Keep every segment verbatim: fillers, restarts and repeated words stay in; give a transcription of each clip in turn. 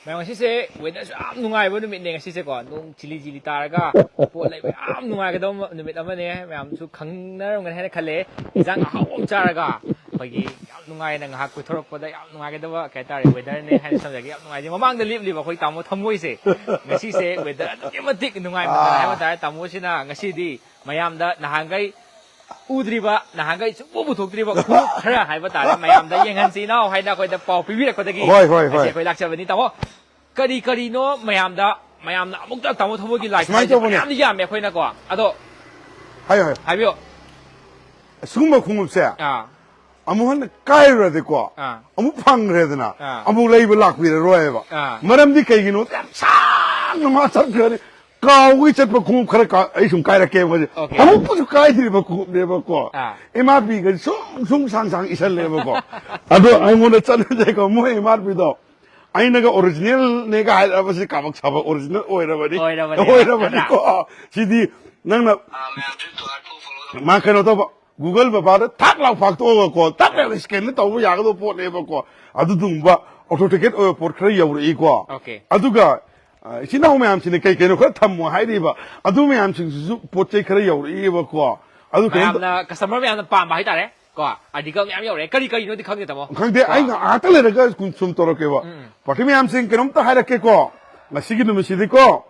ꯃꯌꯥꯝ, ꯉꯁꯤꯁꯦ ꯋꯦꯗꯔꯁꯨ ꯌꯥꯝ ꯅꯨꯡꯉꯥꯏꯕ ꯅꯨꯃꯤꯠꯅꯦ ꯉꯁꯤꯁꯦꯀꯣ꯫ ꯅꯣꯡ ꯆꯤꯂꯤ ꯆꯤꯂꯤ ꯇꯥꯔꯒ ꯄꯣꯠ ꯂꯩꯕ ꯌꯥꯝ ꯅꯨꯡꯉꯥꯏꯒꯗꯕ ꯅꯨꯃꯤꯠ ꯑꯃꯅꯦ꯫ ꯃꯌꯥꯝꯁꯨ ꯈꯪꯅꯔꯝꯒꯅꯤ ꯍꯥꯏꯅ ꯈꯜꯂꯦ꯫ ꯏꯟꯖꯥꯡ ꯑꯍꯥꯎꯕ ꯑꯃ ꯆꯥꯔꯒ ꯑꯩꯈꯣꯏꯒꯤ ꯌꯥꯝ ꯅꯨꯡꯉꯥꯏꯅ ꯉꯥꯏꯍꯥꯛ ꯀꯣꯏꯊꯣꯔꯛꯄꯗ ꯌꯥꯝ ꯅꯨꯡꯉꯥꯏꯒꯗꯕ ꯀꯩ ꯍꯥꯏꯇꯥꯔꯦ, ꯋꯦꯗꯔꯅꯦ ꯍꯥꯏꯅ ꯊꯝꯖꯒꯦ꯫ ꯌꯥꯝ ꯅꯨꯡꯉꯥꯏꯖꯩ꯫ ꯃꯃꯥꯡꯗ ꯂꯦꯞꯂꯤꯕ ꯑꯩꯈꯣꯏ ꯇꯥꯃꯣ ꯊꯝꯃꯣꯏꯁꯦ ꯉꯁꯤꯁꯦ ꯋꯦꯗꯔ ꯑꯗꯨꯛꯀꯤ ꯃꯇꯤꯛ ꯅꯨꯡꯉꯥꯏꯃꯟꯗꯅ ꯍꯥꯏꯕ ꯇꯥꯔꯦ꯫ ꯇꯥꯃꯣꯁꯤꯅ ꯉꯁꯤꯗꯤ ꯃꯌꯥꯝꯗ ꯅꯍꯥꯟꯈꯩ ꯎꯗ꯭ꯔꯤꯕ, ꯅꯍꯥꯟꯈꯩ ꯁꯨꯡꯄꯨ ꯄꯨꯊꯣꯛꯇ꯭ꯔꯤꯕ ꯈꯣꯡꯎꯞ ꯈꯔ ꯍꯥꯏꯕ ꯇꯥꯔꯦ, ꯃꯌꯥꯝꯗ ꯌꯦꯡꯍꯟꯁꯤ ꯏꯅꯥꯎ ꯍꯥꯏꯅ ꯑꯩꯈꯣꯏꯗ ꯄꯥꯎ ꯄꯤꯕꯤꯔꯛꯄꯗꯒꯤ ꯍꯣꯏ, ꯍꯣꯏ, ꯉꯁꯤ ꯍꯣꯏ꯫ ꯑꯩꯈꯣꯏ ꯂꯥꯛꯆꯕꯅꯤ꯫ ꯇꯥꯃꯣ, ꯀꯔꯤ ꯀꯔꯤꯅꯣ ꯃꯌꯥꯝꯗ, ꯃꯌꯥꯝꯅ ꯑꯃꯨꯛꯇ ꯇꯥꯃꯣ ꯊꯃꯣꯏꯒꯤ ꯂꯥꯏ ꯁꯨꯃꯥꯏꯅ ꯍꯥꯏꯁꯦ ꯇꯧꯕꯅꯦ꯫ ꯃꯌꯥꯝꯗꯤ ꯌꯥꯝꯃꯦ ꯑꯩꯈꯣꯏꯅꯀꯣ꯫ ꯑꯗꯣ ꯍꯥꯏꯌꯣ, ꯍꯥꯏꯌꯣ꯫ ꯍꯥꯏꯕꯤꯌꯣ꯫ ꯁꯤꯒꯨꯝꯕ ꯈꯣꯡꯎꯞꯁꯦ ꯑꯥ꯫ ꯑꯃꯨꯛ ꯍꯟꯅ ꯀꯥꯏꯔꯨꯔꯗꯤꯀꯣ, ꯑꯥ꯫ ꯑꯃꯨꯛ ꯐꯪꯈ꯭ꯔꯦꯗꯅ, ꯑꯥ꯫ ꯑꯃꯨꯛ ꯂꯩꯕ ꯂꯥꯛꯄꯤꯔꯔꯣꯏꯕ꯫ ꯑꯥ꯫ ꯃꯔꯝꯗꯤ ꯀꯩꯒꯤꯅꯣ? ꯌꯥꯝ ꯁꯥꯡꯅ ꯃꯥ ꯆꯠꯈ꯭ꯔꯅꯤ꯫ ꯀꯥꯎꯕꯒꯤ ꯆꯠꯄ ꯈꯣꯡꯎꯞ ꯈꯔ ꯀꯥ-, ꯑꯩ ꯁꯨꯝ ꯀꯥꯏꯔꯛꯀꯦ ꯃꯣꯏꯁꯦ꯫ ꯑꯣꯀꯦ꯫ ꯑꯃꯨꯛꯄꯨꯁꯨ ꯀꯥꯏꯗ꯭ꯔꯤꯕ ꯈꯣꯡꯎꯞꯅꯦꯕꯀꯣ꯫ ꯑꯥ꯫ ꯑꯦꯝ ꯑꯥꯔ ꯄꯤꯒ ꯁꯨꯝ, ꯁꯨꯝ ꯁꯥꯡ ꯁꯥꯡ ꯏꯁꯜꯂꯦꯕꯀꯣ꯫ ꯑꯗꯣ ꯑꯩꯉꯣꯟꯗ ꯆꯠꯅꯗꯦꯀꯣ, ꯃꯣꯏ ꯑꯦꯝ ꯑꯥꯔ ꯄꯤꯗꯣ꯫ ꯑꯩꯅꯒ ꯑꯣꯔꯤꯖꯤꯅꯦꯜꯅꯦꯒ ꯍꯥꯏꯔꯛꯑꯕꯁꯤ ꯀꯥꯕꯛ ꯁꯥꯕ ꯑꯣꯔꯤꯖꯤꯅꯦꯜ ꯑꯣꯏꯔꯕꯅꯤ꯫ ꯑꯣꯏꯔꯕꯅꯦꯕ, ꯑꯣꯏꯔꯕꯅꯤꯀꯣ꯫ ꯅꯠꯇ꯭ꯔꯥ? ꯁꯤꯗꯤ ꯅꯪꯅ ꯃꯥ ꯀꯩꯅꯣ ꯇꯧꯕ, ꯒꯨꯒꯜ ꯕꯕꯥꯗ ꯊꯥꯛ ꯂꯥꯎ ꯐꯥꯛꯇꯣꯛꯑꯒꯀꯣ, ꯊꯥꯛ ꯂꯥꯎ ꯁ꯭ꯀꯦꯟꯗ ꯇꯧꯕ ꯌꯥꯒꯗꯕ ꯄꯣꯠꯅꯦꯕꯀꯣ꯫ ꯑꯗꯨꯒꯨꯝꯕ ꯑꯣꯊꯣꯔꯤꯇꯤꯀꯦꯠ ꯑꯣꯏꯕ ꯄꯣꯠ ꯈꯔ ꯌꯧꯔꯛꯏꯀꯣ꯫ ꯑꯣꯀꯦ꯫ ꯑꯗꯨꯒ, ꯑ, ꯏꯆꯤꯟ ꯏꯅꯥꯎ ꯃꯌꯥꯝꯁꯤꯅ ꯀꯩ ꯀꯩꯅꯣ ꯈꯔ ꯊꯝꯃꯣ ꯍꯥꯏꯔꯤꯕ, ꯑꯗꯨ ꯃꯌꯥꯝꯁꯤꯡꯁꯤꯁꯨ ꯄꯣꯠ ꯆꯩ ꯈꯔ ꯌꯧꯔꯛꯏꯕꯀꯣ꯫ ꯑꯗꯨ ꯀꯩꯅꯣ ꯇ- ꯃꯌꯥꯝꯅ, ꯀꯁꯇꯃꯔ ꯃꯌꯥꯝꯅ ꯄꯥꯝꯕ ꯍꯥꯏꯇꯥꯔꯦ꯫ ꯀꯣ, ꯑꯥꯔꯇꯤꯀꯜ ꯃꯌꯥꯝ ꯌꯧꯔꯛꯑꯦ꯫ ꯀꯔꯤ ꯀꯔꯤꯅꯣꯗꯤ ꯈꯪꯗꯦ, ꯇꯥꯃꯣ꯫ ꯈꯪꯗꯦ, ꯀꯣ꯫ ꯑꯩ ꯉꯥꯏꯍꯥꯛꯇ ꯂꯩꯔꯒ ꯁꯨꯝ, ꯁꯨꯝ ꯇꯧꯔꯛꯀꯦꯕ꯫ ꯎꯝ, ꯎꯝ꯫ ꯄꯥꯔꯇꯤ ꯃꯌꯥꯝꯁꯤꯡ, ꯀꯩꯅꯣꯝꯇ ꯍꯥꯏꯔꯛꯀꯦꯀꯣ꯫ ꯉꯁꯤꯒꯤ ꯅꯨꯃꯤꯠꯁꯤꯗꯤꯀꯣ,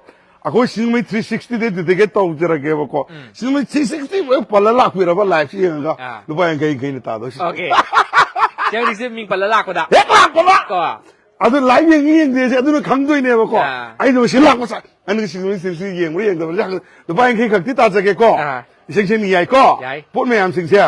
ꯑꯩꯈꯣꯏ ꯁꯤꯡꯖꯃꯩ ꯊ꯭ꯔꯤ ꯁꯤꯛꯁꯇꯤꯗ ꯗꯤꯗꯤꯀꯦꯠ ꯇꯧꯖꯔꯒꯦꯕꯀꯣ꯫ ꯎꯝ꯫ ꯁꯤꯡꯖꯃꯩ ꯊ꯭ꯔꯤ ꯁꯤꯛꯁꯇꯤ ꯂꯣꯏ ꯄꯜꯂ ꯂꯥꯛꯄꯤꯔꯕ ꯂꯥꯏꯐꯁꯤ ꯌꯦꯡꯉꯒ ꯑꯥ꯫ ꯂꯨꯄꯥ ꯌꯥꯡꯈꯩ ꯌꯥꯡꯈꯩꯅ ꯇꯥꯗꯣꯏꯁꯤ꯫ ꯑꯣꯀꯦ꯫ ꯁꯤꯡꯖꯃꯩ ꯊ꯭ꯔꯤ ꯁꯤꯛꯁꯇꯤ ꯃꯤꯡ ꯄꯜꯂ ꯂꯥꯛꯄꯗ꯫ ꯍꯦꯛ ꯂꯥꯛꯄꯗ꯫ ꯀꯣ꯫ ꯑꯗꯨ ꯂꯥꯏꯐ ꯌꯦꯡꯉꯤ ꯌꯦꯡꯗꯦꯁꯦ ꯑꯗꯨꯅ ꯈꯪꯗꯣꯏꯅꯦꯕꯀꯣ꯫ ꯑꯥ꯫ ꯑꯩꯅ ꯁꯤ ꯂꯥꯛꯄ ꯁꯥ-, ꯑꯩꯅ ꯁꯤꯡꯖꯃꯩ ꯊ꯭ꯔꯤ ꯁꯤꯛꯁꯇꯤ ꯌꯦꯡꯕ꯭ꯔꯥ ꯌꯦꯡꯗꯕ꯭ꯔꯥ ꯂꯨꯄꯥ ꯌꯥꯡꯈꯩ ꯈꯛꯇꯤ ꯇꯥꯖꯒꯦꯀꯣ꯫ ꯑꯥ꯫ ꯏꯁꯦꯡ ꯁꯦꯡꯅ ꯌꯥꯏꯀꯣ? ꯌꯥꯏ꯫ ꯄꯣꯠ ꯃꯌꯥꯝꯁꯤꯡꯁꯦ꯫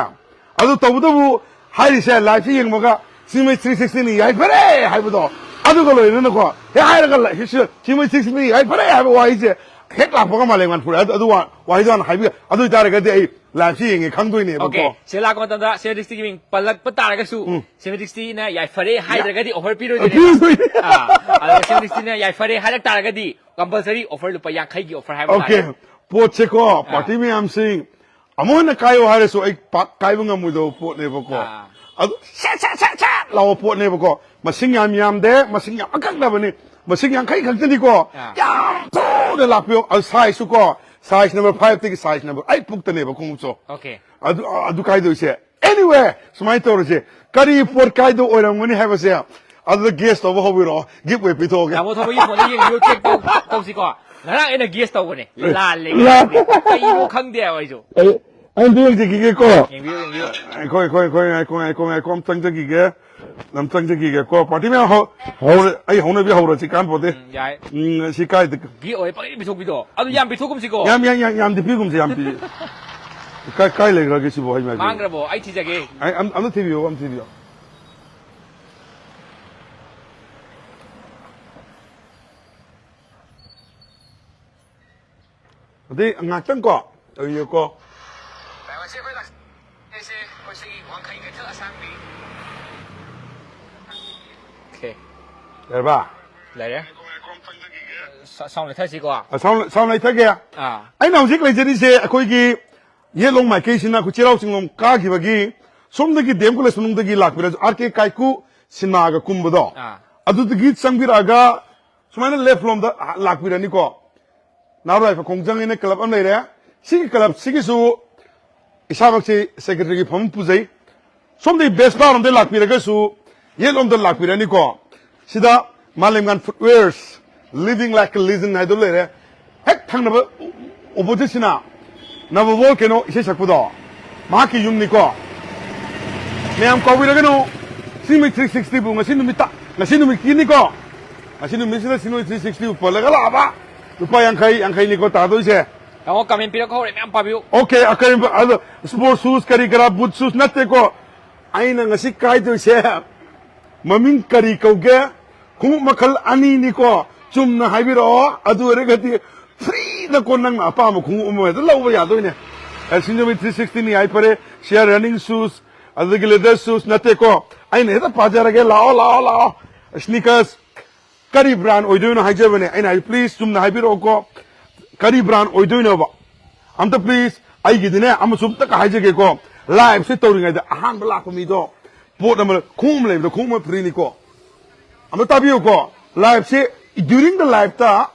ꯑꯗꯨ ꯇꯧꯕꯇꯕꯨ ꯍꯥꯏꯔꯤꯁꯦ, ꯂꯥꯏꯐꯁꯤ ꯌꯦꯡꯕꯒ ꯁꯤꯡꯖꯃꯩ ꯊ꯭ꯔꯤ ꯁꯤꯛꯁꯇꯤꯅ ꯌꯥꯏꯐꯔꯦ ꯍꯥꯏꯕꯗꯣ, ꯑꯗꯨꯒ ꯂꯣꯏꯅꯅꯀꯣ, ꯍꯦꯛ ꯍꯥꯏꯔꯒ ꯂ-, ꯁꯤ-, ꯁꯤꯡꯖꯃꯩ ꯊ꯭ꯔꯤ ꯁꯤꯛꯁꯇꯤꯅ ꯌꯥꯏꯐꯔꯦ ꯍꯥꯏꯕ ꯋꯥꯍꯩꯁꯦ ꯍꯦꯛ ꯂꯥꯛꯄꯒ ꯃꯥꯂꯦꯝ ꯃꯅꯤꯄꯨꯔ ꯑꯗꯨ, ꯑꯗꯨ ꯋꯥ-, ꯋꯥꯍꯩꯗꯣ ꯍꯥꯟꯅ ꯍꯥꯏꯕꯤꯌꯨ꯫ ꯑꯗꯨ ꯑꯣꯏꯇꯥꯔꯒꯗꯤ ꯑꯩ ꯂꯥꯏꯐꯁꯤ ꯌꯦꯡꯉꯦ ꯈꯪꯗꯣꯏꯅꯦꯕꯀꯣ꯫ ꯑꯣꯀꯦ꯫ ꯁꯤ ꯂꯥꯛꯄ ꯃꯇꯝꯗ ꯁꯤꯡꯖꯃꯩ ꯊ꯭ꯔꯤ ꯁꯤꯛꯁꯇꯤꯒꯤ ꯃꯤꯡ ꯄꯜꯂꯛꯄ ꯇꯥꯔꯒꯁꯨ, ꯎꯝ꯫ ꯁꯤꯡꯖꯃꯩ ꯊ꯭ꯔꯤ ꯁꯤꯛꯁꯇꯤꯅ ꯌꯥꯏꯐꯔꯦ ꯍꯥꯏꯗ꯭ꯔꯒꯗꯤ ꯑꯣꯐꯔ ꯄꯤꯔꯣꯏꯗꯣꯏꯅꯦꯕ꯫ ꯄꯤꯔꯣꯏꯗꯣꯏꯅꯦ꯫ ꯑꯥ, ꯑꯗꯨꯒ ꯁꯤꯡꯖꯃꯩ ꯊ꯭ꯔꯤ ꯁꯤꯛꯁꯇꯤꯅ ꯌꯥꯏꯐꯔꯦ ꯍꯥꯏꯔꯛ ꯇꯥꯔꯒꯗꯤ ꯀꯝꯄꯜꯁꯔꯤ ꯑꯣꯐꯔ ꯂꯨꯄꯥ ꯌꯥꯡꯈꯩꯒꯤ ꯑꯣꯐꯔ ꯍꯥꯏꯕ ꯑꯣꯀꯦ꯫ ꯇꯥꯔꯦ꯫ ꯄꯣꯠꯁꯦꯀꯣ, ꯑꯥ꯫ ꯄꯥꯔꯇꯤ ꯃꯌꯥꯝꯁꯤꯡ, ꯑꯃꯨꯛ ꯍꯟꯅ ꯀꯥꯏꯌꯣ ꯍꯥꯏꯔꯁꯨ ꯑꯩ ꯄꯥꯛ ꯀꯥꯏꯕ ꯉꯝꯃꯣꯏꯗꯕ ꯄꯣꯠꯅꯦꯕꯀꯣ꯫ ꯑꯥ꯫ ꯑꯗꯨ ꯁꯠ, ꯁꯠ, ꯁꯠ, ꯁꯠ ꯂꯥꯎꯕ ꯄꯣꯠꯅꯦꯕꯀꯣ꯫ ꯃꯁꯤꯡ ꯌꯥꯝ ꯌꯥꯝꯗꯦ, ꯃꯁꯤꯡ ꯌꯥꯝ ꯑꯀꯛꯅꯕꯅꯤ꯫ ꯃꯁꯤꯡ ꯌꯥꯡꯈꯩ ꯈꯛꯇꯅꯤꯀꯣ꯫ ꯑꯥ꯫ ꯌꯥꯝ ꯊꯨꯅ ꯂꯥꯛꯄꯤꯌꯣ꯫ ꯑꯗꯨ size ꯁꯨ ꯀꯣ, size number five ꯇꯒꯤ size number eight ꯐꯥꯎꯛꯇꯅꯦꯕ ꯈꯣꯡꯎꯞꯁꯨ꯫ Okay꯫ ꯑꯗꯨ, ꯑꯗꯨ ꯀꯥꯏꯗꯣꯏꯁꯦ꯫ Anyway, ꯁꯨꯃꯥꯏꯅ ꯇꯧꯔꯁꯦ꯫ ꯀꯔꯤ ꯄꯣꯠ ꯀꯥꯏꯗꯣ ꯑꯣꯏꯔꯝꯒꯅꯤ ꯍꯥꯏꯕꯁꯦ ꯑꯗꯨꯗ guess ꯇꯧꯕ ꯍꯧꯕꯤꯔꯛꯑꯣ꯫ Gift ꯑꯣꯏꯅ ꯄꯤꯊꯣꯛꯑꯒꯦ꯫ ꯇꯥꯃꯣ ꯊꯧꯕꯒꯤ phone ꯗ ꯌꯦꯡꯕꯤꯌꯨ, check ꯇꯧ-, ꯇꯧꯁꯤꯀꯣ꯫ ꯉꯔꯥꯡ ꯑꯩꯅ guess ꯇꯧꯕꯅꯦ꯫ ꯂꯥꯜꯂꯦ꯫ ꯂꯥꯜ-, ꯀꯩꯅꯣ ꯈꯪꯗꯦ ꯍꯥꯏꯕ ꯑꯩꯁꯨ꯫ ꯑꯩ, ꯑꯩ ꯑꯝꯇ ꯌꯦꯡꯖꯈꯤꯒꯦꯀꯣ꯫ ꯌꯦꯡꯕꯤꯌꯨ, ꯌꯦꯡꯕꯤꯌꯨ꯫ ꯉꯥꯏꯈꯣ, ꯉꯥꯏꯈꯣ, ꯉꯥꯏꯈꯣ, ꯉꯥꯏꯈꯣ, ꯉꯥꯏꯈꯣ, ꯑꯝꯇꯪ ꯆꯠꯈꯤꯒꯦ꯫ ꯑꯝꯇꯪ ꯆꯠꯈꯤꯒꯦꯀꯣ꯫ Party ꯃꯌꯥꯝ ꯍꯧ-, ꯍꯧꯔꯦ꯫ ꯑꯩ ꯍꯧꯅꯕꯤ ꯍꯧꯔꯁꯤ ꯀꯥꯟꯄꯣꯠꯇꯦ꯫ ꯎꯝ, ꯌꯥꯏ꯫ ꯎꯝ, ꯁꯤ ꯀꯥꯏꯗ? Gift ꯑꯣꯏ ꯄꯪꯄꯤ ꯄꯤꯊꯣꯛꯄꯤꯗꯣ꯫ ꯑꯗꯨ ꯌꯥꯝ ꯄꯤꯊꯣꯛꯀꯨꯝꯁꯤꯀꯣ꯫ ꯌꯥꯝ, ꯌꯥꯝ, ꯌꯥꯝ, ꯌꯥꯝꯗꯤ ꯄꯤꯒꯨꯝꯁꯤ, ꯌꯥꯝ ꯄꯤ-, ꯀꯥꯏ, ꯀꯥꯏ ꯂꯩꯈ꯭ꯔꯒꯦ ꯁꯤꯕꯨ, ꯍꯩ ꯃꯍꯤ? ꯃꯥꯡꯈ꯭ꯔꯕꯣ? ꯑꯩ ꯊꯤꯖꯒꯦ꯫ ꯑꯩ ꯑꯝ-, ꯑꯝꯇ ꯊꯤꯕꯤꯌꯣ, ꯑꯝꯇ ꯊꯤꯕꯤꯌꯣ꯫ ꯑꯗꯩ ꯉꯥꯛꯇꯪ ꯀꯣ, ꯇꯧꯕꯤꯌꯨꯀꯣ꯫ ꯉꯁꯤ ꯑꯩꯈꯣꯏ ꯂꯥꯛ-, ꯑꯩꯁꯦ ꯑꯩꯈꯣꯏ ꯁꯤꯒꯤ ꯋꯥꯡꯈꯩ ꯀꯩꯊꯦꯜ ꯑꯁꯥꯡꯕꯤ꯫ Okay꯫ ꯌꯥꯔꯕ? ꯂꯩꯔꯦ꯫ ꯁ-, sound ꯂꯩꯊꯁꯤꯀꯣ꯫ ꯑ, sound, sound ꯂꯩꯊꯒꯦ꯫ ꯑꯥ꯫ ꯑꯩꯅ ꯍꯧꯖꯤꯛ ꯂꯩꯖꯔꯤꯁꯦ ꯑꯩꯈꯣꯏꯒꯤ ꯌꯦꯠꯂꯣꯝ ꯃꯥꯏꯀꯩꯁꯤꯅ ꯑꯩꯈꯣꯏ ꯆꯩꯔꯥꯎ ꯆꯤꯡꯂꯣꯝ ꯀꯥꯈꯤꯕꯒꯤ ꯁꯣꯝꯗꯒꯤ ꯗꯤ ꯑꯦꯝ ꯀꯣꯂꯦꯖ ꯃꯅꯨꯡꯗꯒꯤ ꯂꯥꯛꯄꯤꯔꯁꯨ, ꯑꯥꯔ ꯀꯦ ꯀꯥꯏꯀꯨ ꯁꯤꯅꯦꯃꯥꯒ ꯀꯨꯝꯕꯗꯣ, ꯑꯥ꯫ ꯑꯗꯨꯗꯒꯤ ꯆꯪꯕꯤꯔꯛꯑꯒ ꯁꯨꯃꯥꯏꯅ left ꯂꯣꯝꯗ ꯂꯥꯛꯄꯤꯔꯅꯤꯀꯣ꯫ ꯅꯍꯥꯔꯣꯜ ꯌꯥꯏꯐ ꯈꯣꯡꯖꯪ ꯍꯥꯏꯅ club ꯑꯃ ꯂꯩꯔꯦ꯫ ꯁꯤꯒꯤ club ꯁꯤꯒꯤꯁꯨ ꯏꯁꯥꯃꯛꯁꯤ secretary ꯒꯤ ꯐꯝ ꯄꯨꯖꯩ꯫ ꯁꯣꯝꯗꯒꯤ Vespa ꯔꯣꯝꯗꯒꯤ ꯂꯥꯛꯄꯤꯔꯒꯁꯨ ꯌꯦꯠꯂꯣꯝꯗ ꯂꯥꯛꯄꯤꯔꯅꯤꯀꯣ꯫ ꯁꯤꯗ ꯃꯥꯂꯦꯝꯉꯥꯟ Footwears, Living Like a Legend ꯍꯥꯏꯗꯣ ꯂꯩꯔꯦ꯫ ꯍꯦꯛ ꯊꯪꯅꯕ opposite ꯁꯤꯅ ꯅꯕꯕꯣꯜ ꯀꯩꯅꯣ ꯏꯁꯩ ꯁꯛꯄꯗꯣ, ꯃꯍꯥꯛꯀꯤ ꯌꯨꯝꯅꯤꯀꯣ꯫ ꯃꯌꯥꯝ ꯀꯥꯎꯕꯤꯔꯒꯅꯨ, ꯁꯤꯡꯃꯩ three sixty ꯕꯨ ꯉꯁꯤ ꯅꯨꯃꯤꯠꯇ, ꯉꯁꯤ ꯅꯨꯃꯤꯠꯀꯤꯅꯤꯀꯣ꯫ ꯉꯁꯤ ꯅꯨꯃꯤꯠꯁꯤꯗ ꯁꯤꯡꯃꯩ three sixty ꯕꯨ ꯄꯜꯂꯒ ꯂꯥꯛꯑꯕ꯫ ꯂꯨꯄꯥ ꯌꯥꯡꯈꯩ, ꯌꯥꯡꯈꯩꯅꯤꯀꯣ ꯇꯥꯗꯣꯏꯁꯦ꯫ ꯇꯥꯃꯣ, comment ꯄꯤꯔꯛꯄ ꯍꯧꯔꯦ, ꯃꯌꯥꯝ ꯄꯥꯕꯤꯌꯨ꯫ Okay, ꯑꯀꯔꯤꯕ, ꯑꯗꯣ, sport shoes ꯀꯔꯤ ꯀꯔꯥ, boot shoes ꯅꯠꯇꯦꯀꯣ꯫ ꯑꯩꯅ ꯉꯁꯤ ꯀꯥꯏꯗꯣꯏꯁꯦ ꯃꯃꯤꯡ ꯀꯔꯤ ꯀꯧꯒꯦ? ꯈꯣꯡꯎꯞ ꯃꯈꯜ ꯑꯅꯤꯅꯤꯀꯣ꯫ ꯆꯨꯝꯅ ꯍꯥꯏꯕꯤꯔꯛꯑꯣ꯫ ꯑꯗꯨ ꯑꯣꯏꯔꯒꯗꯤ free ꯗꯀꯣ, ꯅꯪꯅ ꯑꯄꯥꯝꯕ ꯈꯣꯡꯎꯞ ꯑꯃ ꯍꯦꯛꯇ ꯂꯧꯕ ꯌꯥꯗꯣꯏꯅꯦ꯫ ꯑꯦ, ꯁꯤꯡꯖꯃꯩ three sixty ꯅꯤ ꯍꯥꯏ ꯐꯔꯦ, ꯁꯤꯌꯥ running shoes, ꯑꯗꯨꯗꯒꯤ leather shoes ꯅꯠꯇꯦꯀꯣ꯫ ꯑꯩꯅ ꯍꯦꯛꯇ ꯄꯥꯖꯔꯒꯦ, ꯂꯥꯛꯑꯣ, ꯂꯥꯛꯑꯣ, ꯂꯥꯛꯑꯣ꯫ Sneakers, ꯀꯔꯤ brand ꯑꯣꯏꯗꯣꯏꯅꯣ ꯍꯥꯏꯖꯕꯅꯦ꯫ ꯑꯩꯅ ꯍꯥꯏ, please ꯆꯨꯝꯅ ꯍꯥꯏꯕꯤꯔꯛꯑꯣꯀꯣ, ꯀꯔꯤ brand ꯑꯣꯏꯗꯣꯏꯅꯣꯕ? ꯑꯝꯇ please, ꯑꯩꯒꯤꯗꯤꯅꯦ, ꯑꯃꯁꯨ ꯑꯝꯇ ꯍꯥꯏꯖꯒꯦꯀꯣ, live ꯁꯦ ꯇꯧꯔꯤꯉꯩꯗ ꯑꯍꯥꯟꯕ ꯂꯥꯛꯄ ꯃꯤꯗꯣ ꯄꯣꯠ ꯑꯃ, ꯈꯣꯡꯎꯞ ꯑꯃ ꯂꯩꯕꯗ ꯈꯣꯡꯎꯞ ꯑꯃ ꯐ꯭ꯔꯤꯅꯤꯀꯣ꯫ ꯑꯝꯇ ꯇꯥꯕꯤꯌꯨꯀꯣ, ꯂꯥꯏꯐꯁꯦ, during the ꯂꯥꯏꯐꯇ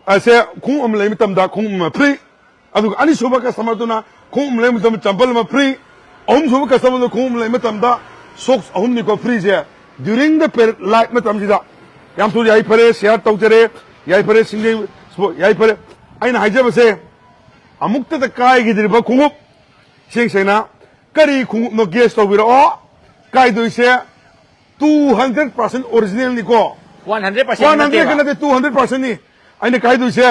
ꯑꯁꯦ ꯈꯣꯡꯎꯞ ꯑꯃ ꯂꯩꯕ ꯃꯇꯝꯗ ꯈꯣꯡꯎꯞ ꯑꯃ ꯐ꯭ꯔꯤ, ꯑꯗꯨꯒ ꯑꯅꯤꯁꯨꯕ ꯀꯁꯇꯃꯔꯗꯨꯅ ꯈꯣꯡꯎꯞ ꯑꯃ ꯂꯩꯕ ꯃꯇꯝꯗ ꯆꯝꯄꯜ ꯑꯃ ꯐ꯭ꯔꯤ, ꯑꯍꯨꯝꯁꯨꯕ ꯀꯁꯇꯃꯔꯗꯨꯅ ꯈꯣꯡꯎꯞ ꯑꯃ ꯂꯩꯕ ꯃꯇꯝꯗ ꯁꯣꯛꯁ ꯑꯍꯨꯝꯅꯤꯀꯣ ꯐ꯭ꯔꯤꯁꯦ, during the period ꯂꯥꯏꯐ ꯃꯇꯝꯁꯤꯗ꯫ ꯌꯥꯝ ꯊꯨꯅ ꯌꯥꯏꯐꯔꯦ, ꯁꯤꯌꯥꯔ ꯇꯧꯖꯔꯦ, ꯌꯥꯏꯐꯔꯦ ꯁꯤꯡꯖꯩ, ꯌꯥꯏꯐꯔꯦ꯫ ꯑꯩꯅ ꯍꯥꯏꯖꯕꯁꯦ, ꯑꯃꯨꯛꯇꯗ ꯀꯥꯏꯈꯤꯗ꯭ꯔꯤꯕ ꯈꯣꯡꯎꯞ, ꯏꯁꯦꯡ ꯁꯦꯡꯅ ꯀꯔꯤ ꯈꯣꯡꯎꯞꯅꯣ ꯒꯦꯁ ꯇꯧꯕꯤꯔꯛꯑꯣ꯫ ꯀꯥꯏꯗꯣꯏꯁꯦ two hundred percent originalꯅꯤꯀꯣ꯫ One hundred percent One hundred ꯀ ꯅꯠꯇꯦꯕ꯫ ꯅꯠꯇꯦ, two hundred percentꯅꯤ ꯑꯩꯅ ꯀꯥꯏꯗꯣꯏꯁꯦ꯫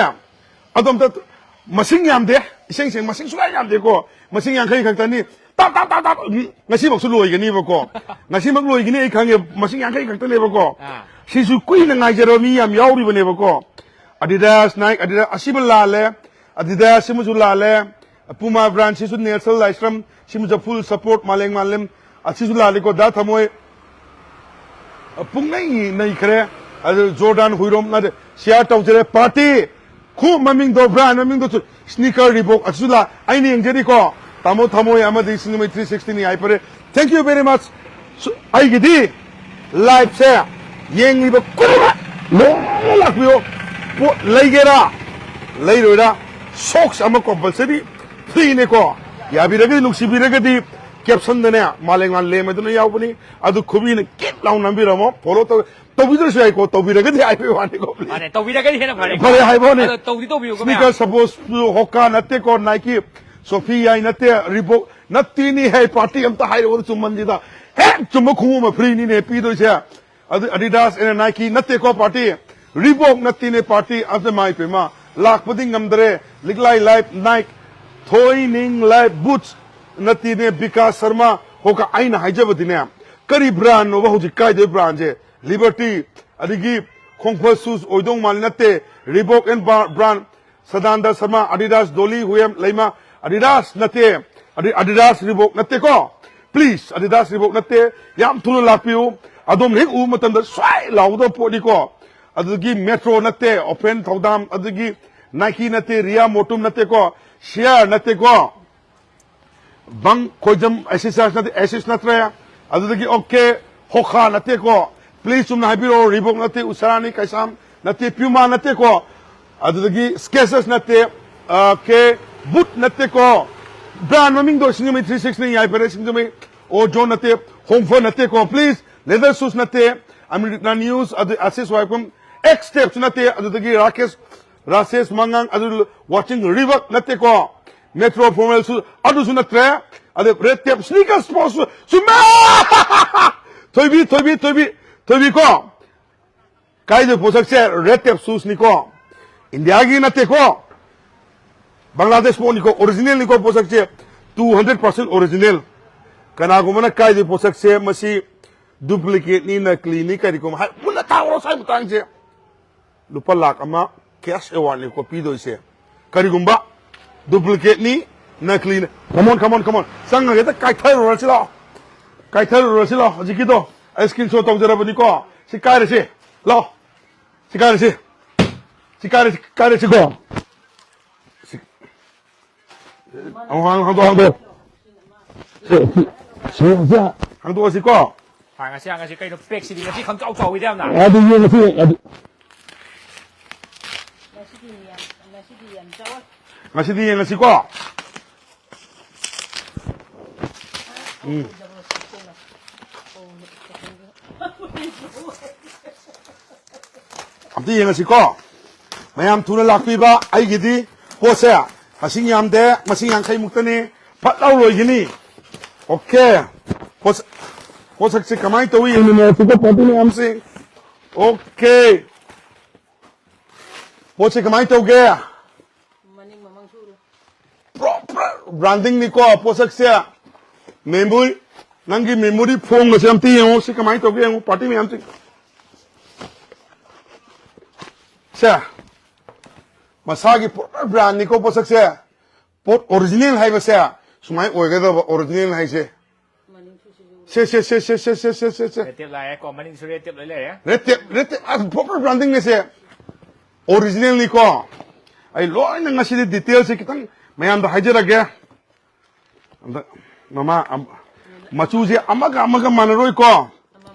ꯑꯗꯣ ꯑꯝꯇ, ꯃꯁꯤꯡ ꯌꯥꯝꯗꯦ, ꯏꯁꯦꯡ ꯁꯦꯡ ꯃꯁꯤꯡ ꯁꯨꯡꯌꯥ ꯌꯥꯝꯗꯦꯀꯣ꯫ ꯃꯁꯤꯡ ꯌꯥꯡꯈꯩ ꯈꯛꯇꯅꯤ꯫ ꯇꯥꯞ ꯇꯥꯞ ꯇꯥꯞ ꯇꯥꯞ, ꯎꯝ, ꯉꯁꯤꯃꯛꯁꯨ ꯂꯣꯏꯒꯅꯤꯕꯀꯣ꯫ ꯉꯁꯤꯃꯛ ꯂꯣꯏꯒꯅꯤ ꯑꯩ ꯈꯪꯉꯦ, ꯃꯁꯤꯡ ꯌꯥꯡꯈꯩ ꯈꯛꯇꯅꯦꯕꯀꯣ꯫ ꯑꯥ꯫ ꯁꯤꯁꯨ ꯀꯨꯏꯅ ꯉꯥꯏꯖꯔꯕ ꯃꯤ ꯌꯥꯝ ꯌꯥꯎꯔꯤꯕꯅꯦꯕꯀꯣ꯫ Adidas, Nike, Adidas, ꯑꯁꯤꯃ ꯂꯥꯜꯂꯦ꯫ Adidas ꯁꯤꯃꯁꯨ ꯂꯥꯜꯂꯦ꯫ Puma brand ꯁꯤꯁꯨ Nelson Lifestream, ꯁꯤꯃꯁꯨ full support, ꯃꯥꯂꯦꯝ ꯃꯥꯂꯦꯝ꯫ ꯑꯁꯤꯁꯨ ꯂꯥꯜꯂꯦꯀꯣ, ꯗꯥ ꯊꯃꯣꯏ꯫ ꯄꯨꯡꯅꯩ ꯅꯩꯈ꯭ꯔꯦ꯫ ꯑꯗꯨ ꯖꯣꯔꯗꯥꯟ ꯍꯨꯏꯔꯣꯝ, ꯅꯠꯇꯦ, ꯁꯤꯌꯥꯔ ꯇꯧꯖꯔꯦ꯫ ꯄꯥꯔꯇꯤ ꯈꯣꯡꯎꯞ ꯃꯃꯤꯡꯗꯣ, ꯕ꯭ꯔꯥꯟ ꯃꯃꯤꯡꯗꯣ, ꯁ꯭ꯅꯤꯀꯔ ꯔꯤꯕꯣꯛ ꯑꯁꯤꯁꯨ ꯂꯥ-, ꯑꯩꯅ ꯌꯦꯡꯖꯔꯤꯀꯣ꯫ ꯇꯥꯃꯣ ꯊꯃꯣꯏ ꯑꯃꯗꯤ cinema three sixtyꯅꯤ ꯍꯥꯏꯐꯔꯦ꯫ Thank you very much꯫ ꯁꯨ-, ꯑꯩꯒꯤꯗꯤ ꯂꯥꯏꯐꯁꯦ ꯌꯦꯡꯂꯤꯕ ꯈꯨꯗꯤꯡꯃꯛ ꯂꯣꯏꯅ ꯂꯥꯛꯄꯤꯌꯣ꯫ ꯄꯣꯠ ꯂꯩꯒꯦꯔꯥ ꯂꯩꯔꯣꯏꯔꯥ, ꯁꯣꯛꯁ ꯑꯃ ꯀꯝꯄꯜꯁꯔꯤ ꯐ꯭ꯔꯤꯅꯦꯀꯣ꯫ ꯌꯥꯕꯤꯔꯒꯗꯤ, ꯅꯨꯡꯁꯤꯕꯤꯔꯒꯗꯤ ꯀꯦꯞꯁꯟꯗꯅꯦ ꯃꯥꯂꯦꯝꯉꯥꯟ ꯂꯦꯝ ꯍꯥꯏꯗꯨꯅ ꯌꯥꯎꯕꯅꯤ꯫ ꯑꯗꯨ ꯈꯨꯕꯤꯅ ꯀꯤꯠ ꯂꯥꯎ ꯅꯝꯕꯤꯔꯝꯃꯣ꯫ ꯐꯣꯂꯣ ꯇꯧ-, ꯇꯧꯕꯤꯗ꯭ꯔꯁꯨ ꯌꯥꯏꯀꯣ, ꯇꯧꯕꯤꯔꯒꯗꯤ ꯍꯥꯏꯕꯒꯤ ꯋꯥꯅꯤꯀꯣ꯫ ꯃꯥꯅꯦ, ꯇꯧꯕꯤꯔꯒꯗꯤ ꯍꯦꯟꯅ ꯐꯔꯦ꯫ ꯐꯔꯦ ꯍꯥꯏꯕ ꯋꯥꯅꯤ꯫ ꯑꯗꯣ ꯇꯧꯗꯤ ꯇꯧꯕꯤꯌꯨꯀꯣ, ꯁ꯭ꯅꯤꯀꯔ, ꯃꯌꯥꯝ꯫ ꯁꯄꯣꯁ, ꯍꯣꯀꯥ ꯅꯠꯇꯦꯀꯣ, ꯅꯥꯏꯀꯤ, ꯁꯣꯐꯤ ꯌꯥꯏ ꯅꯠꯇꯦ, ꯔꯤꯕꯣꯛ ꯅꯠꯇꯦꯅꯤ ꯍꯦ, ꯄꯥꯔꯇꯤ ꯑꯝꯇ ꯍꯥꯏꯔꯛꯑꯣ ꯆꯨꯝꯃꯟꯁꯤꯗ꯫ ꯍꯦꯛ ꯆꯨꯝꯕ ꯈꯣꯡꯎꯞ ꯑꯃ ꯐ꯭ꯔꯤꯅꯤꯅꯦ ꯄꯤꯗꯣꯏꯁꯦ꯫ ꯑꯗꯨ Adidas and Nike ꯅꯠꯇꯦꯀꯣ ꯄꯥꯔꯇꯤ, ꯔꯤꯕꯣꯛ ꯅꯠꯇꯦꯅꯦ ꯄꯥꯔꯇꯤ, ꯑꯗ ꯃꯥꯏ ꯄꯦꯝꯃ ꯂꯥꯛꯄꯗꯤ ꯉꯝꯗꯔꯦ꯫ ꯂꯤꯛꯂꯥꯏ ꯂꯥꯏꯐ, ꯅꯥꯏꯛ, ꯊꯣꯏꯅꯤꯡ ꯂꯥꯏꯐ, ꯕꯨꯠꯁ ꯅꯠꯇꯦꯅꯦ ꯕꯤꯀꯥꯁ ꯁꯔꯃ, ꯍꯣꯀꯥ꯫ ꯑꯩꯅ ꯍꯥꯏꯖꯕꯗꯤꯅꯦ, ꯀꯔꯤ ꯕ꯭ꯔꯥꯟꯅꯣꯕ ꯍꯧꯖꯤꯛ ꯀꯥꯏꯗꯣꯏ ꯕ꯭ꯔꯥꯟꯁꯦ? ꯂꯤꯕꯔꯇꯤ, ꯑꯗꯒꯤ ꯈꯣꯡꯐ ꯁꯨꯁ ꯑꯣꯏꯗꯧ ꯃꯥꯜꯂꯤ, ꯅꯠꯇꯦ, ꯔꯤꯕꯣꯛ ꯑꯦꯟ ꯕ꯭ꯔꯥꯟ, ꯁꯗꯥꯅꯟꯗ ꯁꯔꯃ, Adidas, ꯗꯣꯂꯤ, ꯍꯨꯌꯦꯝ, ꯂꯩꯃ, Adidas ꯅꯠꯇꯦ, ꯑꯗꯩ Adidas, ꯔꯤꯕꯣꯛ ꯅꯠꯇꯦꯀꯣ꯫ Please, Adidas, ꯔꯤꯕꯣꯛ ꯅꯠꯇꯦ꯫ ꯌꯥꯝ ꯊꯨꯅ ꯂꯥꯛꯄꯤꯌꯨ꯫ ꯑꯗꯣꯝꯅ ꯍꯦꯛ ꯎꯕ ꯃꯇꯝꯗ ꯁ꯭ꯋꯥꯏ ꯂꯥꯎꯒꯗꯕ ꯄꯣꯠꯅꯤꯀꯣ꯫ ꯑꯗꯨꯗꯒꯤ ꯃꯦꯇ꯭ꯔꯣ ꯅꯠꯇꯦ, ꯑꯣꯄꯦꯟ ꯊꯧꯗꯥꯝ, ꯑꯗꯨꯗꯒꯤ ꯅꯥꯏꯀꯤ ꯅꯠꯇꯦ, ꯔꯤꯌꯥ ꯃꯣꯇꯨꯝ ꯅꯠꯇꯦꯀꯣ, ꯁꯤꯌꯥꯔ ꯅꯠꯇꯦꯀꯣ, ꯕꯪ ꯈꯣꯏꯖꯝ, ꯑꯦꯁꯤꯁ ꯅꯠꯇꯦ, ꯑꯦꯁꯤꯁ ꯅꯠꯇ꯭ꯔꯦ, ꯑꯗꯨꯗꯒꯤ ꯑꯣꯀꯦ, ꯍꯣꯈꯥ ꯅꯠꯇꯦꯀꯣ, ꯄ꯭ꯂꯤꯁ ꯆꯨꯝꯅ ꯍꯥꯏꯕꯤꯔꯛꯑꯣ, ꯔꯤꯕꯣꯛ ꯅꯠꯇꯦ, ꯎꯁꯥꯔꯥꯅꯤ, ꯀꯩꯁꯥꯝ ꯅꯠꯇꯦ, ꯄ꯭ꯌꯨꯃꯥ ꯅꯠꯇꯦꯀꯣ, ꯑꯗꯨꯗꯒꯤ ꯁ꯭ꯀꯦꯆꯔꯁ ꯅꯠꯇꯦ, ꯑꯣꯀꯦ, ꯕꯨꯠ ꯅꯠꯇꯦꯀꯣ, ꯕ꯭ꯔꯥꯟ ꯃꯃꯤꯡꯗꯣ ꯁꯤꯡꯖꯃꯩ ꯊ꯭ꯔꯤ ꯁꯤꯛꯁꯅꯤ, ꯌꯥꯏꯐꯔꯦ ꯁꯤꯡꯖꯃꯩ, ꯑꯣꯖꯣ ꯅꯠꯇꯦ, ꯍꯣꯝꯐꯔ ꯅꯠꯇꯦꯀꯣ, ꯄ꯭ꯂꯤꯁ, ꯂꯦꯗꯔ ꯁꯨꯁ ꯅꯠꯇꯦ, ꯑꯃꯔꯤꯠꯅꯥ ꯅ꯭ꯌꯨꯁ, ꯑꯗꯨ ꯑꯁꯤꯁ ꯋꯥꯏꯐꯝ, ꯑꯦꯛꯁ ꯇꯦꯞꯁꯨ ꯅꯠꯇꯦ, ꯑꯗꯨꯗꯒꯤ ꯔꯥꯀꯦꯁ, ꯔꯥꯁꯦꯁ ꯃꯉꯥꯡ, ꯑꯗꯨ ꯋꯥꯆꯤꯡ ꯔꯤꯕꯛ ꯅꯠꯇꯦꯀꯣ, ꯃꯦꯇ꯭ꯔꯣ ꯐꯣꯔꯃꯦꯜꯁꯨ ꯑꯗꯨꯁꯨ ꯅꯠꯇ꯭ꯔꯦ, ꯑꯗꯩ ꯔꯦꯠ ꯇꯦꯞ ꯁ꯭ꯅꯤꯀꯔ ꯁ꯭ꯄꯣꯔꯠꯁꯨ ꯆꯨꯝꯃꯦ! ꯊꯣꯏꯕꯤ, ꯊꯣꯏꯕꯤ, ꯊꯣꯏꯕꯤ, ꯊꯣꯏꯕꯤ ꯀꯣ, ꯀꯥꯏꯗ ꯄꯣꯠꯁꯛꯁꯦ ꯔꯦꯠ ꯇꯦꯞ ꯁꯨꯁꯅꯤꯀꯣ, ꯏꯟꯗꯤꯌꯥꯒꯤ ꯅꯠꯇꯦꯀꯣ, ꯕꯪꯒ꯭ꯂꯥꯗꯦꯁ ꯄꯣꯠꯅꯤꯀꯣ, ꯑꯣꯔꯤꯖꯤꯅꯦꯜꯅꯤꯀꯣ ꯄꯣꯠꯁꯛꯁꯦ, ꯇꯨ ꯍꯟꯗ꯭ꯔꯦꯠ ꯄꯥꯔꯁꯦꯟ ꯑꯣꯔꯤꯖꯤꯅꯦꯜ꯫ ꯀꯅꯥꯒꯨꯝꯕꯅ ꯀꯥꯏꯗ ꯄꯣꯠꯁꯛꯁꯦ ꯃꯁꯤ ꯗꯨꯄ꯭ꯂꯤꯀꯦꯠꯅꯤ, ꯅꯀꯂꯤꯅꯤ, ꯀꯔꯤꯒꯨꯝꯕ ꯍꯥꯏ, ꯃꯨꯟꯅ ꯇꯥꯎꯔꯣ ꯁ꯭ꯋꯥꯏ ꯃꯇꯥꯡꯁꯦ꯫ ꯂꯨꯄꯥ ꯂꯥꯛ ꯑꯃ ꯀꯦꯁ ꯑꯦꯋꯥꯔꯗꯅꯤꯀꯣ ꯄꯤꯗꯣꯏꯁꯦ꯫ ꯀꯔꯤꯒꯨꯝꯕ ꯗꯨꯄ꯭ꯂꯤꯀꯦꯠꯅꯤ, ꯅꯀꯂꯤꯅꯤ꯫ Come on, come on, come on. ꯆꯪꯉꯒ ꯍꯦꯛꯇ ꯀꯥꯏꯊꯔꯨꯔꯁꯤ ꯂꯥꯛꯑꯣ꯫ ꯀꯥꯏꯊꯔꯨꯔꯁꯤ ꯂꯥꯛꯑꯣ꯫ ꯍꯧꯖꯤꯛꯀꯤꯗꯣ ꯑꯩ ꯁ꯭ꯀ꯭ꯔꯤꯟ ꯁꯣꯠ ꯇꯧꯖꯔꯕꯅꯤꯀꯣ꯫ ꯁꯤ ꯀꯥꯏꯔꯁꯤ꯫ ꯂꯥꯛꯑꯣ꯫ ꯁꯤ ꯀꯥꯏꯔꯁꯤ꯫ ꯁꯤ ꯀꯥꯏꯔꯁꯤ, ꯀꯥꯏꯔꯁꯤꯀꯣ꯫ ꯁꯤ, ꯑꯃꯨꯛ ꯍꯥꯡ-, ꯍꯥꯡꯗꯣꯛ, ꯍꯥꯡꯗꯣꯛ꯫ ꯁꯤ, ꯁꯤ, ꯁꯤ, ꯁꯤ꯫ ꯍꯥꯡꯗꯣꯛꯑꯁꯤꯀꯣ꯫ ꯍꯥꯡꯉꯁꯤ, ꯍꯥꯡꯉꯁꯤ꯫ ꯀꯩꯅꯣ ꯄꯦꯛꯁꯤꯗꯤ ꯉꯁꯤ ꯈꯪꯆꯥꯎ ꯆꯥꯎꯋꯤꯗ ꯌꯥꯝꯅ꯫ ꯑꯗꯨ ꯌꯦꯡꯉꯁꯤ, ꯑꯗꯨ꯫ ꯉꯁꯤꯗꯤ ꯌꯥꯝ, ꯉꯁꯤꯗꯤ ꯌꯥꯝ ꯆꯥꯎꯋꯦ꯫ ꯉꯁꯤꯗꯤ ꯌꯦꯡꯉꯁꯤꯀꯣ꯫ ꯎꯝ꯫ ꯑꯝꯇ ꯌꯦꯡꯉꯁꯤꯀꯣ꯫ ꯃꯌꯥꯝ ꯊꯨꯅ ꯂꯥꯛꯄꯤꯕ, ꯑꯩꯒꯤꯗꯤ ꯄꯣꯠꯁꯦ ꯃꯁꯤꯡ ꯌꯥꯝꯗꯦ, ꯃꯁꯤꯡ ꯌꯥꯡꯈꯩ ꯃꯨꯛꯇꯅꯤ, ꯐꯠ ꯂꯥꯎ ꯂꯣꯏꯒꯅꯤ꯫ ꯑꯣꯀꯦ꯫ ꯄꯣꯠꯁ-, ꯄꯣꯠꯁꯛꯁꯦ ꯀꯃꯥꯏꯅ ꯇꯧꯏ ꯌꯦꯡꯃꯤꯟꯅꯔꯁꯤꯀꯣ, ꯄꯥꯔꯇꯤ ꯃꯌꯥꯝꯁꯦ꯫ ꯑꯣꯀꯦ꯫ ꯄꯣꯠꯁꯦ ꯀꯃꯥꯏꯅ ꯇꯧꯒꯦ? ꯃꯅꯤꯡ ꯃꯃꯥꯡ ꯁꯨꯔꯨ꯫ ꯄ꯭ꯔꯣꯄꯔ ꯕ꯭ꯔꯥꯟꯗꯤꯡꯅꯤꯀꯣ ꯄꯣꯠꯁꯛꯁꯦ꯫ ꯃꯦꯃꯣꯔꯤ, ꯅꯪꯒꯤ ꯃꯦꯃꯣꯔꯤ ꯐꯣꯝꯒꯁꯦ ꯑꯝꯇ ꯌꯦꯡꯉꯣ, ꯁꯤ ꯀꯃꯥꯏꯅ ꯇꯧꯒꯦ ꯌꯦꯡꯉꯣ, ꯄꯥꯔꯇꯤ ꯃꯌꯥꯝꯁꯤꯡ꯫ ꯁꯦ, ꯃꯁꯥꯒꯤ ꯄ꯭ꯔꯣꯄꯔ ꯕ꯭ꯔꯥꯟꯅꯤꯀꯣ ꯄꯣꯠꯁꯛꯁꯦ꯫ ꯄꯣꯠ ꯑꯣꯔꯤꯖꯤꯅꯦꯜ ꯍꯥꯏꯕꯁꯦ ꯁꯨꯃꯥꯏꯅ ꯑꯣꯏꯒꯗꯕ, ꯑꯣꯔꯤꯖꯤꯅꯦꯜ ꯍꯥꯏꯁꯦ꯫ ꯁꯦ, ꯁꯦ, ꯁꯦ, ꯁꯦ꯫ ꯔꯦꯠ ꯇꯦꯞ ꯂꯥꯛꯑꯦꯀꯣ, ꯃꯅꯤꯡꯁꯨ ꯔꯦꯠ ꯇꯦꯞ ꯂꯣꯏ ꯂꯩꯔꯦ꯫ ꯔꯦꯠ ꯇꯦꯞ, ꯔꯦꯠ ꯇꯦꯞ, ꯑ, ꯄ꯭ꯔꯣꯄꯔ ꯕ꯭ꯔꯥꯟꯗꯤꯡꯅꯦꯁꯦ꯫ ꯑꯣꯔꯤꯖꯤꯅꯦꯜꯅꯤꯀꯣ꯫ ꯑꯩ ꯂꯣꯏꯅ ꯉꯁꯤꯗꯤ ꯗꯤꯇꯦꯜꯁꯦ ꯈꯤꯇꯪ ꯃꯌꯥꯝꯗ ꯍꯥꯏꯖꯔꯒꯦ꯫ ꯑꯝꯇ ꯃꯃꯥ, ꯑꯝ-, ꯃꯆꯨꯁꯦ ꯑꯃꯒ ꯑꯃꯒ ꯃꯥꯟꯅꯔꯣꯏꯀꯣ꯫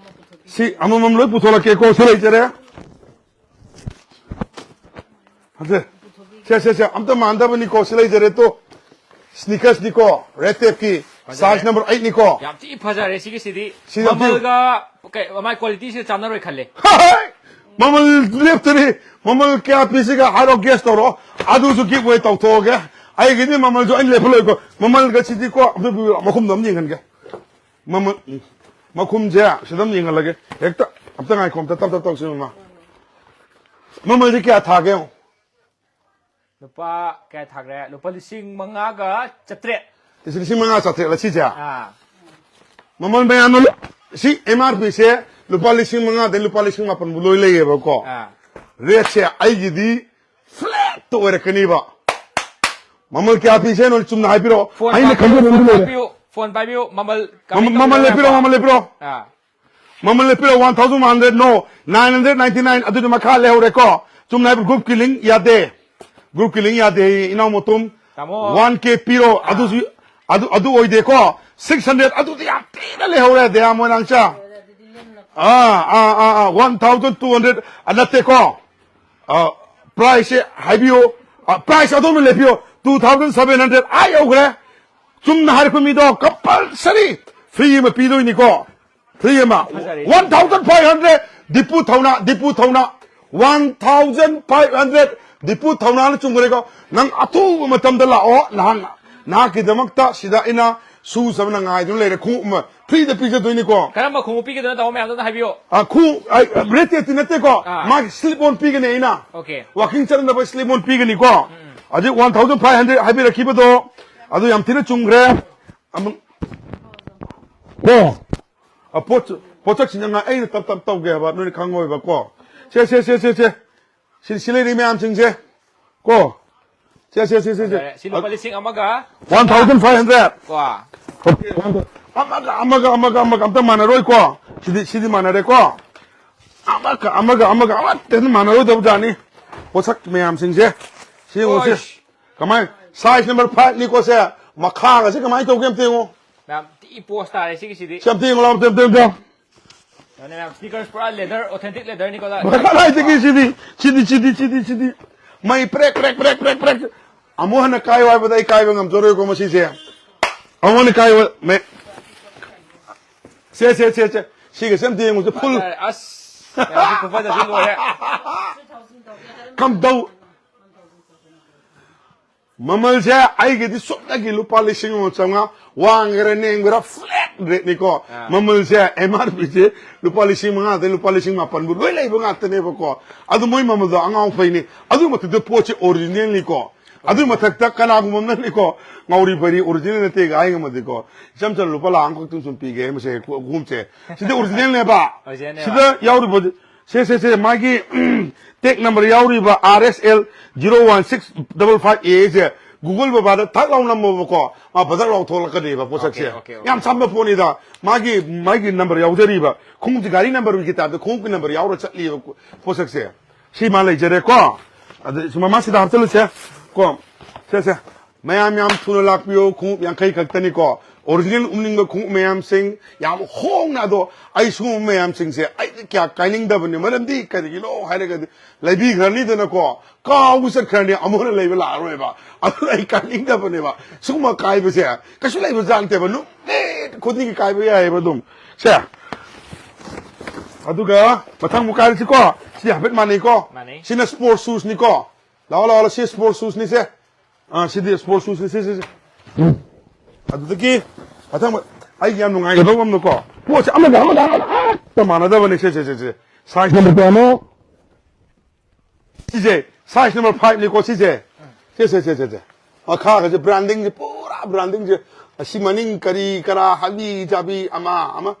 ꯁꯤ ꯑꯃꯃꯝ ꯂꯣꯏ ꯄꯨꯊꯣꯛꯂꯛꯀꯦꯀꯣ꯫ ꯁꯤ ꯂꯩꯖꯔꯦ꯫ ꯁꯦ, ꯁꯦ, ꯁꯦ, ꯑꯝꯇ ꯃꯥꯟꯗꯕꯅꯤꯀꯣ꯫ ꯁꯤ ꯂꯩꯖꯔꯦ ꯇꯣ꯫ Sneakers ꯅꯤꯀꯣ, Red Tape ꯀꯤ꯫ ꯐꯖꯔꯦ꯫ Size number eight ꯅꯤꯀꯣ꯫ ꯌꯥꯝ ꯊꯤ ꯐꯖꯔꯦ ꯁꯤꯒꯤꯁꯤꯗꯤ꯫ ꯁꯤ ꯌꯥꯝ ꯊꯤ ꯃꯃꯜꯒ ꯀꯩ, ꯃꯥꯏ quality ꯁꯤꯒ ꯆꯥꯟꯅꯔꯣꯏ ꯈꯜꯂꯦ꯫ ꯃꯃꯜ ꯂꯦꯞꯇꯔꯤ꯫ ꯃꯃꯜ ꯀꯌꯥ ꯄꯤꯁꯤꯒ ꯍꯥꯏꯔꯣ, guess ꯇꯧꯔꯣ꯫ ꯑꯗꯨꯁꯨ give away ꯇꯧꯊꯣꯛꯑꯒꯦ꯫ ꯑꯩꯒꯤꯗꯤ ꯃꯃꯜꯁꯨ ꯑꯩꯅ ꯂꯦꯞꯍꯜꯂꯣꯏꯀꯣ꯫ ꯃꯃꯜꯒ ꯁꯤꯗꯤꯀꯣ, ꯑꯝꯇ ꯄꯤꯕꯤꯔꯣ꯫ ꯃꯈꯨꯝꯗꯣ ꯑꯝ ꯌꯦꯡꯍꯟꯒꯦ꯫ ꯃꯃꯜ, ꯃꯈꯨꯝꯁꯦ ꯁꯤꯗ ꯑꯝ ꯌꯦꯡꯍꯜꯂꯒꯦ꯫ ꯍꯦꯛꯇ, ꯑꯝꯇ ꯉꯥꯏꯈꯣ, ꯑꯝꯇ ꯇꯞ ꯇꯞ ꯇꯧꯁꯤ, ꯃꯃꯥ꯫ ꯃꯃꯜꯁꯦ ꯀꯌꯥ ꯊꯥꯒꯦ ꯌꯦꯡꯉꯣ꯫ ꯂꯨꯄꯥ ꯀꯌꯥ ꯊꯥꯈ꯭ꯔꯦ? ꯂꯨꯄꯥ ꯂꯤꯁꯤꯡ ꯃꯉꯥꯒ ꯆꯥꯇ꯭ꯔꯦꯠ꯫ ꯁꯤ ꯂꯤꯁꯤꯡ ꯃꯉꯥ ꯆꯥꯇ꯭ꯔꯦꯠꯂ ꯁꯤꯁꯦ? ꯑꯥ꯫ ꯃꯃꯜ ꯃꯌꯥꯝꯅ ꯂꯣ-, ꯁꯤ M R P ꯁꯦ ꯂꯨꯄꯥ ꯂꯤꯁꯤꯡ ꯃꯉꯥꯗꯩ ꯂꯨꯄꯥ ꯂꯤꯁꯤꯡ ꯃꯥꯄꯟꯕꯨ ꯂꯣꯏ ꯂꯩꯌꯦꯕꯀꯣ꯫ ꯑꯥ꯫ Rate ꯁꯦ ꯑꯩꯒꯤꯗꯤ flat ꯇ ꯑꯣꯏꯔꯛꯀꯅꯤꯕ꯫ ꯃꯃꯜ ꯀꯌꯥ ꯄꯤꯁꯦ ꯍꯥꯏꯅꯣ ꯆꯨꯝꯅ ꯍꯥꯏꯕꯤꯔꯛꯑꯣ꯫ Phone ꯑꯩꯅ ꯄꯥꯏꯕꯤꯌꯨ, ꯈꯪꯖꯕ ꯑꯃꯗꯤ phone ꯂꯩꯔꯦ꯫ ꯄꯥꯏꯕꯤꯌꯨ, phone ꯄꯥꯏꯕꯤꯌꯨ꯫ ꯃꯃꯜ ꯃꯃ-, ꯀꯃꯥꯏꯅ ꯃꯃꯜ ꯇꯧꯒꯦ ꯂꯦꯞꯄꯤꯔꯣ, ꯍꯥꯏꯕ? ꯃꯃꯜ ꯂꯦꯞꯄꯤꯔꯣ꯫ ꯑꯥ꯫ ꯃꯃꯜ ꯂꯦꯞꯄꯤꯔꯣ, one thousand one hundred, no, nine hundred ninety-nine, ꯑꯗꯨꯗꯤ ꯃꯈꯥ ꯂꯩꯍꯧꯔꯦꯀꯣ꯫ ꯆꯨꯝꯅ ꯍꯥꯏꯕ group ꯀꯤ link ꯌꯥꯗꯦ꯫ Group ꯀꯤ link ꯌꯥꯗꯦ, ꯏꯅꯥꯎ ꯃꯇꯨꯝ꯫ ꯇꯥꯃꯣ꯫ One K ꯄꯤꯔꯣ, ꯑꯥ꯫ ꯑꯗꯨꯁꯨ, ꯑꯗꯨ, ꯑꯗꯨ ꯑꯣꯏꯗꯦꯀꯣ꯫ Six hundred, ꯑꯗꯨꯗꯤ ꯌꯥꯝ ꯊꯤꯅ ꯂꯩꯍꯧꯔꯦ, ꯗꯌꯥ ꯃꯣꯏꯔꯥꯡꯆꯥ꯫ ꯑꯥ, ꯑꯥ, ꯑꯥ, ꯑꯥ, one thousand two hundred, ꯑ, ꯅꯠꯇꯦꯀꯣ꯫ ꯑ, price ꯁꯦ ꯍꯥꯏꯕꯤꯌꯨ꯫ ꯑ, price ꯑꯗꯣꯝꯅ ꯂꯦꯞꯄꯤꯌꯨ꯫ Two thousand seven hundred ꯑꯥ ꯌꯧꯈ꯭ꯔꯦ꯫ ꯆꯨꯝꯅ ꯍꯥꯏꯔꯛꯄ ꯃꯤꯗꯣ compulsory free ꯑꯃ ꯄꯤꯗꯣꯏꯅꯤꯀꯣ꯫ Free ꯑꯃ꯫ ꯐꯖꯔꯦ꯫ One thousand five hundred, Dipu ꯊꯧꯅꯥ, ꯗꯤꯄꯨ ꯊꯧꯅꯥ꯫ One thousand five hundred, Dipu ꯊꯧꯅꯥꯅ ꯆꯨꯝꯈ꯭ꯔꯦꯀꯣ꯫ ꯅꯪ ꯑꯊꯨꯕ ꯃꯇꯝꯗ ꯂꯥꯛꯑꯣ꯫ ꯅꯍꯥꯛ, ꯅꯍꯥꯛꯀꯤꯗꯃꯛꯇ ꯁꯤꯗ ꯑꯩꯅ shoes ꯑꯃꯅ ꯉꯥꯏꯗꯨꯅ ꯂꯩꯔꯦ꯫ ꯈꯣꯡꯎꯞ ꯑꯃ free ꯗ ꯄꯤꯖꯗꯣꯏꯅꯤꯀꯣ꯫ ꯀꯔꯝꯕ ꯈꯣꯡꯎꯞ ꯄꯤꯒꯗꯣꯏꯅꯣ ꯇꯥꯃꯣ ꯃꯌꯥꯝꯗ ꯑꯝꯇ ꯍꯥꯏꯕꯤꯌꯣ꯫ ꯑ, ꯈꯣꯡꯎꯞ, ꯑ, Red Tape ꯇꯤ ꯅꯠꯇꯦꯀꯣ꯫ ꯑꯥ꯫ ꯃꯥꯒꯤ slip on ꯄꯤꯒꯅꯤ ꯑꯩꯅ꯫ Okay꯫ Walking ꯆꯠꯅꯕ slip on ꯄꯤꯒꯅꯤꯀꯣ꯫ ꯎꯝ, ꯎꯝ꯫ ꯍꯧꯖꯤꯛ one thousand five hundred ꯍꯥꯏꯕꯤꯔꯛꯈꯤꯕꯗꯣ ꯑꯗꯨ ꯌꯥꯝ ꯊꯤꯅ ꯆꯨꯝꯈ꯭ꯔꯦ꯫ ꯑꯃꯨꯛ ꯀꯣ꯫ ꯑ, ꯄꯣꯠ-, ꯄꯣꯠꯁꯛꯁꯤꯡꯁꯦ ꯉꯥꯏ-, ꯑꯩꯅ ꯇꯞ ꯇꯞ ꯇꯧꯒꯦ ꯍꯥꯏꯕ, ꯅꯣꯏꯅ ꯈꯪꯉꯣꯏꯕꯀꯣ꯫ ꯁꯦ, ꯁꯦ, ꯁꯦ, ꯁꯦ, ꯁꯦ꯫ ꯁꯤ, ꯁꯤ ꯂꯩꯔꯤ ꯃꯌꯥꯝꯁꯤꯡꯁꯦ ꯀꯣ꯫ ꯁꯦ, ꯁꯦ, ꯁꯦ, ꯁꯦ, ꯁꯦ꯫ ꯐꯖꯔꯦ꯫ ꯁꯤ ꯂꯨꯄꯥ ꯂꯤꯁꯤꯡ ꯑꯃꯒ one thousand five hundred꯫ ꯀꯣ꯫ Okay, one thousand꯫ ꯑꯃꯒ, ꯑꯃꯒ, ꯑꯃꯒ, ꯑꯃꯒ ꯑꯝꯇ ꯃꯥꯟꯅꯔꯣꯏꯀꯣ꯫ ꯁꯤꯗꯤ, ꯁꯤꯗꯤ ꯃꯥꯟꯅꯔꯦꯀꯣ꯫ ꯑꯃꯒ, ꯑꯃꯒ, ꯑꯃꯒ ꯑꯃꯠꯇ ꯃꯥꯟꯅꯔꯣꯏꯗꯕ ꯖꯥꯠꯅꯤ꯫ ꯄꯣꯠꯁꯛ ꯃꯌꯥꯝꯁꯤꯡꯁꯦ꯫ ꯁꯤ ꯌꯦꯡꯉꯨꯁꯦ꯫ ꯑꯣꯏꯁ꯫ ꯀꯃꯥꯏ? Size number five ꯅꯤꯀꯣ ꯁꯦ꯫ ꯃꯈꯥꯒꯁꯦ ꯀꯃꯥꯏꯅ ꯇꯧꯒꯦ ꯑꯝꯇ ꯌꯦꯡꯉꯣ꯫ ꯃꯌꯥꯝ ꯊꯤ ꯄꯣꯁ ꯇꯥꯔꯦ ꯁꯤꯒꯤꯁꯤꯗꯤ꯫ ꯁꯤ ꯑꯝꯇ ꯌꯦꯡꯉꯨ ꯂꯥꯎ, ꯑꯝꯇ, ꯑꯝꯇ, ꯑꯝꯇ꯫ ꯌꯦꯡꯉꯨꯅꯦ ꯃꯌꯥꯝ, ꯁ꯭ꯅꯤꯀꯔꯁ ꯄꯨꯔꯥ ꯂꯦꯗꯔ, ꯑꯣꯊꯦꯟꯇꯤꯛ ꯂꯦꯗꯔꯅꯤꯀꯣ꯫ ꯀꯗꯥꯏꯗꯒꯤ ꯁꯤꯗꯤ, ꯁꯤꯗꯤ, ꯁꯤꯗꯤ, ꯁꯤꯗꯤ, ꯁꯤꯗꯤ꯫ ꯃꯩ ꯄ꯭ꯔꯦꯛ, ꯄ꯭ꯔꯦꯛ, ꯄ꯭ꯔꯦꯛ, ꯄ꯭ꯔꯦꯛ, ꯄ꯭ꯔꯦꯛ꯫ ꯑꯃꯨꯛ ꯍꯟꯅ ꯀꯥꯏꯌꯨ ꯍꯥꯏꯕꯗ ꯑꯩ ꯀꯥꯏꯕ ꯉꯝꯖꯔꯣꯏꯀꯣ ꯃꯁꯤꯁꯦ꯫ ꯑꯃꯨꯛ ꯍꯟꯅ ꯀꯥꯏꯌꯨ, ꯃꯦ-, ꯁꯦ, ꯁꯦ, ꯁꯦ, ꯁꯦ꯫ ꯁꯤꯒꯁꯦ ꯑꯝꯇ ꯌꯦꯡꯉꯨꯁꯦ, ꯐꯨꯜ꯫ ꯑꯁ, ꯃꯌꯥꯝꯁꯤ ꯈꯨꯐꯖꯁꯤ ꯂꯣꯏꯔꯦ꯫ ꯀꯝꯗꯧ? ꯃꯃꯜꯁꯦ ꯑꯩꯒꯤꯗꯤ ꯁꯨꯞꯅꯒꯤ ꯂꯨꯄꯥ ꯂꯤꯁꯤꯡ ꯑꯃ ꯆꯥꯝꯃꯉꯥ, ꯋꯥꯡꯒꯦꯔꯥ ꯅꯦꯝꯒꯦꯔꯥ flat rate ꯅꯤꯀꯣ꯫ ꯑꯥ꯫ ꯃꯃꯜꯁꯦ M R P ꯁꯦ ꯂꯨꯄꯥ ꯂꯤꯁꯤꯡ ꯃꯉꯥꯗꯩ ꯂꯨꯄꯥ ꯂꯤꯁꯤꯡ ꯃꯥꯄꯟꯕꯨ ꯂꯣꯏ ꯂꯩꯕ ꯉꯥꯛꯇꯅꯦꯕꯀꯣ꯫ ꯑꯗꯨ ꯃꯣꯏ ꯃꯃꯜꯗꯣ ꯑꯉꯥꯎ ꯐꯩꯅꯤ꯫ ꯑꯗꯨꯒꯤ ꯃꯊꯛꯇ ꯄꯣꯠꯁꯦ original ꯅꯤꯀꯣ꯫ ꯑꯗꯨꯒꯤ ꯃꯊꯛꯇ ꯀꯅꯥꯒꯨꯝꯕ ꯑꯃꯅꯅꯤꯀꯣ, ꯉꯥꯎꯔꯤ ꯐꯩꯔꯤ original ꯅꯠꯇꯦꯒ ꯍꯥꯏ ꯉꯝꯃꯗꯤꯀꯣ, ꯏꯆꯝ ꯆꯝꯅ ꯂꯨꯄꯥ ꯂꯥꯈ ꯑꯃꯈꯛꯇꯪ ꯁꯨꯝ ꯄꯤꯒꯦ ꯃꯁꯦ ꯈꯣꯡꯎꯞꯁꯦ꯫ ꯁꯤꯗꯤ original ꯅꯦꯕ꯫ Original ꯅꯦꯕ꯫ ꯁꯤꯗ ꯌꯥꯎꯔꯤꯕ ꯁꯦ, ꯁꯦ, ꯁꯦ, ꯃꯥꯒꯤ tag number ꯌꯥꯎꯔꯤꯕ R S L zero one six double five A say Google ꯕꯕꯥꯗ ꯊꯛ ꯂꯥꯎ ꯅꯝꯃꯣꯕꯀꯣ, ꯃꯥ ꯕꯗꯛ ꯂꯥꯎ ꯊꯣꯛꯂꯛꯀꯅꯦꯕ ꯄꯣꯠꯁꯛꯁꯦ꯫ Okay, okay, okay. ꯌꯥꯝ ꯁꯝꯕ ꯄꯣꯠꯅꯤꯗ꯫ ꯃꯥꯒꯤ, ꯃꯥꯒꯤ number ꯌꯥꯎꯖꯔꯤꯕ ꯈꯣꯡꯎꯞꯁꯦ ꯒꯥꯔꯤ number ꯒꯤ type ꯇ ꯈꯣꯡꯎꯞꯀꯤ number ꯌꯥꯎꯔ ꯆꯠꯂꯤꯕ ꯄꯣꯠꯁꯛꯁꯦ꯫ ꯁꯤ ꯃꯥ ꯂꯩꯖꯔꯦꯀꯣ꯫ ꯑꯗ ꯁꯤ ꯃꯃꯥ ꯁꯤꯗ ꯍꯥꯞꯆꯜꯂꯨꯁꯦ ꯀꯣ꯫ ꯁꯦ, ꯁꯦ꯫ ꯃꯌꯥꯝ ꯌꯥꯝ ꯊꯨꯅ ꯂꯥꯛꯄꯤꯌꯨ, ꯈꯣꯡꯎꯞ ꯌꯥꯡꯈꯩ ꯈꯛꯇꯅꯤꯀꯣ꯫ Original ꯎꯞꯅꯤꯡꯕ ꯈꯣꯡꯎꯞ ꯃꯌꯥꯝꯁꯤꯡ ꯌꯥꯝ ꯍꯣꯡꯅ꯫ ꯑꯗꯣ ꯑꯩ ꯁꯤꯒꯨꯝꯕ ꯃꯌꯥꯝꯁꯤꯡꯁꯦ ꯑꯩꯗꯤ ꯀꯌꯥ ꯀꯥꯏꯅꯤꯡꯗꯕꯅꯤ꯫ ꯃꯔꯝꯗꯤ ꯀꯔꯤꯒꯤꯅꯣ ꯍꯥꯏꯔꯒꯗꯤ ꯂꯩꯕꯤꯈ꯭ꯔꯅꯤꯗꯅꯀꯣ, ꯀꯥꯎꯕ ꯆꯠꯈ꯭ꯔꯅꯤ, ꯑꯃꯨꯛ ꯍꯟꯅ ꯂꯩꯕ ꯂꯥꯛꯑꯔꯣꯏꯕ꯫ ꯑꯗꯨꯅ ꯑꯩ ꯀꯥꯏꯅꯤꯡꯗꯕꯅꯦꯕ꯫ ꯁꯤꯒꯨꯝꯕ ꯀꯥꯏꯕꯁꯦ ꯀꯩꯁꯨ ꯂꯩꯕ ꯖꯥꯠ ꯅꯠꯇꯦꯕ꯫ ꯅꯨꯃꯤꯠ ꯈꯨꯗꯤꯡꯒꯤ ꯀꯥꯏꯕ ꯌꯥꯏꯑꯕ ꯑꯗꯨꯝ꯫ ꯁꯦ꯫ ꯑꯗꯨꯒ ꯃꯊꯪ ꯑꯃꯨꯛ ꯀꯥꯏꯔꯁꯤꯀꯣ꯫ ꯁꯤꯗꯤ ꯍꯥꯏꯐꯦꯠ ꯃꯥꯟꯅꯩꯀꯣ꯫ ꯃꯥꯟꯅꯩ꯫ ꯁꯤꯅ sport shoes ꯅꯤꯀꯣ꯫ ꯂꯥꯛꯑꯣ, ꯂꯥꯛꯑꯣ, ꯁꯤ sport shoes ꯅꯤꯁꯦ꯫ ꯑꯥ, ꯁꯤꯗꯤ sport shoes ꯅꯤ, ꯁꯤ, ꯁꯤ, ꯁꯤ꯫ ꯑꯗꯨꯗꯒꯤ ꯃꯊꯪ ꯑꯩꯒꯤ ꯌꯥꯝ ꯅꯨꯡꯉꯥꯏꯒꯗꯧꯕ ꯑꯃꯅꯀꯣ, ꯄꯣꯠꯁꯦ ꯑꯃꯒ ꯑꯃꯒ ꯑꯃꯒ ꯑꯃꯠꯇ ꯃꯥꯟꯅꯗꯕꯅꯤ꯫ ꯁꯦ, ꯁꯦ, ꯁꯦ, ꯁꯦ꯫ Size number ꯀꯌꯥꯅꯣ? ꯁꯤꯁꯦ size number five ꯅꯤꯀꯣ, ꯁꯤꯁꯦ꯫ ꯁꯦ, ꯁꯦ, ꯁꯦ, ꯁꯦ, ꯁꯦ꯫ ꯃꯈꯥꯒꯁꯦ branding ꯁꯦ ꯄꯨꯔꯥ branding ꯁꯦ꯫ ꯑꯁꯤ ꯃꯅꯤꯡ ꯀꯔꯤ ꯀꯔꯥ ꯍꯥꯕꯤ ꯆꯥꯕꯤ ꯑꯃ ꯑꯃ꯫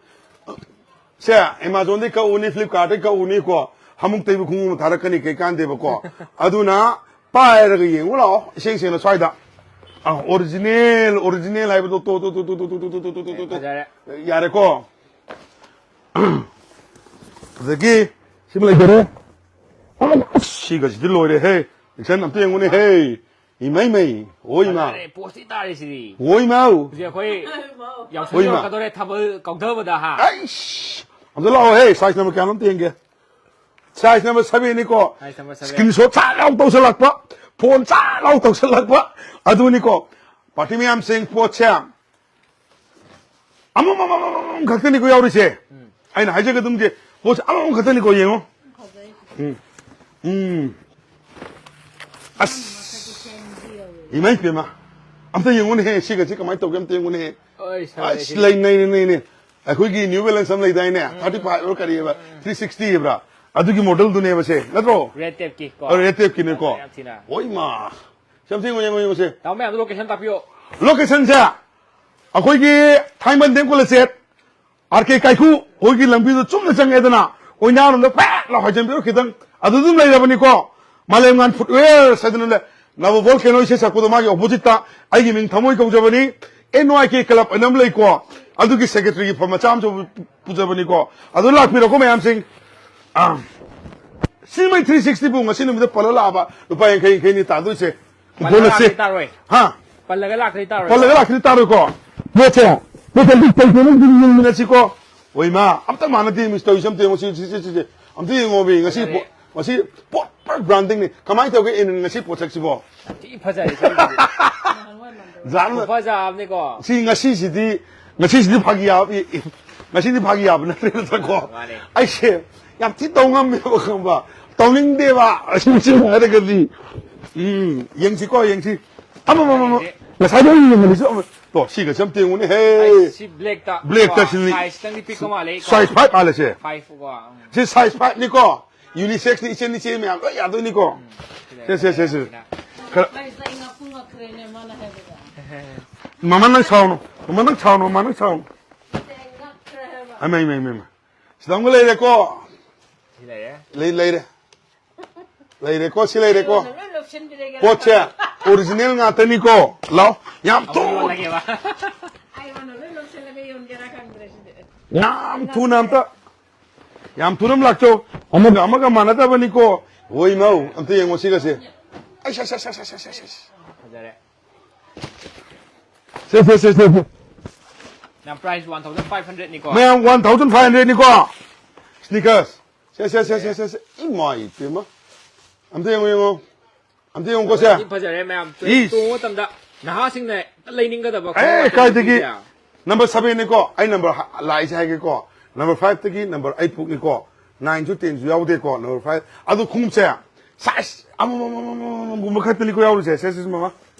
ꯁꯦ, Amazon ꯗꯩ ꯀꯛꯎꯅꯤ, Flipkart ꯇꯩ ꯀꯛꯎꯅꯤꯀꯣ, ꯍꯥꯃꯨꯛ ꯇꯩꯕ ꯈꯣꯡꯎꯞ ꯑꯃ ꯊꯥꯔꯛꯀꯅꯤ, ꯀꯩ ꯀꯥꯟꯗꯦꯕꯀꯣ꯫ ꯑꯗꯨꯅ ꯄꯥꯏꯔꯒ ꯌꯦꯡꯉꯨ ꯂꯥꯛꯑꯣ, ꯏꯁꯦꯡ ꯁꯦꯡꯅ ꯁ꯭ꯋꯥꯏꯗ꯫ ꯑ, original, original ꯍꯥꯏꯕꯗꯣ ꯇꯣ, ꯇꯣ, ꯇꯣ꯫ ꯐꯖꯔꯦ꯫ ꯌꯥꯔꯦꯀꯣ꯫ ꯑꯗꯒꯤ ꯁꯤꯃ ꯂꯩꯖꯔꯦ꯫ ꯑꯁ, ꯁꯤꯒꯁꯤꯗꯤ ꯂꯣꯏꯔꯦꯍꯦ꯫ Action ꯑꯝꯇ ꯌꯦꯡꯉꯨꯅꯦꯍꯦ꯫ ꯏꯃꯩ ꯃꯩ, ꯍꯣꯏ ꯏꯃꯥ꯫ ꯐꯖꯔꯦ, ꯄꯣꯁꯇꯤ ꯇꯥꯔꯦ ꯁꯤꯗꯤ꯫ ꯍꯣꯏ ꯏꯃꯥꯎ꯫ ꯍꯧꯖꯤꯛ ꯑꯩꯈꯣꯏ ꯌꯥꯎꯁꯪ ꯍꯣꯏ ꯏꯃꯥ꯫ ꯌꯧꯔꯛꯀꯗꯧꯔꯦ, ꯊꯥꯕꯜ ꯀꯧꯊꯕꯗ ꯍꯥ꯫ ꯑꯩꯁ! ꯑꯝꯇ ꯂꯥꯛꯑꯣꯍꯦ, ꯁꯥꯏꯖ ꯅꯝꯕꯔ ꯀꯌꯥꯅꯣ ꯑꯝꯇ ꯌꯦꯡꯒꯦ꯫ ꯁꯥꯏꯖ ꯅꯝꯕꯔ ꯁꯚꯦꯟꯅꯤꯀꯣ꯫ Size number seven. ꯁ꯭ꯀ꯭ꯔꯤꯟꯁꯣꯠ ꯆꯥ ꯂꯥꯎ ꯇꯧꯁꯜꯂꯛꯄ, ꯐꯣꯟ ꯆꯥ ꯂꯥꯎ ꯇꯧꯁꯜꯂꯛꯄ꯫ ꯑꯗꯨꯅꯤꯀꯣ꯫ ꯄꯥꯔꯇꯤ ꯃꯌꯥꯝꯁꯤꯡ, ꯄꯣꯠꯁꯦ ꯑꯃꯃꯝ, ꯑꯃꯃꯝ, ꯑꯃꯃꯝ ꯈꯛꯇꯅꯤꯀꯣ ꯌꯥꯎꯔꯤꯁꯦ꯫ ꯎꯝ꯫ ꯑꯩꯅ ꯍꯥꯏꯖꯒꯗꯕꯁꯦ, ꯄꯣꯠꯁꯦ ꯑꯃꯃꯝ ꯈꯛꯇꯅꯤꯀꯣ, ꯌꯦꯡꯉꯣ꯫ ꯐꯖꯩ꯫ ꯎꯝ꯫ ꯎꯝ꯫ ꯑꯁ꯫ ꯃꯁꯛꯇꯤ ꯈꯦꯟꯕꯤ ꯌꯧꯋꯦ꯫ ꯏꯃꯥ ꯏꯄꯦꯝꯃ꯫ ꯑꯝꯇ ꯌꯦꯡꯉꯨꯅꯦꯍꯦ, ꯁꯤꯒꯁꯦ ꯀꯃꯥꯏꯅ ꯇꯧꯒꯦ ꯑꯝꯇ ꯌꯦꯡꯉꯨꯅꯦꯍꯦ꯫ ꯑꯣꯏ, ꯁꯥꯔꯦ ꯑꯁ, ꯁꯤꯗꯤ꯫ ꯂꯩ, ꯅꯩꯅꯦ, ꯅꯩꯅꯦ꯫ ꯑꯩꯈꯣꯏꯒꯤ New Balance ꯑꯃ ꯂꯩꯗꯥꯏꯅꯦ? ꯎꯝ꯫ Thirty five ꯍꯥꯏꯕ꯭ꯔꯥ ꯀꯔꯤꯑꯕ? ꯎꯝ꯫ Three sixty ꯍꯥꯏꯕ꯭ꯔꯥ? ꯑꯗꯨꯒꯤ ꯃꯣꯗꯦꯜꯗꯨꯅꯦꯕ ꯁꯦ, ꯅꯠꯇ꯭ꯔꯣ? ꯔꯦꯠ ꯇꯦꯞꯀꯤ ꯀꯣ꯫ ꯑ, ꯔꯦꯠ ꯇꯦꯞꯀꯤꯅꯦꯀꯣ꯫ ꯌꯥꯝ ꯊꯤꯅ꯫ ꯍꯣꯏ ꯃꯥ꯫ ꯁꯤ ꯑꯝꯇ ꯌꯦꯡꯉꯣ, ꯌꯦꯡꯉꯣ, ꯌꯦꯡꯉꯣ ꯁꯦ꯫ ꯇꯥꯃꯣ ꯃꯌꯥꯝꯗꯣ location ꯇꯥꯛꯄꯤꯌꯣ꯫ Location ꯁꯦ ꯑꯩꯈꯣꯏꯒꯤ ꯊꯥꯡꯃꯩꯕꯟꯗꯩ ꯀꯣꯂꯦꯖ ꯆꯠ, ꯑꯥꯔ ꯀꯦ ꯀꯥꯏꯀꯨ ꯍꯣꯏꯒꯤ ꯂꯝꯕꯤꯗꯣ ꯆꯨꯝꯅ ꯆꯪꯉꯦꯗꯅ, ꯑꯣꯏꯅꯥꯔꯣꯝꯗ ꯐꯦꯠ ꯂꯥꯎ ꯍꯥꯏꯖꯟꯕꯤꯔꯣ ꯈꯤꯇꯪ, ꯑꯗꯨ ꯑꯗꯨꯝ ꯂꯩꯔꯕꯅꯤꯀꯣ꯫ ꯃꯥꯂꯦꯝꯉꯥꯟ ꯐꯨꯠꯋꯦꯌꯔꯁ ꯍꯥꯏꯗꯅ ꯂꯩ, ꯅꯕ ꯚꯣꯜꯀꯦꯅꯣ ꯏꯁꯩ ꯁꯛꯄꯗꯣ ꯃꯥꯒꯤ opposite ꯇ ꯑꯩꯒꯤ ꯃꯤꯡ ꯊꯃꯣꯏ ꯀꯧꯖꯕꯅꯤ, ꯑꯦꯟ ꯋꯥꯏ ꯀꯦ ꯀ꯭ꯂꯕ ꯑꯅ ꯑꯃ ꯂꯩꯀꯣ, ꯑꯗꯨꯒꯤ ꯁꯦꯀ꯭ꯔꯦꯇꯔꯤꯒꯤ ꯐꯝ ꯃꯆꯥ ꯑꯃꯁꯨ ꯄꯨꯖꯕꯅꯤꯀꯣ꯫ ꯑꯗꯨ ꯂꯥꯛꯄꯤꯔꯣꯀꯣ ꯃꯌꯥꯝꯁꯤꯡ꯫ ꯑꯥ, ꯁꯤꯃꯩ three sixty ꯄꯨ ꯉꯁꯤ ꯅꯨꯃꯤꯠꯇ ꯄꯜꯂ ꯂꯥꯛꯑꯕ ꯂꯨꯄꯥ ꯌꯥꯡꯈꯩ ꯌꯥꯡꯈꯩꯅꯤ ꯇꯥꯗꯣꯏꯁꯦ꯫ ꯄꯜꯂꯒ ꯕꯣꯅꯁꯁꯦ꯫ ꯂꯥꯛꯇ꯭ꯔꯗꯤ ꯇꯥꯔꯣꯏ꯫ ꯍꯥ? ꯄꯜꯂꯒ ꯂꯥꯛꯇ꯭ꯔꯗꯤ ꯇꯥꯔꯣꯏ꯫ ꯄꯜꯂꯒ ꯂꯥꯛꯇ꯭ꯔꯗꯤ ꯇꯥꯔꯣꯏꯀꯣ꯫ ꯄꯣꯠꯁꯦ, ꯄꯣꯠꯁꯦ ꯂꯤꯛ ꯇꯧꯗꯅ ꯑꯗꯨꯝ ꯌꯦꯡꯃꯤꯟꯅꯁꯤꯀꯣ꯫ ꯍꯣꯏ ꯃꯥ, ꯑꯝꯇ ꯃꯥꯟꯅꯗꯦ, ꯃꯤꯁ ꯇꯧꯔꯤꯁꯦ ꯑꯝꯇ ꯌꯦꯡꯉꯣ꯫ ꯁꯤ, ꯁꯤ, ꯁꯤ, ꯁꯤ, ꯁꯤ꯫ ꯑꯝꯇ ꯌꯦꯡꯉꯣꯃꯤ꯫ ꯉꯁꯤ ꯐꯖꯔꯦ꯫ ꯄꯣꯠ, ꯉꯁꯤ ꯄꯣꯠ ꯄꯨꯔꯥ branding ꯅꯤ꯫ ꯀꯃꯥꯏꯅ ꯇꯧꯒꯦ ꯏꯟ ꯉꯁꯤ ꯄꯣꯠꯁꯛꯁꯤꯕꯣ? ꯌꯥꯝ ꯊꯤ ꯐꯖꯔꯦ ꯁꯤꯒꯤꯗꯤ꯫ ꯖꯥꯟ-, ꯈꯨꯐꯖ ꯑꯃꯅꯤꯀꯣ꯫ ꯁꯤ ꯉꯁꯤꯁꯤꯗꯤ, ꯉꯁꯤꯁꯤꯗꯤ ꯐꯥꯒꯤ ꯌꯥꯕ, ꯏ-, ꯏ-, ꯉꯁꯤꯗꯤ ꯐꯥꯒꯤ ꯌꯥꯕ ꯅꯠꯇ꯭ꯔꯦ ꯅꯠꯇ꯭ꯔꯀꯣ꯫ ꯃꯥꯅꯦ꯫ ꯑꯩꯁꯦ ꯌꯥꯝ ꯊꯤ ꯇꯧ ꯉꯝꯃꯦꯕ, ꯈꯪꯕ? ꯇꯧꯅꯤꯡꯗꯦꯕ꯫ ꯑꯁꯤ ꯍꯥꯏꯔꯒꯗꯤ꯫ ꯎꯝ, ꯌꯦꯡꯁꯤꯀꯣ, ꯌꯦꯡꯁꯤ꯫ ꯑꯃ, ꯑꯃ, ꯑꯃ, ꯑꯃ꯫ ꯌꯦꯡꯁꯤ꯫ ꯉꯁꯥꯏꯗꯩ ꯌꯦꯡꯉꯝꯃꯤꯁꯦ ꯑꯃ꯫ ꯇꯣ, ꯁꯤꯒꯁꯦ ꯑꯝꯇ ꯌꯦꯡꯉꯨꯅꯦ, ꯍꯦ꯫ ꯑꯩ ꯁꯤ black ꯇ black ꯇ ꯀꯣ, ꯁꯤꯅꯤ꯫ Size ꯇꯪꯗꯤ ꯄꯤꯛꯄ ꯃꯥꯜꯂꯦ ꯀꯣ꯫ Size five ꯃꯥꯜꯂꯦ ꯁꯦ꯫ Five ꯀꯣ, ꯎꯝ꯫ ꯁꯤ size five ꯅꯤꯀꯣ꯫ Unisex ꯅꯤ, ꯏꯆꯦ, ꯏꯆꯦ ꯃꯌꯥꯝ ꯂꯣꯏ ꯌꯥꯗꯣꯏꯅꯤꯀꯣ꯫ ꯎꯝ, ꯁꯦ, ꯁꯦ, ꯁꯦ, ꯁꯦ꯫ ꯁꯤꯅ꯫ ꯈꯔ ꯑꯩꯁ, ꯑꯩ ꯉꯛꯄꯨ ꯉꯛꯈ꯭ꯔꯦꯅꯦ, ꯃꯥꯅ ꯍꯥꯏꯕꯗ꯫ ꯃꯃꯥ ꯅꯪ ꯁꯥꯎꯅꯨ, ꯃꯃꯥ ꯅꯪ ꯁꯥꯎꯅꯨ, ꯃꯃꯥ ꯅꯪ ꯁꯥꯎꯅꯨ꯫ ꯑꯩ ꯉꯛꯈ꯭ꯔꯦ ꯍꯥꯏꯕ꯫ ꯑꯃ, ꯑꯃ, ꯑꯃ, ꯑꯃ꯫ ꯁꯤꯗ ꯑꯃꯒ ꯂꯩꯔꯦꯀꯣ꯫ ꯁꯤ ꯂꯩꯔꯦ꯫ ꯂꯩ-, ꯂꯩꯔꯦ꯫ ꯂꯩꯔꯦꯀꯣ, ꯁꯤ ꯂꯩꯔꯦꯀꯣ꯫ ꯑꯩꯉꯣꯟꯗ ꯂꯣꯏ ꯂꯧꯁꯤꯟꯕꯤꯔꯒꯦ꯫ ꯄꯣꯠꯁꯦ original ꯉꯥꯛꯇꯅꯤꯀꯣ꯫ ꯂꯥꯎ, ꯌꯥꯝ ꯑꯃꯨꯛ ꯊꯨ-, ꯌꯣꯜꯂꯒꯦꯕ꯫ ꯑꯩꯉꯣꯟꯗ ꯂꯣꯏ ꯂꯧꯁꯤꯜꯂꯒ ꯌꯣꯟꯒꯦꯔꯥ ꯈꯪꯗ꯭ꯔꯦ ꯁꯤꯗꯤ꯫ ꯌꯥꯝ ꯊꯨꯅ ꯑꯝꯇ, ꯌꯥꯝ ꯊꯨꯅ ꯑꯃ ꯂꯥꯛꯆꯧ꯫ ꯑꯃꯒ ꯑꯃꯒ ꯃꯥꯟꯅꯗꯕꯅꯤꯀꯣ꯫ ꯍꯣꯏ ꯃꯧ, ꯑꯝꯇ ꯌꯦꯡꯉꯣ ꯁꯤꯒꯁꯦ꯫ ꯑꯩꯁ, ꯑꯩꯁ, ꯑꯩꯁ, ꯑꯩꯁ, ꯑꯩꯁ, ꯑꯩꯁ, ꯑꯩꯁ꯫ ꯐꯖꯔꯦ꯫ ꯁꯦ, ꯁꯦ, ꯁꯦ, ꯁꯦ, ꯁꯦ꯫ ꯌꯥꯝ price one thousand five hundred ꯅꯤꯀꯣ꯫ ꯃꯌꯥꯝ, one thousand five hundred ꯅꯤꯀꯣ꯫ Sneakers꯫ ꯁꯦ, ꯁꯦ, ꯁꯦ, ꯁꯦ, ꯁꯦ, ꯁꯦ꯫ ꯏꯃꯥ ꯏꯄꯦꯝꯃ꯫ ꯑꯝꯇ ꯌꯦꯡꯉꯣ, ꯌꯦꯡꯉꯣ꯫ ꯑꯝꯇ ꯌꯦꯡꯉꯣꯀꯣ, ꯁꯦ꯫ ꯁꯤ ꯐꯖꯔꯦ ꯃꯌꯥꯝ꯫ ꯏꯁ꯫ ꯇꯣꯡꯕ ꯃꯇꯝꯗ ꯅꯍꯥꯁꯤꯡꯅ ꯍꯦꯛꯇ ꯂꯩꯅꯤꯡꯒꯗꯕ ꯑꯦ, ꯈꯣꯡꯎꯞ ꯉꯥꯛꯇꯅꯤ ꯀꯥꯏꯗꯒꯤ? ꯁꯤꯁꯦ꯫ Number seven ꯅꯤꯀꯣ꯫ ꯑꯩ number ꯍ-, ꯂꯥꯛꯏꯁꯦ ꯍꯥꯏꯒꯦꯀꯣ꯫ Number five ꯇꯒꯤ number eight ꯐꯥꯎꯅꯤꯀꯣ꯫ Nine ꯁꯨ ten ꯁꯨ ꯌꯥꯎꯗꯦꯀꯣ꯫ Number five꯫ ꯑꯗꯨ ꯈꯣꯡꯎꯞꯁꯦ size ꯑꯃꯃꯝ, ꯑꯃꯃꯝ, ꯑꯃꯃꯝꯒꯨꯝꯕ ꯈꯛꯇꯅꯤꯀꯣ ꯌꯥꯎꯔꯤꯁꯦ꯫ ꯁꯦ, ꯁꯦ, ꯃꯃꯥ꯫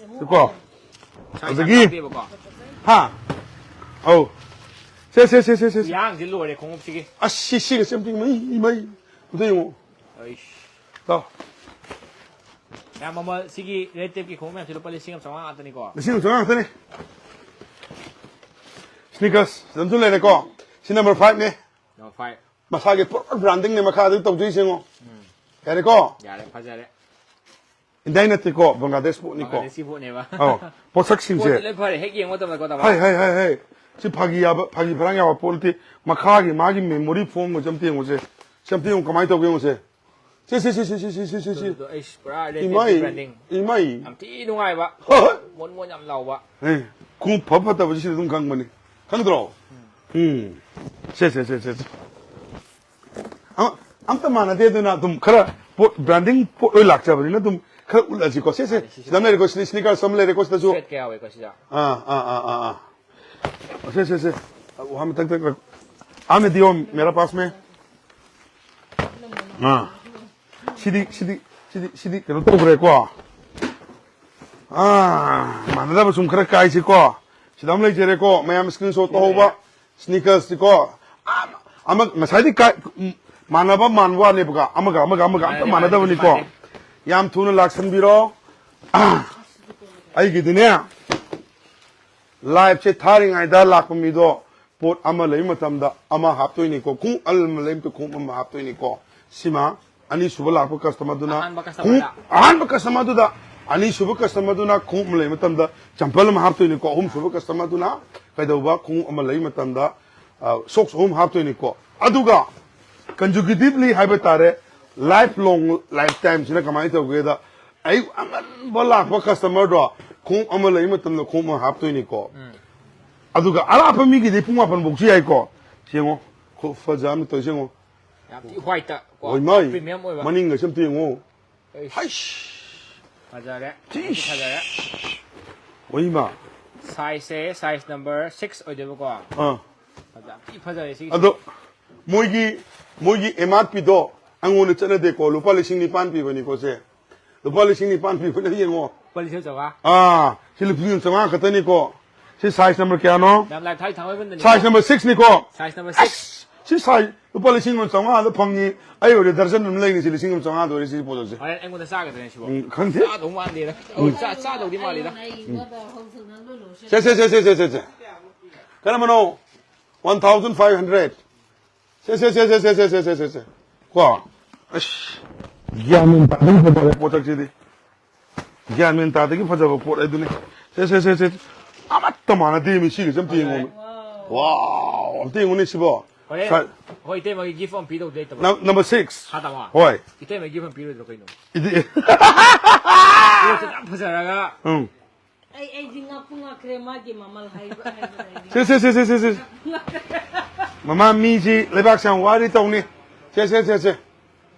ꯀꯣ꯫ Size ꯑꯗꯒꯤ ꯌꯥꯝ ꯍꯥꯞꯄꯦꯕꯀꯣ꯫ ꯍꯥ꯫ ꯑꯧ꯫ ꯁꯦ, ꯁꯦ, ꯁꯦ, ꯁꯦ, ꯁꯦ꯫ ꯈꯨꯌꯥꯡꯁꯦ ꯂꯣꯏꯔꯦ ꯈꯣꯡꯎꯞꯁꯤꯒꯤ꯫ ꯑꯁ, ꯁꯤ, ꯁꯤꯒ ꯁꯦꯝ ꯇꯤꯡ ꯃꯩ, ꯃꯩ꯫ ꯑꯝꯇ ꯌꯦꯡꯉꯣ꯫ ꯑꯩꯁ꯫ ꯇꯥꯎ꯫ ꯌꯥꯝ ꯃꯃꯜ ꯁꯤꯒꯤ red tape ꯀꯤ ꯈꯣꯡꯎꯞ ꯃꯌꯥꯝꯁꯤ ꯂꯨꯄꯥ ꯂꯤꯁꯤꯡ ꯑꯃ ꯆꯥꯝꯃꯉꯥ ꯉꯥꯛꯇꯅꯤꯀꯣ꯫ ꯂꯤꯁꯤꯡ ꯑꯃ ꯆꯥꯝꯃꯉꯥ ꯉꯥꯛꯇꯅꯤ꯫ Sneakers ꯑꯗꯨꯝꯁꯨ ꯂꯩꯔꯦꯀꯣ꯫ ꯁꯤ number five ꯅꯦ꯫ Number five꯫ ꯃꯁꯥꯒꯤ ꯄꯨꯔꯥ branding ꯅꯦ ꯃꯈꯥꯗ ꯇꯧꯖꯩꯁꯦ ꯌꯦꯡꯉꯣ꯫ ꯌꯥꯔꯦꯀꯣ? ꯌꯥꯔꯦ, ꯐꯖꯔꯦ꯫ India ꯅꯠꯇꯦꯀꯣ, Bangladesh ꯄꯣꯠꯅꯤꯀꯣ꯫ ꯕꯪꯒ꯭ꯂꯥꯗꯦꯁꯤ ꯄꯣꯠꯅꯦꯕ꯫ ꯑꯧ, ꯄꯣꯠꯁꯛꯁꯤꯡꯁꯦ꯫ ꯄꯣꯠꯇꯤ ꯂꯣꯏ ꯐꯔꯦ, ꯍꯦꯛ ꯌꯦꯡꯕ ꯃꯇꯝꯗꯀꯣ, ꯇꯥꯃꯣ꯫ ꯍꯥꯏ, ꯍꯥꯏ, ꯍꯥꯏ, ꯍꯥꯏ꯫ ꯁꯤ ꯐꯥꯒꯤ ꯌꯥꯕ, ꯐꯥꯒꯤ ꯐꯔꯥꯡ ꯌꯥꯕ ꯄꯣꯠ ꯅꯠꯇꯦ꯫ ꯃꯈꯥꯒꯤ ꯃꯥꯒꯤ memory foam ꯒꯁꯦ ꯑꯝꯇ ꯌꯦꯡꯉꯨꯁꯦ꯫ ꯁꯤ ꯑꯝꯇ ꯌꯦꯡꯉꯨ, ꯀꯃꯥꯏꯅ ꯇꯧꯒꯦ ꯌꯦꯡꯉꯨꯁꯦ꯫ ꯁꯤ, ꯁꯤ, ꯁꯤ꯫ ꯑꯗꯨꯗꯣ ꯑꯩꯁ, ꯄꯨꯔꯥ red tape ꯏꯃꯥꯏ, branding꯫ ꯏꯃꯥꯏ꯫ ꯌꯥꯝ ꯊꯤ ꯅꯨꯡꯉꯥꯏꯕ꯫ ꯍꯣꯏ, ꯍꯣꯏ꯫ ꯃꯣꯟ ꯃꯣꯟ ꯌꯥꯝ ꯂꯥꯎꯕ꯫ ꯑꯦ, ꯈꯣꯡꯎꯞ ꯐ ꯐꯠꯇꯕꯁꯤ ꯁꯤꯗ ꯑꯗꯨꯝ ꯈꯪꯕꯅꯤ꯫ ꯈꯪꯗ꯭ꯔꯣ? ꯎꯝ꯫ ꯁꯦ, ꯁꯦ, ꯁꯦ, ꯁꯦ, ꯁꯦ꯫ ꯑ-, ꯑꯝꯇ ꯃꯥꯟꯅꯗꯦ, ꯑꯗꯨꯅ ꯑꯗꯨꯝ ꯈꯔ ꯄꯣꯠ, branding ꯄꯣꯠ ꯂꯣꯏ ꯂꯥꯛꯆꯕꯅꯤꯅ ꯑꯗꯨꯝ ꯈꯔ ꯎꯠꯂꯁꯤꯀꯣ꯫ ꯁꯦ, ꯁꯦ, ꯃꯥꯅꯦ, ꯁꯤꯁꯨ꯫ ꯁꯤꯗ ꯑꯃ ꯂꯩꯔꯦꯀꯣ, sneakers ꯑꯃ ꯂꯩꯔꯦꯀꯣ, ꯁꯤꯗꯁꯨ꯫ Sweat ꯀꯌꯥ ꯑꯣꯏꯀꯣ ꯁꯤꯗ? ꯑꯥ, ꯑꯥ, ꯑꯥ, ꯑꯥ, ꯑꯥ꯫ ꯁꯦ, ꯁꯦ, ꯁꯦ꯫ ꯋꯥ ꯃꯊꯛꯇ, ꯑꯥ, ꯃꯦꯗꯤꯌꯝ, ꯃꯦꯔꯥ ꯄꯥꯁ ꯃꯦ꯫ ꯑꯥ꯫ ꯁꯤꯗꯤ, ꯁꯤꯗꯤ, ꯁꯤꯗꯤ, ꯁꯤꯗꯤ ꯀꯩꯅꯣ ꯇꯧꯈ꯭ꯔꯦꯀꯣ꯫ ꯑꯥ, ꯃꯥꯟꯅꯗꯕ ꯁꯨꯝ ꯈꯔ ꯀꯥꯏꯁꯤꯀꯣ꯫ ꯁꯤꯗ ꯑꯃ ꯂꯩꯖꯔꯦꯀꯣ, ꯃꯌꯥꯝ screenshot ꯇꯧꯍꯧꯕ꯫ Sneakers ꯁꯤꯀꯣ꯫ ꯑꯃ, ꯑꯃ, ꯉꯁꯥꯏꯗꯤ ꯀꯥꯏ-, ꯎꯝ, ꯃꯥꯟꯅꯕ ꯃꯥꯟꯕ ꯋꯥꯅꯦꯕꯀꯣ꯫ ꯑꯃꯒ, ꯑꯃꯒ, ꯑꯃꯒ ꯑꯝꯇ ꯃꯥꯟꯅꯗꯦ, ꯃꯥꯟꯅꯗꯕꯅꯤꯀꯣ꯫ ꯃꯥꯟꯅꯗꯦ꯫ ꯌꯥꯝ ꯊꯨꯅ ꯂꯥꯛꯁꯟꯕꯤꯔꯣ꯫ ꯑꯥ, ꯑꯩꯒꯤꯗꯤꯅꯦ, live ꯁꯦ ꯊꯥꯔꯤꯉꯩꯗ ꯂꯥꯛꯄ ꯃꯤꯗꯣ ꯄꯣꯠ ꯑꯃ ꯂꯩꯕ ꯃꯇꯝꯗ ꯑꯃ ꯍꯥꯞꯇꯣꯏꯅꯤꯀꯣ, ꯈꯣꯡꯎꯞ ꯑꯃ ꯂꯩꯕ ꯃꯇꯝꯗ ꯈꯣꯡꯎꯞ ꯑꯃ ꯍꯥꯞꯇꯣꯏꯅꯤꯀꯣ꯫ ꯁꯤꯃ ꯑꯅꯤꯁꯨꯕ ꯂꯥꯛꯄ customer ꯗꯨꯅ ꯑꯍꯥꯟꯕ customer ꯈꯣꯡꯎꯞ, ꯗ꯫ ꯑꯍꯥꯟꯕ customer ꯗꯨꯗ, ꯑꯅꯤꯁꯨꯕ customer ꯗꯨꯅ ꯈꯣꯡꯎꯞ ꯑꯃ ꯂꯩꯕ ꯃꯇꯝꯗ ꯆꯝꯄꯜ ꯑꯃ ꯍꯥꯞꯇꯣꯏꯅꯤꯀꯣ, ꯑꯍꯨꯝꯁꯨꯕ customer ꯗꯨꯅ ꯀꯩꯗꯧꯕ, ꯈꯣꯡꯎꯞ ꯑꯃ ꯂꯩꯕ ꯃꯇꯝꯗ, ꯑ, socks ꯑꯍꯨꯝ ꯍꯥꯞꯇꯣꯏꯅꯤꯀꯣ꯫ ꯑꯗꯨꯒ consecutively ꯍꯥꯏꯕ ꯇꯥꯔꯦ, life long, lifetime ꯁꯤꯅ ꯀꯃꯥꯏꯅ ꯇꯧꯒꯦꯗ, ꯑꯌꯨꯛ ꯑꯉꯟꯕ ꯂꯥꯛꯄ customer ꯗꯣ ꯈꯣꯡꯎꯞ ꯑꯃ ꯂꯩ ꯃꯇꯝꯗ ꯈꯣꯡꯎꯞ ꯑꯃ ꯍꯥꯞꯇꯣꯏꯅꯤꯀꯣ꯫ ꯎꯝ꯫ ꯑꯗꯨꯒ ꯑꯔꯥꯞꯄ ꯃꯤꯒꯤꯗꯤ ꯄꯨꯡ ꯃꯥꯄꯟ ꯐꯥꯎꯁꯨ ꯌꯥꯏꯀꯣ꯫ ꯁꯤ ꯌꯦꯡꯉꯣ, ꯈꯨꯐꯖ ꯑꯃ ꯇꯧꯔꯤꯁꯦ ꯌꯦꯡꯉꯣ꯫ ꯌꯥꯝ ꯊꯤ white ꯀꯣ꯫ ꯍꯣꯏ ꯃꯥꯏ꯫ Premium ꯑꯣꯏꯕ꯫ ꯃꯅꯤꯡꯒꯁꯦ ꯑꯝꯇ ꯌꯦꯡꯉꯣ꯫ ꯑꯩꯁ꯫ ꯍꯩꯁ꯫ ꯐꯖꯔꯦ꯫ ꯊꯤ꯫ ꯐꯖꯔꯦ꯫ ꯍꯣꯏ ꯃꯥ꯫ Size ꯁꯦ size number six ꯑꯣꯏꯗꯣꯏꯕꯀꯣ꯫ ꯑꯥ꯫ ꯐꯖ-, ꯌꯥꯝ ꯊꯤ ꯐꯖꯔꯦ ꯁꯤꯒꯤꯁꯦ꯫ ꯑꯗꯣ ꯃꯣꯏꯒꯤ, ꯃꯣꯏꯒꯤ M R P ꯗꯣ ꯑꯩꯉꯣꯟꯗ ꯆꯠꯅꯗꯦꯀꯣ꯫ ꯂꯨꯄꯥ ꯂꯤꯁꯤꯡ ꯅꯤꯄꯥꯟ ꯄꯤꯕꯅꯤꯀꯣ ꯁꯦ꯫ ꯂꯨꯄꯥ ꯂꯤꯁꯤꯡ ꯅꯤꯄꯥꯟ ꯄꯤꯕꯅꯦ, ꯌꯦꯡꯉꯣ꯫ ꯂꯨꯄꯥ ꯂꯤꯁꯤꯡ ꯆꯥꯝꯃꯉꯥ꯫ ꯑꯥ, ꯁꯤ ꯂꯨꯄꯥ ꯂꯤꯁꯤꯡ ꯆꯥꯝꯃꯉꯥ ꯈꯛꯇꯅꯤꯀꯣ꯫ ꯁꯤ size number ꯀꯌꯥꯅꯣ? ꯌꯥꯝ ꯂꯥꯏꯐ ꯊꯥꯏ ꯊꯥꯡꯃꯩꯕꯟꯗꯅꯤ꯫ Size number six ꯅꯤꯀꯣ꯫ Size number six꯫ ꯑꯁ, ꯁꯤ size ꯂꯨꯄꯥ ꯂꯤꯁꯤꯡ ꯑꯃ ꯆꯥꯝꯃꯉꯥꯗ ꯐꯪꯉꯤ꯫ ꯑꯩ ꯑꯣꯏꯔꯗꯤ ꯗꯔꯖꯟ ꯑꯃ ꯂꯩꯅꯤ ꯁꯤ ꯂꯤꯁꯤꯡ ꯑꯃ ꯆꯥꯝꯃꯉꯥꯗ ꯑꯣꯏꯔꯦ ꯁꯤ ꯄꯣꯠ ꯑꯁꯦ꯫ ꯍꯣꯔꯦꯟ ꯑꯩꯉꯣꯟꯗ ꯆꯥꯒꯗ꯭ꯔꯅꯦ ꯁꯤꯕꯣ? ꯎꯝ, ꯈꯪꯗꯦ꯫ ꯆꯥꯗꯧ ꯃꯥꯟꯗꯦꯗ꯫ ꯑꯣ, ꯆꯥ-, ꯆꯥꯗꯧꯗꯤ ꯃꯥꯜꯂꯤꯗ꯫ ꯎꯝ꯫ ꯁꯦ, ꯁꯦ, ꯁꯦ, ꯁꯦ, ꯁꯦ, ꯁꯦ꯫ ꯀꯔꯝꯕꯅꯣ? One thousand five hundred꯫ ꯁꯦ, ꯁꯦ, ꯁꯦ꯫ ꯀꯣ? ꯑꯁ, ꯒ꯭ꯌꯥꯟ ꯃꯦꯟ ꯇꯥꯗꯕ ꯄꯣꯠ-, ꯄꯣꯠꯁꯛꯁꯤꯗꯤ꯫ ꯒ꯭ꯌꯥꯟ ꯃꯦꯟ ꯇꯥꯗꯒꯤ ꯐꯖꯕ ꯄꯣꯠ ꯍꯥꯏꯗꯨꯅꯤ꯫ ꯁꯦ, ꯁꯦ, ꯁꯦ, ꯁꯦ꯫ ꯑꯃꯠꯇ ꯃꯥꯟꯅꯗꯦ ꯃꯤ ꯁꯤꯒꯤꯁꯦ ꯑꯝꯇ ꯌꯦꯡꯉꯣ꯫ Wow, ꯑꯝꯇ ꯌꯦꯡꯉꯨꯅꯦ ꯁꯤꯕꯣ꯫ ꯍꯣꯔꯦꯟ ꯁꯥ-, ꯑꯩꯈꯣꯏ ꯏꯇꯩꯃꯒꯤ gift ꯑꯃ ꯄꯤꯗꯧꯗꯤ ꯂꯩꯇꯕ꯭ꯔꯣ? Num-, number six꯫ ꯍꯥ, ꯇꯥꯃꯣ? ꯍꯣꯏ꯫ ꯏꯇꯩꯃꯒꯤ gift ꯑꯃ ꯄꯤꯔꯣꯏꯗ꯭ꯔꯣ ꯀꯩꯅꯣ? ꯏꯗꯤ-, ꯄꯣꯠꯁꯦ ꯌꯥꯝ ꯐꯖꯔꯒ꯫ ꯎꯝ꯫ ꯑꯩ, ꯑꯩꯗꯤ ꯉꯛꯄꯨ ꯉꯛꯈ꯭ꯔꯦ ꯃꯥꯒꯤ ꯃꯃꯜ ꯍꯥꯏꯕ, ꯍꯥꯏꯕ ꯂꯩꯔꯤ꯫ ꯁꯦ, ꯁꯦ, ꯁꯦ꯫ ꯃꯃꯥ ꯃꯤꯁꯤ ꯂꯩꯕꯥꯛꯁꯦ ꯌꯥꯝ ꯋꯥꯔꯤ ꯇꯧꯅꯤ꯫ ꯁꯦ, ꯁꯦ, ꯁꯦ, ꯁꯦ꯫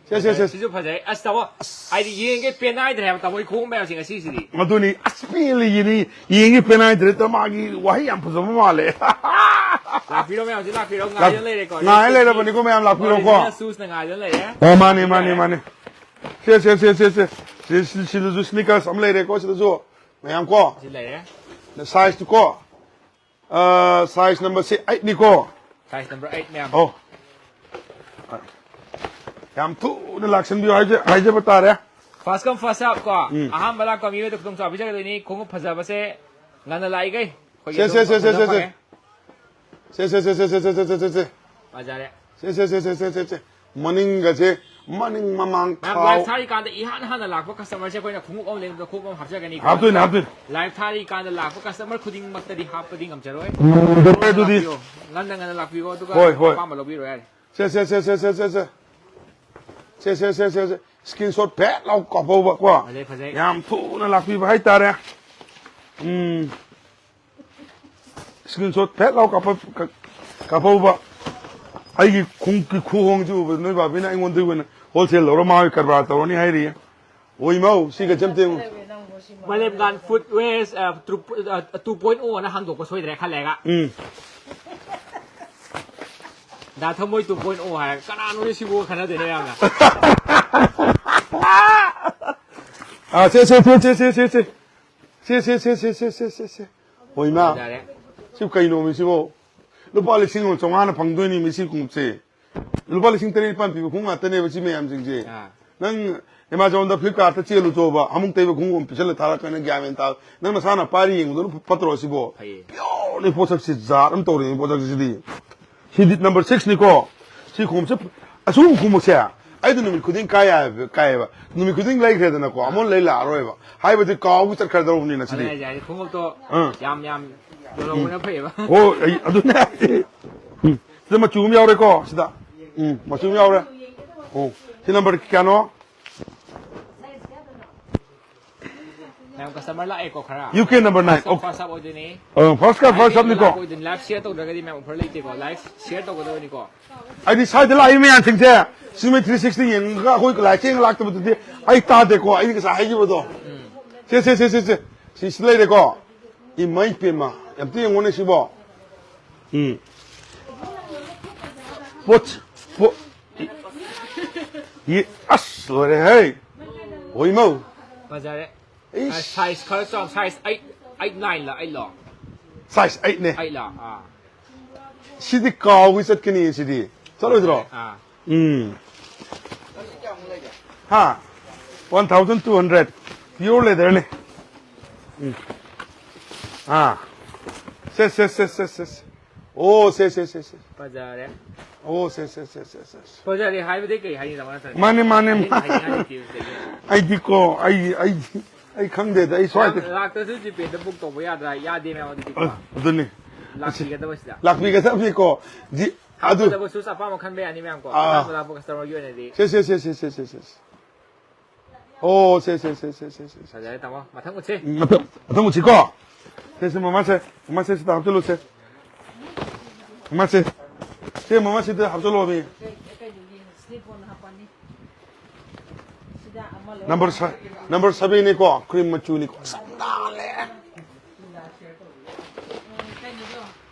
ꯁꯦ, ꯁꯦ, ꯁꯦ, ꯁꯦ꯫ ꯁꯤꯁꯨ ꯐꯖꯩ꯫ ꯑꯁ, ꯇꯥꯃꯣ, ꯍꯥꯏꯗꯤ ꯌꯦꯡꯒꯦ ꯄꯦꯟ ꯅꯥꯏꯗ꯭ꯔꯦ ꯍꯥꯏꯕ, ꯇꯥꯃꯣ, ꯑꯩ ꯈꯣꯡꯎꯞ ꯃꯌꯥꯝꯁꯦ ꯉꯁꯤꯁꯤꯗꯤ꯫ ꯑꯗꯨꯅꯤ, ꯑꯁ, ꯄꯦꯜꯂꯦ ꯌꯦꯡꯅꯤ, ꯌꯦꯡꯒꯦ ꯄꯦꯟ ꯅꯥꯏꯗ꯭ꯔꯦ꯫ ꯇ-, ꯃꯥꯒꯤ ꯋꯥꯍꯩ ꯌꯥꯝ ꯐꯖꯕ ꯃꯥꯜꯂꯦ꯫ ꯂꯥꯛꯄꯤꯔꯣ ꯃꯌꯥꯝꯁꯦ, ꯂꯥꯛꯄꯤꯔꯣ, ꯂꯥꯛ-, ꯉꯥꯏꯗꯨꯅ ꯂꯩꯔꯦꯀꯣ꯫ ꯉꯥꯏ ꯂꯩꯔꯕꯅꯤꯀꯣ ꯃꯌꯥꯝ, ꯂꯥꯛꯄꯤꯔꯣꯀꯣ꯫ Original shoes ꯅ ꯉꯥꯏꯗꯨꯅ ꯂꯩꯔꯦ꯫ ꯑꯣ, ꯃꯥꯅꯦ, ꯃꯥꯅꯦ, ꯃꯥꯅꯦ꯫ ꯁꯦ, ꯁꯦ, ꯁꯦ꯫ ꯁꯤ-, ꯁꯤꯗꯁꯨ sneakers ꯑꯃ ꯂꯩꯔꯦꯀꯣ, ꯁꯤꯗꯁꯨ꯫ ꯃꯌꯥꯝ ꯀꯣ꯫ ꯁꯤ ꯂꯩꯔꯦ꯫ Size ꯇꯨ ꯀꯣ꯫ ꯑ, size number ꯁꯤ eight ꯅꯤꯀꯣ꯫ Size number eight, ꯃꯌꯥꯝ꯫ ꯑꯣ꯫ ꯌꯥꯝ ꯊꯨꯅ ꯂꯥꯛꯁꯟꯕꯤꯌꯨ ꯍꯥꯏꯖ-, ꯍꯥꯏꯖꯕ ꯇꯥꯔꯦ꯫ First come, first serve ꯀꯣ꯫ ꯎꯝ꯫ ꯑꯍꯥꯟꯕ ꯂꯥꯛꯄ ꯃꯤꯑꯣꯏꯗ ꯈꯨꯗꯣꯡꯆꯥꯕ ꯄꯤꯖꯒꯗꯣꯏꯅꯤ꯫ ꯈꯣꯡꯎꯞ ꯐꯖꯕꯁꯦ ꯉꯟꯅ ꯂꯥꯛꯏꯈꯩ ꯑꯩꯈꯣꯏꯒꯤ ꯁꯦ, ꯁꯦ, ꯑꯗꯨꯝ ꯁꯦ, ꯁꯦ, ꯐꯖꯕ ꯁꯦ, ꯁꯦ꯫ ꯐꯪꯉꯦ꯫ ꯁꯦ, ꯁꯦ, ꯁꯦ꯫ ꯐꯖꯔꯦ꯫ ꯁꯦ, ꯁꯦ, ꯁꯦ, ꯁꯦ, ꯁꯦ, ꯁꯦ꯫ ꯃꯅꯤꯡꯒꯁꯦ, ꯃꯅꯤꯡ ꯃꯃꯥꯡ ꯃꯌꯥꯝ, ꯊꯥꯎ꯫ Live ꯊꯥꯔꯤꯀꯥꯟꯗ ꯏꯍꯥꯟ ꯍꯥꯟꯅ ꯂꯥꯛꯄ customer ꯁꯦ ꯑꯩꯈꯣꯏꯅ ꯈꯣꯡꯎꯞ ꯑꯃ ꯂꯩꯕꯗ ꯈꯣꯡꯎꯞ ꯑꯃ ꯍꯥꯞꯆꯒꯅꯤ꯫ ꯍꯥꯞꯇꯣꯏꯅꯦ, ꯍꯥꯞꯇꯣꯏꯅꯦ꯫ Live ꯊꯥꯔꯤꯀꯥꯟꯗ ꯂꯥꯛꯄ customer ꯈꯨꯗꯤꯡꯃꯛꯇꯗꯤ ꯍꯥꯞꯄꯗꯤ ꯉꯝꯖꯔꯣꯏ꯫ ꯉꯝꯗꯔꯦ ꯑꯗꯨꯗꯤ꯫ ꯂꯥꯛꯄꯤꯌꯣ꯫ ꯉꯟꯅ ꯉꯟꯅ ꯂꯥꯛꯄꯤꯌꯣ, ꯑꯗꯨꯒ ꯍꯣꯏ, ꯍꯣꯏ꯫ ꯑꯄꯥꯝꯕ ꯂꯧꯕꯤꯔꯣ ꯌꯥꯔꯦ꯫ ꯁꯦ, ꯁꯦ, ꯁꯦ꯫ ꯁꯦ, ꯁꯦ, ꯁꯦ, ꯁꯦ, ꯁꯦ꯫ Screenshot ꯐꯦꯠ ꯂꯥꯎ ꯀꯥꯞꯍꯧꯕ ꯀꯣ꯫ ꯐꯖꯩ, ꯐꯖꯩ꯫ ꯌꯥꯝ ꯊꯨꯅ ꯂꯥꯛꯄꯤꯕ ꯍꯥꯏꯇꯥꯔꯦ꯫ ꯎꯝ꯫ Screenshot ꯐꯦꯠ ꯂꯥꯎ ꯀꯥꯞꯄ-, ꯀꯥꯞ-, ꯀꯥꯞꯍꯧꯕ꯫ ꯑꯩꯒꯤ ꯈꯣꯡ-, ꯈꯨꯍꯣꯡꯁꯤ ꯎꯕꯗ ꯅꯣꯏ ꯕꯥꯕꯤꯅ ꯑꯩꯉꯣꯟꯗ ꯑꯣꯏꯅ wholesale ꯂꯧꯔ ꯃꯥ ꯀꯔꯕꯥꯔ ꯇꯧꯔꯅꯤ ꯍꯥꯏꯔꯤꯌꯦ꯫ ꯑꯣꯏꯃꯧ, ꯁꯤꯒ ꯆꯝꯇꯦꯡ꯫ ꯃꯥꯂꯦꯝꯒꯥꯟ Food Waste, ꯑ, ꯇ꯭ꯔꯨ-, ꯑ, two point oh ꯅ ꯍꯥꯡꯗꯣꯛꯄ ꯁꯣꯏꯗ꯭ꯔꯦ ꯈꯜꯂꯦꯒ꯫ ꯎꯝ꯫ ꯗꯥ ꯊꯃꯣꯏ two point oh ꯍꯥꯏꯔꯒ ꯀꯅꯥꯅꯣꯅꯦ ꯁꯤꯕꯨ ꯈꯟꯅꯗꯣꯏꯅꯦ ꯌꯥꯝꯅ꯫ ꯑꯥ, ꯁꯦ, ꯁꯦ, ꯁꯦ꯫ ꯁꯦ, ꯁꯦ, ꯁꯦ, ꯁꯦ, ꯁꯦ, ꯁꯦ꯫ ꯍꯣꯏ, ꯏꯃꯥ꯫ ꯌꯥꯔꯦ꯫ ꯁꯤ ꯀꯩꯅꯣꯃꯤ ꯁꯤꯕꯣ? ꯂꯨꯄꯥ ꯂꯤꯁꯤꯡ ꯑꯃ ꯆꯥꯝꯃꯉꯥꯅ ꯐꯪꯗꯣꯏꯅꯤ ꯃꯤ ꯁꯤ ꯈꯣꯡꯎꯞꯁꯦ꯫ ꯂꯨꯄꯥ ꯂꯤꯁꯤꯡ ꯇꯔꯦꯠ ꯅꯤꯄꯥꯟ ꯄꯤꯕ ꯈꯣꯡꯎꯞ ꯉꯥꯛꯇꯅꯦꯕ ꯁꯤ ꯃꯌꯥꯝꯁꯤꯡꯁꯦ꯫ ꯑꯥ꯫ ꯅꯪ Amazonꯗ, Flipkartꯇ ꯆꯦꯜꯂꯨ ꯆꯣꯕ, ꯑꯃꯨꯛ ꯇꯩꯕ ꯈꯣꯡꯎꯞ ꯑꯃ ꯄꯤꯁꯜꯂ ꯊꯥꯔꯛꯀꯅꯤ, ꯒ꯭ꯌꯥꯟ ꯃꯦꯟ ꯇꯥ-, ꯅꯪ ꯅꯁꯥꯅ ꯄꯥꯏꯔꯤ ꯌꯦꯡꯕꯗꯨꯅ ꯐꯠꯇ꯭ꯔꯣ ꯁꯤꯕꯣ? ꯐꯩꯌꯦ꯫ Pureꯅꯤ ꯄꯣꯠꯁꯛꯁꯤ, ꯖꯥꯠ ꯑꯃ ꯇꯧꯔꯦꯅꯦ ꯄꯣꯠꯁꯛꯁꯤꯗꯤ꯫ ꯁꯤꯗꯤ number sixꯅꯤꯀꯣ꯫ ꯁꯤ ꯈꯣꯡꯎꯞꯁꯦ, ꯑꯁꯤꯒꯨꯝꯕ ꯈꯣꯡꯎꯞꯁꯦ ꯑꯩꯗꯤ ꯅꯨꯃꯤꯠ ꯈꯨꯗꯤꯡ ꯀꯥꯏ ꯍꯥꯏꯕ, ꯀꯥꯏꯌꯦꯕ꯫ ꯅꯨꯃꯤꯠ ꯈꯨꯗꯤꯡ ꯂꯩꯈ꯭ꯔꯦꯗꯅꯀꯣ, ꯑꯃꯨꯛ ꯂꯩ ꯂꯥꯛꯑꯔꯣꯏꯕ꯫ ꯍꯥꯏꯕꯗꯤ ꯀꯥꯎꯕ ꯆꯠꯈ꯭ꯔꯗꯧꯕꯅꯤꯅ ꯁꯤꯗꯤ꯫ ꯑꯗꯨꯅꯦ ꯍꯥꯏꯁꯦ, ꯍꯥꯏꯗꯤ ꯈꯣꯡꯎꯞꯇꯣ ꯑꯥ꯫ ꯌꯥꯝ ꯌꯥꯝ ꯌꯣꯜꯍꯧꯕꯅ ꯐꯩꯌꯦꯕ꯫ ꯍꯣ, ꯑꯩ, ꯑꯗꯨꯅꯦ ꯍꯥꯏꯁꯦ꯫ ꯎꯝ꯫ ꯁꯤꯗ ꯃꯆꯨ ꯑꯃ ꯌꯥꯎꯔꯦꯀꯣ, ꯁꯤꯗ꯫ ꯎꯝ, ꯃꯆꯨ ꯑꯃ ꯌꯥꯎꯔꯦ꯫ ꯑꯣ, ꯁꯤ number ꯀꯌꯥꯅꯣ? ꯃꯌꯥꯝ customer ꯂꯥꯛꯑꯦꯀꯣ ꯈꯔ꯫ U K number nine. First up, ꯑꯣ꯫ First up, first upꯅꯤꯀꯣ꯫ ꯂꯥꯛꯄ ꯑꯣꯏꯗꯣꯏꯅꯤ꯫ Live share ꯇꯧꯗ꯭ꯔꯒꯗꯤ ꯃꯌꯥꯝ offer ꯂꯩꯇꯦꯀꯣ꯫ Live share ꯇꯧꯒꯗꯕꯅꯤꯀꯣ꯫ ꯍꯥꯏꯗꯤ ꯁ꯭ꯋꯥꯏꯗ ꯂꯥꯛꯏ ꯃꯌꯥꯝꯁꯤꯡꯁꯦ, ꯁꯤꯃꯤ three sixty ꯌꯦꯡꯉꯒ ꯑꯩꯈꯣꯏ live ꯌꯦꯡꯉ ꯂꯥꯛꯇꯕꯗꯨꯗꯤ ꯑꯩ ꯇꯥꯗꯦꯀꯣ, ꯑꯩꯅ ꯉꯁꯥꯏ ꯍꯥꯏꯈꯤꯕꯗꯣ꯫ ꯁꯦ, ꯁꯦ, ꯁꯦ, ꯁꯦ, ꯁꯦ꯫ ꯁꯤ, ꯁꯤ ꯂꯩꯔꯦꯀꯣ꯫ ꯏꯃꯩ ꯄꯦꯝꯃ, ꯑꯝꯇ ꯌꯦꯡꯉꯨꯅꯦ ꯁꯤꯕꯣ꯫ ꯎꯝ꯫ ꯄꯣꯠ, ꯄꯣꯠ, ꯌꯦ-, ꯑꯁ, ꯂꯣꯏꯔꯦꯍꯦ꯫ ꯍꯣꯏꯃꯧ꯫ ꯐꯖꯔꯦ꯫ ꯏꯁ꯫ ꯑ, size ꯈꯔ ꯆꯥꯎ, size eight, eight, nine ꯂ, eight ꯂꯣ? Size eightꯅꯦ꯫ Eight ꯂꯣ? ꯑꯥ꯫ ꯁꯤꯗꯤ ꯀꯥꯎꯒꯤ ꯆꯠꯀꯅꯤ ꯁꯤꯗꯤ꯫ ꯆꯠꯂꯣꯏꯗ꯭ꯔꯣ? ꯑꯥ꯫ ꯎꯝ꯫ ꯍꯥ? One thousand two hundred꯫ Pure leatherꯅꯦ꯫ ꯎꯝ꯫ ꯑꯥ꯫ ꯁꯦ, ꯁꯦ, ꯁꯦ꯫ ꯑꯣ, ꯁꯦ, ꯁꯦ, ꯁꯦ, ꯁꯦ꯫ ꯐꯖꯔꯦ꯫ ꯑꯣ, ꯁꯦ, ꯁꯦ꯫ ꯐꯖꯔꯦ ꯍꯥꯏꯕꯗꯤ ꯀꯩ ꯍꯥꯏꯅꯤ, ꯇꯥꯃꯣ ꯅꯠꯇ꯭ꯔꯗꯤ? ꯃꯥꯅꯦ, ꯃꯥꯅꯦ, ꯍꯥꯏꯅꯤꯡ-, ꯃꯥꯅꯦ꯫ ꯍꯥꯏꯅꯤꯡꯉꯥꯏ ꯂꯩꯇꯦ ꯁꯤꯗꯒꯤ꯫ ꯑꯩꯗꯤꯀꯣ, ꯑꯩ, ꯑꯩ, ꯑꯩ ꯈꯪꯗꯦꯗ, ꯑꯩ ꯁ꯭ꯋꯥꯏꯗ ꯌꯥꯝ ꯂꯥꯛꯇ꯭ꯔꯁꯨ GPayꯗ book ꯇꯧꯕ ꯌꯥꯗ꯭ꯔꯥ? ꯌꯥꯗꯦ ꯃꯌꯥꯝ ꯑꯗꯨꯗꯤꯀꯣ꯫ ꯑ, ꯑꯗꯨꯅꯤ꯫ ꯂꯥꯛꯄꯤꯒꯗꯕ ꯁꯤꯗ꯫ ꯂꯥꯛꯄꯤꯒꯗꯕꯅꯤꯀꯣ꯫ ꯖꯤ-, ꯑꯗꯨ ꯐꯖꯕ ꯁꯨꯁ ꯑꯄꯥꯝꯕ ꯈꯟꯕ ꯌꯥꯅꯤ ꯃꯌꯥꯝ ꯀꯣ꯫ ꯑꯥ꯫ ꯑꯄꯥꯝꯕ ꯂꯥꯛꯄ ꯀꯁꯇꯃꯔꯒꯤ ꯑꯣꯏꯅꯗꯤ꯫ ꯁꯦ ꯁꯦ ꯁꯦ ꯁꯦ ꯁꯦ ꯁꯦ ꯁꯦ ꯁꯦ ꯑꯣ ꯁꯦ ꯁꯦ ꯁꯦ ꯁꯦ ꯁꯦ ꯁꯦ ꯐꯖꯔꯦ ꯇꯥꯃꯣ꯫ ꯃꯊꯪ ꯎꯠꯁꯤ꯫ ꯎꯝ, ꯃꯊꯪ ꯃꯊꯪ ꯎꯠꯁꯤꯀꯣ꯫ ꯁꯦ ꯁꯦ ꯃꯃꯥꯁꯦ, ꯃꯃꯥꯁꯦ ꯁꯤꯗ ꯍꯥꯞꯆꯜꯂꯨꯁꯦ꯫ ꯃꯃꯥꯁꯦ, ꯁꯦ ꯃꯃꯥ ꯁꯤꯗ ꯍꯥꯞꯆꯜꯂꯣ ꯃꯤ꯫ ꯅꯝꯕꯔ ꯁ- ꯅꯝꯕꯔ ꯁꯚꯦꯟꯅꯤꯀꯣ, ꯀ꯭ꯔꯤꯝ ꯃꯆꯨꯅꯤꯀꯣ꯫ ꯑꯁ, ꯅꯥꯜꯂꯦ꯫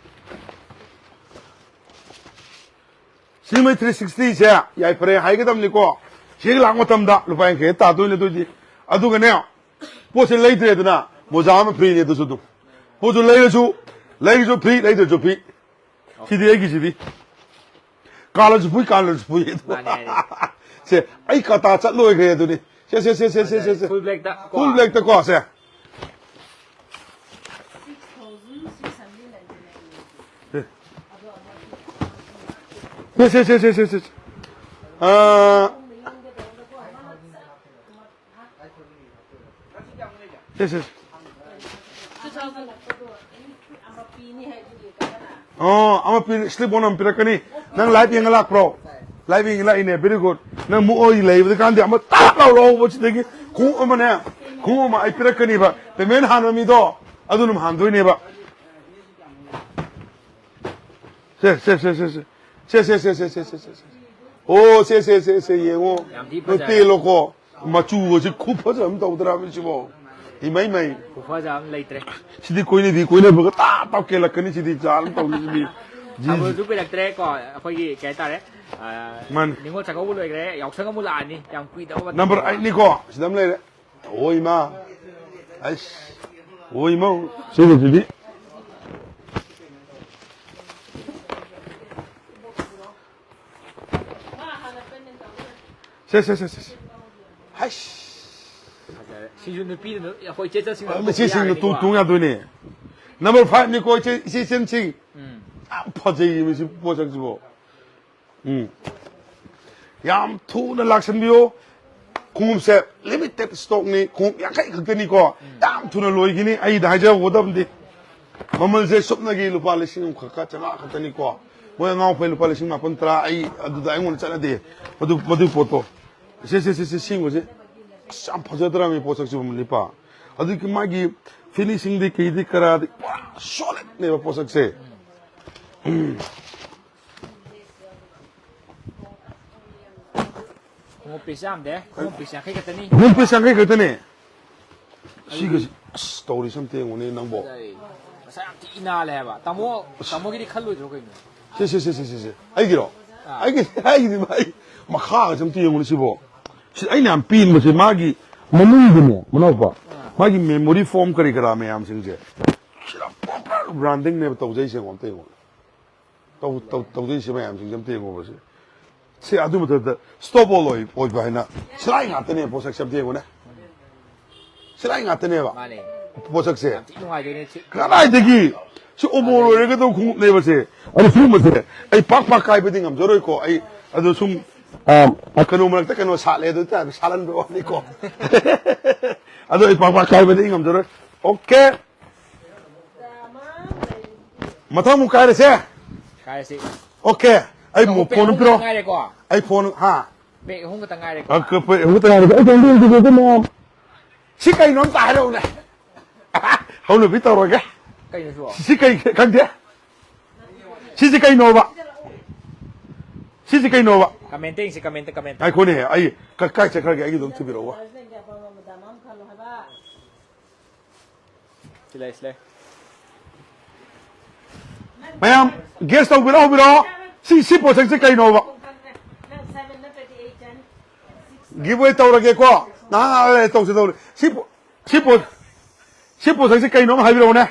ꯁꯤꯃꯩ ꯊ꯭ꯔꯤ ꯁꯤꯛꯁꯇꯤꯁꯦ ꯌꯥꯏꯐꯔꯦ ꯍꯥꯏꯒꯗꯕꯅꯤꯀꯣ꯫ ꯁꯤ ꯍꯦꯛ ꯂꯥꯛꯄ ꯃꯇꯝꯗ ꯂꯨꯄꯥ ꯌꯥꯡꯈꯩ ꯇꯥꯗꯣꯏꯅꯦ ꯑꯗꯨꯏꯗꯤ꯫ ꯑꯗꯨꯒꯅꯦ, ꯄꯣꯠꯁꯦ ꯂꯩꯗ꯭ꯔꯦꯗꯅ, ꯃꯣꯖꯥ ꯑꯃ ꯐ꯭ꯔꯤꯅꯦ ꯑꯗꯨꯁꯨ ꯑꯗꯨꯝ꯫ ꯄꯣꯠꯁꯨ ꯂꯩꯔꯁꯨ, ꯂꯩꯔꯁꯨ ꯐ꯭ꯔꯤ, ꯂꯩꯗ꯭ꯔꯁꯨ ꯐ꯭ꯔꯤ꯫ ꯁꯤꯗꯤ ꯑꯩꯒꯤꯁꯤꯗꯤ꯫ ꯀꯥꯜꯂꯁꯨ ꯐꯨꯏ, ꯀꯥꯜꯂꯁꯨ ꯐꯨꯏ꯫ ꯃꯥꯅꯦ, ꯃꯥꯅꯦ꯫ ꯁꯦ, ꯑꯩ ꯀꯇꯥ ꯆꯠꯂꯣꯏꯈ꯭ꯔꯦ ꯑꯗꯨꯅꯤ꯫ ꯁꯦ, ꯁꯦ, ꯁꯦ, ꯁꯦ, ꯁꯦ, ꯁꯦ, ꯁꯦ꯫ ꯐꯨꯜ ꯕ꯭ꯂꯦꯛꯇ ꯀꯣ꯫ ꯐꯨꯜ ꯕ꯭ꯂꯦꯛꯇ ꯀꯣ, ꯁꯦ꯫ ꯁꯦ, ꯁꯦ, ꯁꯦ, ꯁꯦ, ꯁꯦ, ꯁꯦ꯫ ꯑꯥ, ꯁꯦ, ꯁꯦ꯫ ꯑꯣ, ꯑꯃ ꯄꯤ, slip on ꯑꯃ ꯄꯤꯔꯛꯀꯅꯤ꯫ ꯅꯪ live ꯌꯦꯡꯉ ꯂꯥꯛꯄ꯭ꯔꯣ? Live ꯌꯦꯡꯉ ꯂꯥꯛꯏꯅꯦ, very good꯫ ꯅꯪ ꯃꯨꯛ ꯑꯣꯏ ꯂꯩꯕꯗ ꯀꯥꯟꯗꯤ ꯑꯃ ꯇꯥꯛ ꯂꯥꯎ ꯂꯧꯍꯧꯕ ꯁꯤꯗꯒꯤ ꯈꯣꯡꯎꯞ ꯑꯃꯅꯦ, ꯈꯣꯡꯎꯞ ꯑꯃ ꯑꯩ ꯄꯤꯔꯛꯀꯅꯤꯕ꯫ Payment ꯍꯥꯟꯕ ꯃꯤꯗꯣ ꯑꯗꯨ ꯑꯗꯨꯝ ꯍꯥꯟꯗꯣꯏꯅꯦꯕ꯫ ꯁꯦ, ꯁꯦ, ꯁꯦ, ꯁꯦ, ꯁꯦ꯫ ꯁꯦ, ꯁꯦ, ꯁꯦ, ꯁꯦ, ꯁꯦ, ꯁꯦ, ꯁꯦ꯫ ꯑꯣ, ꯁꯦ, ꯁꯦ, ꯁꯦ, ꯁꯦ, ꯌꯦꯡꯉꯣ꯫ ꯌꯥꯝ ꯊꯤ ꯅꯣꯏ ꯐꯖꯔꯦ꯫ ꯇꯦꯜꯂꯣꯀꯣ꯫ ꯃꯆꯨꯒꯁꯦ ꯈꯨꯐꯖ ꯑꯃ ꯇꯧꯗ꯭ꯔꯥ ꯁꯤꯕꯣ? ꯏꯃꯩ ꯃꯩ꯫ ꯈꯨꯐꯖ ꯑꯃ ꯂꯩꯇ꯭ꯔꯦ꯫ ꯁꯤꯗꯤ ꯀꯣꯏꯅꯗꯤ ꯀꯣꯏꯅꯕꯒ ꯇꯥ ꯇꯥꯎ ꯀꯦꯜꯂꯛꯀꯅꯤ ꯁꯤꯗꯤ, ꯖꯥꯜ ꯇꯧꯅꯤ ꯁꯤꯗꯤ꯫ G, G. ꯊꯥꯕꯜꯁꯨ ꯀꯨꯏꯔꯛꯇ꯭ꯔꯦ ꯀꯣ, ꯑꯩꯈꯣꯏꯒꯤ ꯀꯩ ꯍꯥꯏꯇꯥꯔꯦ, ꯑ, ꯃꯥꯅꯤ꯫ ꯅꯤꯉꯣꯜ ꯆꯥꯛꯀꯧꯕ ꯂꯣꯏꯈ꯭ꯔꯦ, ꯌꯥꯎꯁꯪ ꯑꯃꯨꯛ ꯂꯥꯛꯑꯅꯤ, ꯌꯥꯝ ꯀꯨꯏꯗꯕ ꯃꯇꯝ꯫ Number eightꯅꯤꯀꯣ, ꯁꯤꯗ ꯑꯃ ꯂꯩꯔꯦ꯫ ꯑꯣꯏ ꯃꯥ꯫ ꯑꯩꯁ꯫ ꯑꯣꯏ ꯃꯧ꯫ ꯁꯤꯗꯤ, ꯁꯤꯗꯤ꯫ ꯁꯦ, ꯁꯦ, ꯁꯦ, ꯁꯦ, ꯁꯦ꯫ ꯍꯩꯁ꯫ ꯐꯖꯔꯦ꯫ ꯁꯤꯁꯨ ꯅꯨꯄꯤꯗꯨꯅ ꯑꯩꯈꯣꯏ ꯏꯆꯦ ꯆꯠꯁꯤꯡꯅ ꯃꯁꯤꯁꯤꯡꯗꯣ ꯇꯣꯡ ꯇꯣꯡ ꯌꯥꯗꯣꯏꯅꯦ꯫ Number fiveꯅꯤꯀꯣ, ꯏꯆꯦ, ꯏꯆꯦ ꯏꯆꯟꯁꯤꯡ꯫ ꯎꯝ꯫ ꯌꯥꯝ ꯐꯖꯩꯌꯦ ꯃꯁꯤ ꯄꯣꯠꯁꯛꯁꯤꯕꯣ꯫ ꯎꯝ꯫ ꯌꯥꯝ ꯊꯨꯅ ꯂꯥꯛꯁꯟꯕꯤꯌꯣ꯫ ꯈꯣꯡꯎꯞꯁꯦ limited stockꯅꯤ, ꯈꯣꯡꯎꯞ ꯌꯥꯡꯈꯩ ꯈꯛꯇꯅꯤꯀꯣ꯫ ꯌꯥꯝ ꯊꯨꯅ ꯂꯣꯏꯈꯤꯅꯤ꯫ ꯑꯩꯗ ꯍꯥꯏꯖꯍꯧꯒꯗꯕꯗꯤ ꯃꯃꯜꯁꯦ ꯁꯨꯞꯅꯒꯤ ꯂꯨꯄꯥ ꯂꯤꯁꯤꯡ ꯑꯃꯈꯛꯀ ꯆꯥꯝꯃꯉꯥ ꯈꯛꯇꯅꯤꯀꯣ꯫ ꯃꯣꯏ ꯑꯉꯥꯎ ꯑꯐꯩ ꯂꯨꯄꯥ ꯂꯤꯁꯤꯡ ꯃꯥꯄꯟ ꯇꯔꯥ, ꯑꯩ ꯑꯗꯨꯗ ꯑꯩꯉꯣꯟꯗ ꯆꯠꯅꯗꯦ꯫ ꯃꯗꯨ, ꯃꯗꯨꯒꯤ ꯄꯣꯠꯇꯣ꯫ ꯁꯦ, ꯁꯦ, ꯁꯦ, ꯁꯦ, ꯁꯤꯡꯕꯁꯦ꯫ ꯑꯁ, ꯌꯥꯝ ꯐꯖꯗ꯭ꯔꯥꯃꯤ ꯄꯣꯠꯁꯛꯁꯤꯕꯨ, ꯅꯤꯄꯥ? ꯑꯗꯨꯒꯤ ꯃꯥꯒꯤ finishingꯗꯤ ꯀꯩꯗꯤ ꯀꯔꯥꯗꯤ ꯄꯨꯔꯥ solidꯅꯦꯕ ꯄꯣꯠꯁꯛꯁꯦ꯫ ꯎꯝ꯫ ꯈꯣꯡꯎꯞ piece ꯌꯥꯝꯗꯦ꯫ ꯈꯣꯡꯎꯞ piece ꯌꯥꯡꯈꯩ ꯈꯛꯇꯅꯤ꯫ ꯈꯣꯡꯎꯞ piece ꯌꯥꯡꯈꯩ ꯈꯛꯇꯅꯤ꯫ ꯁꯤꯒ ꯑꯁ, ꯇꯧꯔꯤꯁꯦ ꯑꯝꯇ ꯌꯦꯡꯉꯨꯅꯦ ꯅꯪꯕꯣ꯫ ꯐꯖꯩ꯫ ꯃꯁꯥ ꯌꯥꯝ ꯊꯤ ꯅꯥꯜꯂꯦ ꯍꯥꯏꯕ꯫ ꯇꯥꯃꯣ, ꯇꯥꯃꯣꯒꯤꯗꯤ ꯈꯜꯂꯣꯏꯗ꯭ꯔꯣ ꯀꯩꯅꯣ? ꯁꯦ, ꯁꯦ, ꯁꯦ, ꯁꯦ, ꯁꯦ, ꯁꯦ꯫ ꯑꯩꯒꯤꯔꯣ? ꯑꯥ꯫ ꯑꯩꯒꯤ, ꯑꯩꯒꯤꯗꯤ ꯚꯥꯏ, ꯃꯈꯥꯒꯁꯦ ꯑꯝꯇ ꯌꯦꯡꯉꯨꯅꯦ ꯁꯤꯕꯣ꯫ ꯁꯤ ꯑꯩꯅ ꯌꯥꯝ ꯄꯦꯟꯕꯁꯦ ꯃꯥꯒꯤ ꯃꯅꯨꯡꯗꯅꯦ, ꯃꯅꯥꯎꯄꯥ꯫ ꯑꯥ꯫ ꯃꯥꯒꯤ memory foam ꯀꯔꯤ ꯀꯔꯥ ꯃꯌꯥꯝꯁꯤꯡꯁꯦ꯫ ꯁꯤꯗ proper brandingꯅꯦꯕ ꯇꯧꯖꯩꯁꯦ, ꯌꯦꯡꯉꯣ, ꯑꯝꯇ ꯌꯦꯡꯉꯣ꯫ ꯇꯧ-, ꯇꯧ-, ꯇꯧꯖꯩꯁꯦ ꯃꯌꯥꯝꯁꯤꯡꯁꯦ ꯑꯝꯇ ꯌꯦꯡꯉꯣꯕ ꯁꯤ꯫ ꯁꯤ ꯑꯗꯨ ꯃꯊꯛꯇ stop all ꯑꯣꯏ-, ꯑꯣꯏꯕ ꯍꯥꯏꯅ ꯁꯤꯂꯥꯏ ꯉꯥꯛꯇꯅꯦ ꯄꯣꯠꯁꯛꯁꯦ ꯑꯝꯇ ꯌꯦꯡꯉꯨꯅꯦ꯫ ꯁꯤꯂꯥꯏ ꯉꯥꯛꯇꯅꯦꯕ ꯃꯥꯅꯦ꯫ ꯄꯣꯠꯁꯛꯁꯦ꯫ ꯌꯥꯝ ꯊꯤ ꯅꯨꯡꯉꯥꯏꯗꯣꯏꯅꯦ ꯁꯤ꯫ ꯀꯗꯥꯏꯗꯒꯤ ꯁꯤ ꯑꯣꯃꯣꯔ ꯑꯣꯏꯔꯒꯗꯧ ꯈꯣꯡꯎꯞꯅꯦꯕ ꯁꯦ꯫ ꯑꯗꯨ ꯁꯤꯒꯨꯝꯕꯁꯦ ꯑꯩ ꯄꯥꯛ ꯄꯥꯛ ꯀꯥꯏꯕꯗꯤ ꯉꯝꯖꯔꯣꯏꯀꯣ꯫ ꯑꯩ ꯑꯗꯨ ꯁꯨꯝ, ꯑ, ꯀꯩꯅꯣ ꯃꯔꯛꯇ ꯀꯩꯅꯣ ꯁꯥꯠꯂꯦ ꯑꯗꯨ ꯇꯥꯔꯗꯤ ꯁꯥꯠꯍꯟꯕ ꯋꯥꯅꯤꯀꯣ꯫ ꯑꯗꯣ ꯑꯩ ꯄꯥꯛ ꯄꯥꯛ ꯀꯥꯏꯕꯗꯤ ꯉꯝꯖꯔꯣꯏ꯫ Okay꯫ ꯃꯊꯪ ꯑꯃꯨꯛ ꯀꯥꯏꯔꯁꯦ꯫ ꯀꯥꯏꯔꯁꯤ꯫ Okay꯫ ꯑꯩ ꯈꯣꯡꯎꯞ phone ꯑꯃ ꯑꯍꯨꯝ ꯄꯤꯔꯣ꯫ ꯉꯥꯏꯔꯦꯀꯣ꯫ ꯑꯩ phone, ꯍꯥ? Pack ꯑꯍꯨꯝ ꯈꯛꯇ ꯉꯥꯏꯔꯦꯀꯣ꯫ ꯑ, ꯀ-, pack ꯑꯍꯨꯝ ꯈꯛꯇ ꯉꯥꯏꯔꯦ꯫ ꯑꯩ phone ꯄꯤꯔꯣ, ꯄꯤꯔꯣ, ꯄꯤꯔꯣ, ꯄꯤꯔꯣ꯫ ꯁꯤ ꯀꯩꯅꯣ ꯑꯝꯇ ꯍꯥꯏꯔꯛꯎꯅꯦ꯫ ꯍꯧꯅꯕꯤ ꯇꯧꯔꯒꯦ꯫ ꯀꯩꯅꯣ ꯁꯤꯕꯣ? ꯁꯤ ꯀꯩ ꯈꯪꯗꯦ? ꯁꯤꯁꯦ ꯀꯩꯅꯣꯕ? ꯁꯤꯁꯦ ꯀꯩꯅꯣꯕ? Comment ꯌꯦꯡꯁꯤ, comment, comment꯫ ꯉꯥꯏꯈꯣꯅꯦ, ꯑꯩ ꯀ-, ꯀꯥꯏ ꯆꯠꯈ꯭ꯔꯒꯦ? ꯑꯩꯒꯤ ꯑꯗꯨꯝ ꯊꯤꯕꯤꯔꯛꯎꯕ꯫ ꯁꯤ ꯂꯩ, ꯁꯤ ꯂꯩ꯫ ꯃꯌꯥꯝ guess ꯇꯧꯕꯤꯔꯣ, ꯍꯧꯕꯤꯔꯣ꯫ ꯁꯤ, ꯁꯤ ꯄꯣꯠꯁꯛꯁꯦ ꯀꯩꯅꯣꯕ? Give away ꯇꯧꯔꯒꯦꯀꯣ꯫ ꯅꯍꯥꯟ ꯇꯧꯁꯦ, ꯇꯧꯔꯦ꯫ ꯁꯤ ꯄꯣ-, ꯁꯤ ꯄꯣꯠ-, ꯁꯤ ꯄꯣꯠꯁꯛꯁꯦ ꯀꯩꯅꯣꯝ ꯍꯥꯏꯕꯤꯔꯛꯎꯅꯦ꯫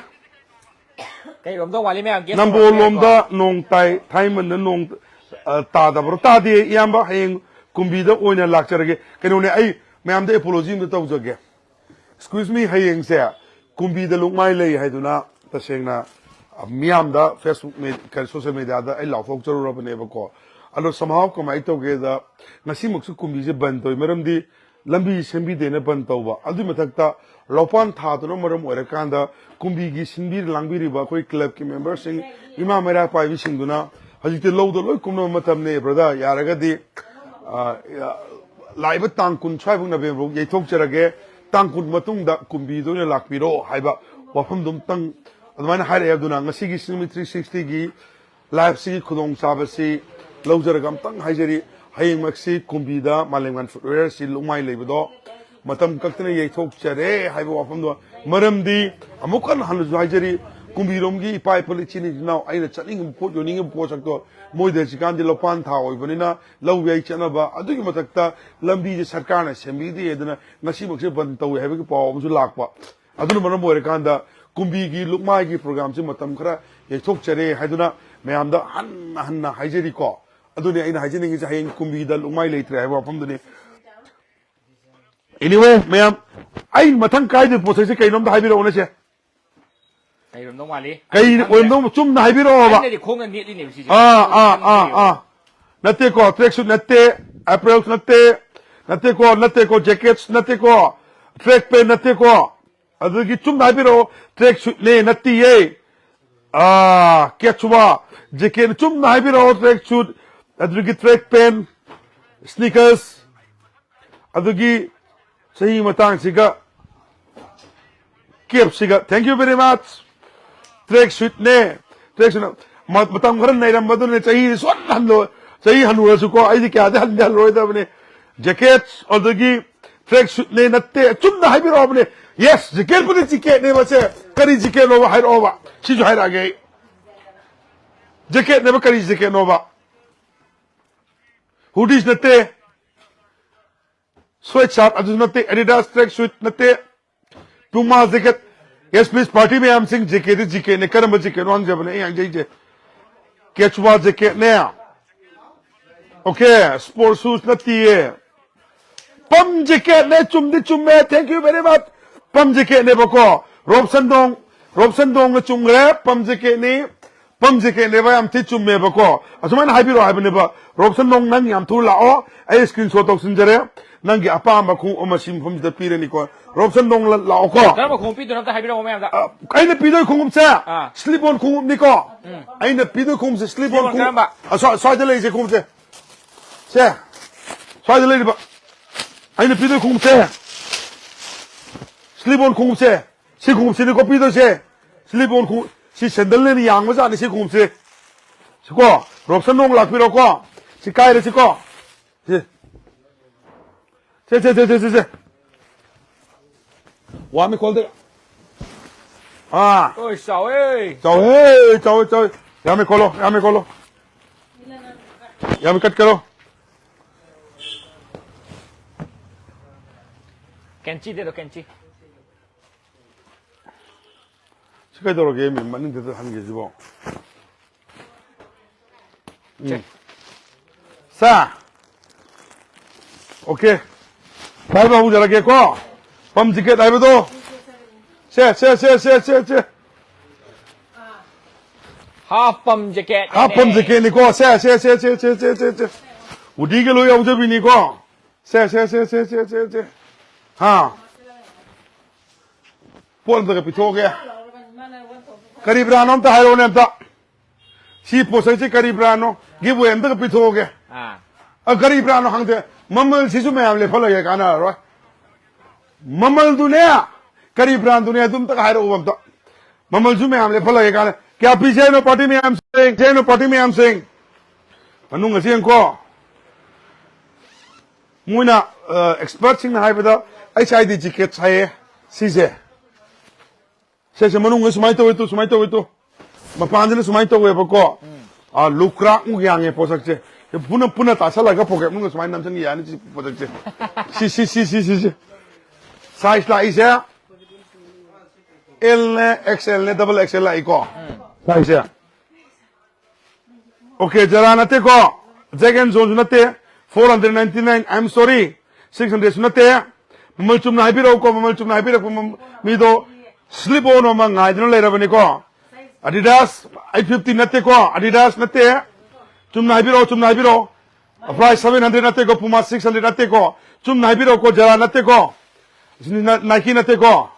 ꯀꯩꯔꯣꯝꯗ ꯋꯥꯠꯂꯤ ꯃꯌꯥꯝ guess ꯅꯝꯕꯣꯜ ꯇꯧꯔꯛꯑꯣ꯫ ꯂꯣꯝꯗ ꯅꯣꯡ ꯇꯥꯏ, ꯊꯥꯏꯃꯟꯗ ꯅꯣꯡ, ꯑ, ꯇꯥꯗꯕ꯭ꯔꯣ? ꯇꯥꯗꯦ, ꯏꯌꯥꯝꯕ, ꯍꯌꯦꯡ ꯀꯨꯝꯕꯤꯗ ꯑꯣꯏꯅ ꯂꯥꯛꯆꯔꯒꯦ꯫ ꯀꯩꯅꯣꯅꯦ, ꯑꯩ ꯃꯌꯥꯝꯗ apology ꯑꯝꯇ ꯇꯧꯖꯒꯦ꯫ Excuse me, ꯍꯌꯦꯡꯁꯦ ꯀꯨꯝꯕꯤꯗ ꯂꯨꯛꯃꯥꯏ ꯂꯩ ꯍꯥꯏꯗꯨꯅ ꯇꯁꯦꯡꯅ, ꯑ, ꯃꯤꯌꯥꯝꯗ Facebook ꯃꯦ-, ꯀꯩꯅꯣ, social mediaꯗ ꯑꯩ ꯂꯥꯎꯊꯣꯛꯆꯔꯨꯔꯕꯅꯦꯕꯀꯣ꯫ ꯑꯗꯣ somehow ꯀꯃꯥꯏꯅ ꯇꯧꯒꯦꯗ, ꯉꯁꯤꯃꯛꯁꯨ ꯀꯨꯝꯕꯤꯁꯦ ꯕꯟ ꯇꯧꯏ, ꯃꯔꯝꯗꯤ ꯂꯝꯕꯤ ꯁꯦꯝꯕꯤꯗꯦꯅ ꯕꯟ ꯇꯧꯕ꯫ ꯑꯗꯨꯏ ꯃꯊꯛꯇ ꯂꯧꯄꯥꯟ ꯊꯥꯗꯨꯅ ꯃꯔꯝ ꯑꯣꯏꯔꯀꯥꯟꯗ ꯀꯨꯝꯕꯤꯒꯤ ꯁꯤꯟꯕꯤ ꯂꯥꯡꯕꯤꯔꯤꯕ ꯑꯩꯈꯣꯏ clubꯀꯤ memberꯁꯤꯡ, ꯏꯃꯥ ꯃꯩꯔꯥ ꯄꯥꯏꯕꯤꯁꯤꯡꯗꯨꯅ ꯍꯧꯖꯤꯛꯇꯤ ꯂꯧꯗ ꯂꯣꯏ ꯀꯨꯝꯅꯕ ꯃꯇꯝꯅꯤ, ꯕ꯭ꯔꯗꯔ꯫ ꯌꯥꯔꯒꯗꯤ, ꯑ, ꯂꯥꯛꯏꯕ ꯇꯥꯡ ꯀꯨꯟ ꯁ꯭ꯋꯥꯏꯐꯥꯎ ꯅꯕꯦꯝꯕꯔ ꯌꯩꯊꯣꯛꯆꯔꯒꯦ꯫ ꯇꯥꯡ ꯀꯨꯟ ꯃꯇꯨꯡꯗ ꯀꯨꯝꯕꯤꯗ ꯑꯣꯏꯅ ꯂꯥꯛꯄꯤꯔꯣ ꯍꯥꯏꯕ ꯋꯥꯐꯝꯗꯨ ꯑꯝꯇꯪ ꯑꯗꯨꯃꯥꯏꯅ ꯍꯥꯏꯔꯛꯑꯦ꯫ ꯑꯗꯨꯅ ꯉꯁꯤꯒꯤ ꯁꯤꯅꯦꯃꯤ ꯊ꯭ꯔꯤ ꯁꯤꯛꯁꯇꯤꯒꯤ ꯂꯥꯏꯐꯁꯤꯒꯤ ꯈꯨꯗꯣꯡꯆꯥꯕꯁꯤ ꯂꯧꯖꯔꯒ ꯑꯝꯇꯪ ꯍꯥꯏꯖꯔꯤ꯫ ꯍꯌꯦꯡꯃꯛꯁꯤ ꯀꯨꯝꯕꯤꯗ ꯃꯥꯂꯦꯝꯉꯥꯟ ꯐꯨꯠꯋꯦꯌꯔꯁꯤ ꯂꯨꯛꯃꯥꯏ ꯂꯩꯕꯗꯣ ꯃꯇꯝ ꯀꯛꯇꯅ ꯌꯩꯊꯣꯛꯆꯔꯦ ꯍꯥꯏꯕ ꯋꯥꯐꯝꯗꯣ꯫ ꯃꯔꯝꯗꯤ ꯑꯃꯨꯛ ꯍꯟꯅ ꯍꯜꯂꯁꯨ ꯍꯥꯏꯖꯔꯤ, ꯀꯨꯝꯕꯤꯔꯣꯝꯒꯤ ꯏꯄꯥ ꯏꯄꯨ ꯏꯆꯤꯟ ꯏꯅꯥꯎ ꯑꯩꯅ ꯆꯠꯅꯤꯡꯉꯤꯕ ꯄꯣꯠ, ꯌꯣꯟꯅꯤꯡꯉꯤꯕ ꯄꯣꯠꯁꯛꯇꯣ ꯃꯣꯏꯗ ꯍꯧꯖꯤꯛꯀꯥꯟꯗꯤ ꯂꯧꯄꯥꯟ ꯊꯥ ꯑꯣꯏꯕꯅꯤꯅ ꯂꯧ ꯌꯩ ꯆꯠꯅꯕ, ꯑꯗꯨꯒꯤ ꯃꯊꯛꯇ ꯂꯝꯕꯤꯁꯦ ꯁꯔꯀꯥꯔꯅ ꯁꯦꯝꯕꯤꯗꯦ ꯑꯗꯨꯅ ꯉꯁꯤꯃꯛꯁꯦ ꯕꯟ ꯇꯧꯏ ꯍꯥꯏꯕꯒꯤ ꯄꯥꯎ ꯑꯃꯁꯨ ꯂꯥꯛꯄ꯫ ꯑꯗꯨꯅ ꯃꯔꯝ ꯑꯣꯏꯔꯀꯥꯟꯗ ꯀꯨꯝꯕꯤꯒꯤ ꯂꯨꯛꯃꯥꯏꯒꯤ ꯄ꯭ꯔꯣꯒ꯭ꯔꯥꯝꯁꯤ ꯃꯇꯝ ꯈꯔ ꯌꯩꯊꯣꯛꯆꯔꯦ ꯍꯥꯏꯗꯨꯅ ꯃꯌꯥꯝꯗ ꯍꯟꯅ ꯍꯟꯅ ꯍꯥꯏꯖꯔꯤꯀꯣ꯫ ꯑꯗꯨꯅꯤ ꯑꯩꯅ ꯍꯥꯏꯖꯅꯤꯡꯉꯤꯁꯦ, ꯍꯌꯦꯡ ꯀꯨꯝꯕꯤꯗ ꯂꯨꯛꯃꯥꯏ ꯂꯩꯇ꯭ꯔꯦ ꯍꯥꯏꯕ ꯋꯥꯐꯝꯗꯨꯅꯤ꯫ Anyway, ꯃꯌꯥꯝ, ꯑꯩ ꯃꯊꯪ ꯀꯥꯏꯗ ꯄꯣꯠ ꯆꯩꯁꯦ ꯀꯩꯅꯣꯝꯇ ꯍꯥꯏꯕꯤꯔꯛꯑꯣꯅꯦ ꯁꯦ꯫ ꯀꯩꯔꯣꯝꯗꯧ ꯃꯥꯜꯂꯤ? ꯀꯩ ꯑꯣꯏꯔꯝꯗꯧꯅꯣ? ꯆꯨꯝꯅ ꯍꯥꯏꯕꯤꯔꯛꯑꯣꯕ꯫ ꯑꯩꯅꯗꯤ ꯈꯣꯡꯅ ꯅꯦꯠꯂꯤꯅꯦꯕ ꯁꯤꯁꯦ꯫ ꯑꯥ ꯑꯥ ꯑꯥ ꯑꯥ ꯅꯠꯇꯦꯀꯣ, track suit ꯅꯠꯇꯦ, apparel ꯅꯠꯇꯦ, ꯅꯠꯇꯦꯀꯣ, ꯅꯠꯇꯦꯀꯣ, jackets ꯅꯠꯇꯦꯀꯣ, track pant ꯅꯠꯇꯦꯀꯣ꯫ ꯑꯗꯨꯒꯤ ꯆꯨꯝꯅ ꯍꯥꯏꯕꯤꯔꯛꯑꯣ, track suitꯅꯦ, ꯅꯠꯇꯤꯌꯦ꯫ ꯑꯥ, ꯀꯦꯠꯁꯨꯕ, jacket ꯆꯨꯝꯅ ꯍꯥꯏꯕꯤꯔꯛꯑꯣ, track suit, ꯑꯗꯨꯗꯒꯤ track pant, sneakers, ꯑꯗꯨꯒꯤ ꯆꯍꯤ ꯃꯇꯥꯡꯁꯤꯒ capꯁꯤꯒ꯫ Thank you very much. Track suitꯅꯦ, track suit꯫ ꯃ- ꯃꯇꯝ ꯈꯔ ꯅꯩꯔꯝꯕꯗꯨꯅ ꯆꯍꯤ ꯁꯣꯟ ꯍꯜꯂꯣ, ꯆꯍꯤ ꯍꯜꯂꯨꯔꯁꯨꯀꯣ, ꯑꯩꯗꯤ ꯀꯌꯥꯗꯤ ꯍꯟꯗꯤ ꯍꯜꯂꯣꯏꯗꯕꯅꯤ꯫ Jacket ꯑꯗꯨꯗꯒꯤ track suitꯅꯦ, ꯅꯠꯇꯦ, ꯆꯨꯝꯅ ꯍꯥꯏꯕꯤꯔꯛꯑꯣꯕꯅꯦ꯫ Yes, jacketꯄꯨꯗꯤ jacketꯅꯦꯕ ꯁꯦ꯫ ꯀꯔꯤ jacketꯅꯣꯕ ꯍꯥꯏꯔꯛꯑꯣꯕ, ꯁꯤꯁꯨ ꯍꯥꯏꯔꯛꯑꯒꯦ ꯑꯩ꯫ Jacketꯅꯦꯕ, ꯀꯔꯤ jacketꯅꯣꯕ? Hoodies ꯅꯠꯇꯦ, sweatshirt ꯑꯗꯨꯁꯨ ꯅꯠꯇꯦ, Adidas track suit ꯅꯠꯇꯦ, Puma jacket꯫ Yes, please, party ꯃꯌꯥꯝꯁꯤꯡ, jacketꯇꯤ jacketꯅꯦ꯫ ꯀꯔꯝꯕ jacketꯅꯣ ꯍꯪꯖꯕꯅꯦ ꯑꯩ ꯍꯪꯖꯩꯁꯦ꯫ Quechua jacketꯅꯦ꯫ Okay, sport shoes ꯅꯠꯇꯤꯌꯦ꯫ Pump jacketꯅꯦ, ꯆꯨꯝꯗꯤ ꯆꯨꯝꯃꯦ, thank you very much꯫ Pump jacketꯅꯦꯕꯀꯣ꯫ ꯔꯣꯞꯁꯟꯗꯣꯡ, ꯔꯣꯞꯁꯟꯗꯣꯡꯅ ꯆꯨꯝꯈ꯭ꯔꯦ, pump jacketꯅꯤ꯫ ꯄꯝ ꯖꯦꯀꯦꯠꯅꯦꯕ, ꯌꯥꯝ ꯊꯤ ꯆꯨꯝꯃꯦꯕꯀꯣ꯫ ꯑꯁꯨꯃꯥꯏꯅ ꯍꯥꯏꯕꯤꯔꯛꯑꯣ ꯍꯥꯏꯕꯅꯦꯕ, "ꯔꯣꯞꯁꯟ ꯅꯣꯡ, ꯅꯪ ꯌꯥꯝ ꯊꯨꯅ ꯂꯥꯛꯑꯣ, ꯑꯩ ꯁ꯭ꯀ꯭ꯔꯤꯟ ꯁꯣꯠ ꯇꯧꯁꯤꯟꯖꯔꯦ, ꯅꯪꯒꯤ ꯑꯄꯥꯝꯕ ꯈꯣꯡꯎꯞ ꯑꯃ ꯁꯤ ꯃꯐꯝꯁꯤꯗ ꯄꯤꯔꯅꯤꯀꯣ, ꯔꯣꯞꯁꯟ ꯅꯣꯡ ꯂꯥꯛꯑꯣꯀꯣ"꯫ ꯀꯔꯝꯕ ꯈꯣꯡꯎꯞ ꯄꯤꯗꯣꯏꯅꯣ ꯑꯝꯇ ꯍꯥꯏꯕꯤꯔꯛꯑꯣ ꯃꯌꯥꯝꯗ꯫ ꯑ, ꯑꯩꯅ ꯄꯤꯗꯣꯏ ꯈꯣꯡꯎꯞꯁꯦ ꯑꯥ꯫ Slip on ꯈꯣꯡꯎꯞꯅꯤꯀꯣ꯫ ꯎꯝ꯫ ꯑꯩꯅ ꯄꯤꯗꯣꯏ ꯈꯣꯡꯎꯞꯁꯦ slip on slip on ꯈꯣꯡꯎꯞ꯫ ꯀꯔꯝꯕ? ꯑ, ꯁ꯭ꯋꯥ-, ꯁ꯭ꯋꯥꯏꯗ ꯂꯩꯔꯤꯁꯦ ꯈꯣꯡꯎꯞꯁꯦ꯫ ꯁꯦ꯫ ꯁ꯭ꯋꯥꯏꯗ ꯂꯩꯔꯤꯕ꯫ ꯑꯩꯅ ꯄꯤꯗꯣꯏ ꯈꯣꯡꯎꯞꯁꯦ꯫ Slip on ꯈꯣꯡꯎꯞꯁꯦ꯫ ꯁꯤ ꯈꯣꯡꯎꯞꯁꯤꯅꯤꯀꯣ ꯄꯤꯗꯣꯏꯁꯦ꯫ Slip on ꯈꯣꯡꯎꯞ꯫ ꯁꯤ ꯁꯦꯟꯗꯜꯅꯦꯅ ꯌꯥꯡꯕ ꯖꯥꯠꯅꯤ ꯁꯤ ꯈꯣꯡꯎꯞꯁꯦ꯫ ꯁꯤꯀꯣ, ꯔꯣꯞꯁꯟ ꯅꯣꯡ ꯂꯥꯛꯄꯤꯔꯣꯀꯣ꯫ ꯁꯤ ꯀꯥꯏꯔꯦ ꯁꯤꯀꯣ꯫ ꯁꯤ꯫ ꯁꯦ, ꯁꯦ, ꯁꯦ, ꯁꯦ, ꯁꯦ, ꯁꯦ꯫ ꯋꯥꯃꯤ ꯈꯣꯜꯗ꯫ ꯑꯥ꯫ ꯑꯣꯏ, ꯆꯥꯎꯋꯦ꯫ ꯆꯥꯎꯋꯦ, ꯆꯥꯎꯋꯦ, ꯆꯥꯎꯋꯦ꯫ ꯌꯥꯝꯃꯤ ꯈꯣꯜꯂꯣ, ꯌꯥꯝꯃꯤ ꯈꯣꯜꯂꯣ꯫ ꯌꯥꯝꯃꯤ ꯀꯠ ꯀꯔꯣ꯫ ꯀꯦꯟꯆꯤ ꯗꯦꯗꯣ, ꯀꯦꯟꯆꯤ꯫ ꯁꯤ ꯀꯩꯗꯧꯔꯒꯦ? ꯃꯤ ꯃꯅꯤꯡꯗ ꯍꯟꯒꯦ ꯁꯤꯕꯣ꯫ ꯎꯝ꯫ ꯁꯦ꯫ ꯁꯥ꯫ OK꯫ ꯄꯥꯏꯕ ꯍꯧꯖꯔꯒꯦꯀꯣ꯫ ꯄꯝ ꯖꯦꯀꯦꯠ ꯍꯥꯏꯕꯗꯣ꯫ ꯁꯦ, ꯁꯦ, ꯁꯦ꯫ Half pump jacket꯫ Half pump jacketꯅꯤꯀꯣ꯫ ꯁꯦ, ꯁꯦ, ꯁꯦ꯫ ꯎꯗꯤꯒ ꯂꯣꯏ ꯌꯥꯎꯖꯕꯤꯅꯤꯀꯣ꯫ ꯁꯦ, ꯁꯦ, ꯁꯦ꯫ ꯍꯥ꯫ ꯄꯣꯠ ꯑꯝꯇꯒ ꯄꯤꯊꯣꯛꯑꯒꯦ꯫ ꯀꯔꯤ brandꯅꯣ ꯑꯝꯇ ꯍꯥꯏꯔꯛꯑꯣꯅꯦ ꯑꯝꯇ꯫ ꯁꯤ ꯄꯣꯠꯁꯛꯁꯤ ꯀꯔꯤ brandꯅꯣ? Giveaway ꯑꯝꯇꯒ ꯄꯤꯊꯣꯛꯑꯒꯦ꯫ ꯑꯥ꯫ ꯑ, ꯀꯔꯤ brandꯅꯣ ꯈꯪꯗꯦ꯫ ꯃꯃꯜꯁꯤꯁꯨ ꯃꯌꯥꯝ ꯂꯦꯞꯍꯜꯂꯒꯦ, ꯀꯥꯟꯅꯔꯔꯣꯏ꯫ ꯃꯃꯜꯗꯨꯅꯦ, ꯀꯔꯤ brandꯗꯨꯅꯦ ꯑꯗꯨ ꯑꯝꯇꯒ ꯍꯥꯏꯔꯛꯎ ꯑꯝꯇ꯫ ꯃꯃꯜꯁꯨ ꯃꯌꯥꯝ ꯂꯦꯞꯍꯜꯂꯒꯦ, ꯀꯥꯟꯅ-, ꯀꯌꯥ ꯄꯤꯁꯦ ꯍꯥꯏꯅꯣ party ꯃꯌꯥꯝꯁꯤꯡ? ꯄꯤꯁꯦ ꯍꯥꯏꯅꯣ party ꯃꯌꯥꯝꯁꯤꯡ? ꯃꯅꯨꯡ ꯑꯁꯤ ꯌꯦꯡꯉꯨꯀꯣ꯫ ꯃꯣꯏꯅ, ꯑ, expertꯁꯤꯡꯅ ꯍꯥꯏꯕꯗ HID jackets ꯍꯥꯏꯌꯦ ꯁꯤꯁꯦ꯫ ꯁꯦ, ꯁꯦ, ꯃꯅꯨꯡꯗ ꯁꯨꯃꯥꯏꯅ ꯇꯧꯋꯦ ꯇꯨ, ꯁꯨꯃꯥꯏꯅ ꯇꯧꯋꯦ ꯇꯨ꯫ ꯃꯄꯥꯟꯁꯤꯅ ꯁꯨꯃꯥꯏꯅ ꯇꯧꯋꯦꯕꯀꯣ꯫ ꯎꯝ꯫ ꯑ, ꯂꯨꯀ꯭ꯔꯥꯛꯃꯨꯛ ꯌꯥꯡꯉꯦ ꯄꯣꯠꯁꯛꯁꯦ꯫ ꯁꯤ ꯄꯨꯟꯅ, ꯄꯨꯟꯅ ꯇꯥꯁꯜꯂꯒ pocket ꯃꯅꯨꯡꯗ ꯁꯨꯃꯥꯏꯅ ꯅꯝꯁꯤꯟ ꯌꯥꯅꯤ ꯁꯤ ꯄꯣꯠꯁꯛꯁꯦ꯫ ꯁꯤ, ꯁꯤ, ꯁꯤ, ꯁꯤ, ꯁꯤ, ꯁꯤ꯫ Size ꯂꯥꯛꯏꯁꯦ Lꯅꯦ, XLꯅꯦ, double XL ꯂꯥꯛꯏꯀꯣ꯫ ꯎꯝ꯫ Sizeꯁꯦ꯫ OK, Zara ꯅꯠꯇꯦꯀꯣ, Jack and Jonesꯁꯨ ꯅꯠꯇꯦ, four hundred ninety nine, I'm sorry, six hundredꯁꯨ ꯅꯠꯇꯦ꯫ ꯃꯃꯜ ꯆꯨꯝꯅ ꯍꯥꯏꯕꯤꯔꯛꯎꯀꯣ, ꯃꯃꯜ ꯆꯨꯝꯅ ꯍꯥꯏꯕꯤꯔꯛꯄ ꯃꯝ-, ꯃꯤꯗꯣ slip on ꯑꯃ ꯉꯥꯏꯗꯨꯅ ꯂꯩꯔꯕꯅꯤꯀꯣ꯫ Adidas eight fifty ꯅꯠꯇꯦꯀꯣ, Adidas ꯅꯠꯇꯦ. ꯆꯨꯝꯅ ꯍꯥꯏꯕꯤꯔꯛꯑꯣ, ꯆꯨꯝꯅ ꯍꯥꯏꯕꯤꯔꯛꯑꯣ. Price seven hundred ꯅꯠꯇꯦꯀꯣ, Puma six hundred ꯅꯠꯇꯦꯀꯣ. ꯆꯨꯝꯅ ꯍꯥꯏꯕꯤꯔꯛꯑꯣꯀꯣ, Zara ꯅꯠꯇꯦꯀꯣ. Nike ꯅꯠꯇꯦꯀꯣ.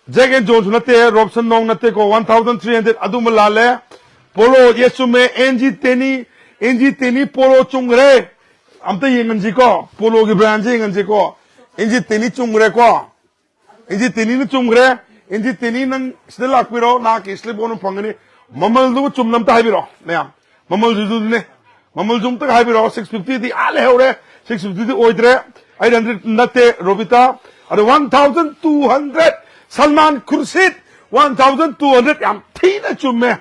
Jack and Jones ꯅꯠꯇꯦ, Robson Nong ꯅꯠꯇꯦꯀꯣ, one thousand three hundred ꯑꯗꯨꯃ ꯂꯥꯜꯂꯦ. Polo, yes, ꯆꯨꯝꯃꯦ. N G Tenny, N G Tenny Polo ꯆꯨꯝꯈ꯭ꯔꯦ. ꯑꯝꯇ ꯌꯦꯡꯍꯟꯁꯤꯀꯣ, Polo ꯒꯤ brand ꯁꯦ ꯌꯦꯡꯍꯟꯁꯤꯀꯣ. N G Tenny ꯆꯨꯝꯈ꯭ꯔꯦꯀꯣ. N G Tenny ꯅ ꯆꯨꯝꯈ꯭ꯔꯦ. N G Tenny, ꯅꯪ ꯁꯤꯗ ꯂꯥꯛꯄꯤꯔꯣ, ꯅꯍꯥꯛꯀꯤ slip on ꯑꯃ ꯐꯪꯒꯅꯤ. ꯃꯃꯜꯗꯨꯒ ꯆꯨꯝꯅ ꯑꯝꯇ ꯍꯥꯏꯕꯤꯔꯣ ꯃꯌꯥꯝ. ꯃꯃꯜꯗꯨꯁꯨꯅꯦ, ꯃꯃꯜꯁꯨ ꯑꯝꯇ ꯍꯥꯏꯕꯤꯔꯣ. Six fifty ꯗꯤ ꯑꯥ ꯂꯩꯍꯧꯔꯦ. Six fifty ꯗꯤ ꯑꯣꯏꯗ꯭ꯔꯦ. Eight hundred ꯅꯠꯇꯦ, ꯔꯣꯕꯤꯇꯥ. ꯑꯗꯣ one thousand two hundred, Salman Khurshid, one thousand two hundred. ꯌꯥꯝ ꯊꯤꯅ ꯆꯨꯝꯃꯦ.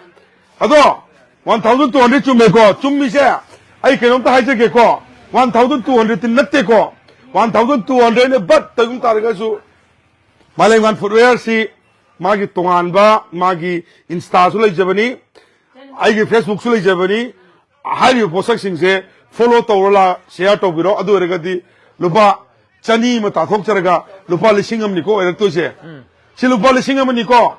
ꯑꯗꯣ one thousand two hundred ꯆꯨꯝꯃꯦꯀꯣ. ꯆꯨꯝꯃꯤꯁꯦ ꯑꯩ ꯀꯩꯅꯣꯝꯇ ꯍꯥꯏꯖꯒꯦꯀꯣ. One thousand two hundred T ꯅꯠꯇꯦꯀꯣ. One thousand two hundred ꯅꯦ, but ꯀꯩꯒꯨꯝ ꯇꯥꯔꯒꯁꯨ ꯃꯥꯂꯦꯝꯉꯥꯟ Footwear ꯁꯤ ꯃꯥꯒꯤ ꯇꯣꯉꯥꯟꯕ, ꯃꯥꯒꯤ Insta ꯁꯨ ꯂꯩꯖꯕꯅꯤ, ꯑꯩꯒꯤ Facebook ꯁꯨ ꯂꯩꯖꯕꯅꯤ. ꯍꯥꯏꯔꯤꯕ ꯄꯣꯠꯁꯛꯁꯤꯡꯁꯦ follow ꯇꯧꯔ ꯂꯥ-, share ꯇꯧꯕꯤꯔꯣ. ꯑꯗꯨ ꯑꯣꯏꯔꯒꯗꯤ ꯂꯨꯄꯥ ꯆꯅꯤ ꯑꯃ ꯇꯥꯊꯣꯛꯆꯔꯒ ꯂꯨꯄꯥ ꯂꯤꯁꯤꯡ ꯑꯃꯅꯤꯀꯣ ꯑꯣꯏꯔꯛꯇꯣꯏꯁꯦ. ꯁꯤ ꯂꯨꯄꯥ ꯂꯤꯁꯤꯡ ꯑꯃꯅꯤꯀꯣ.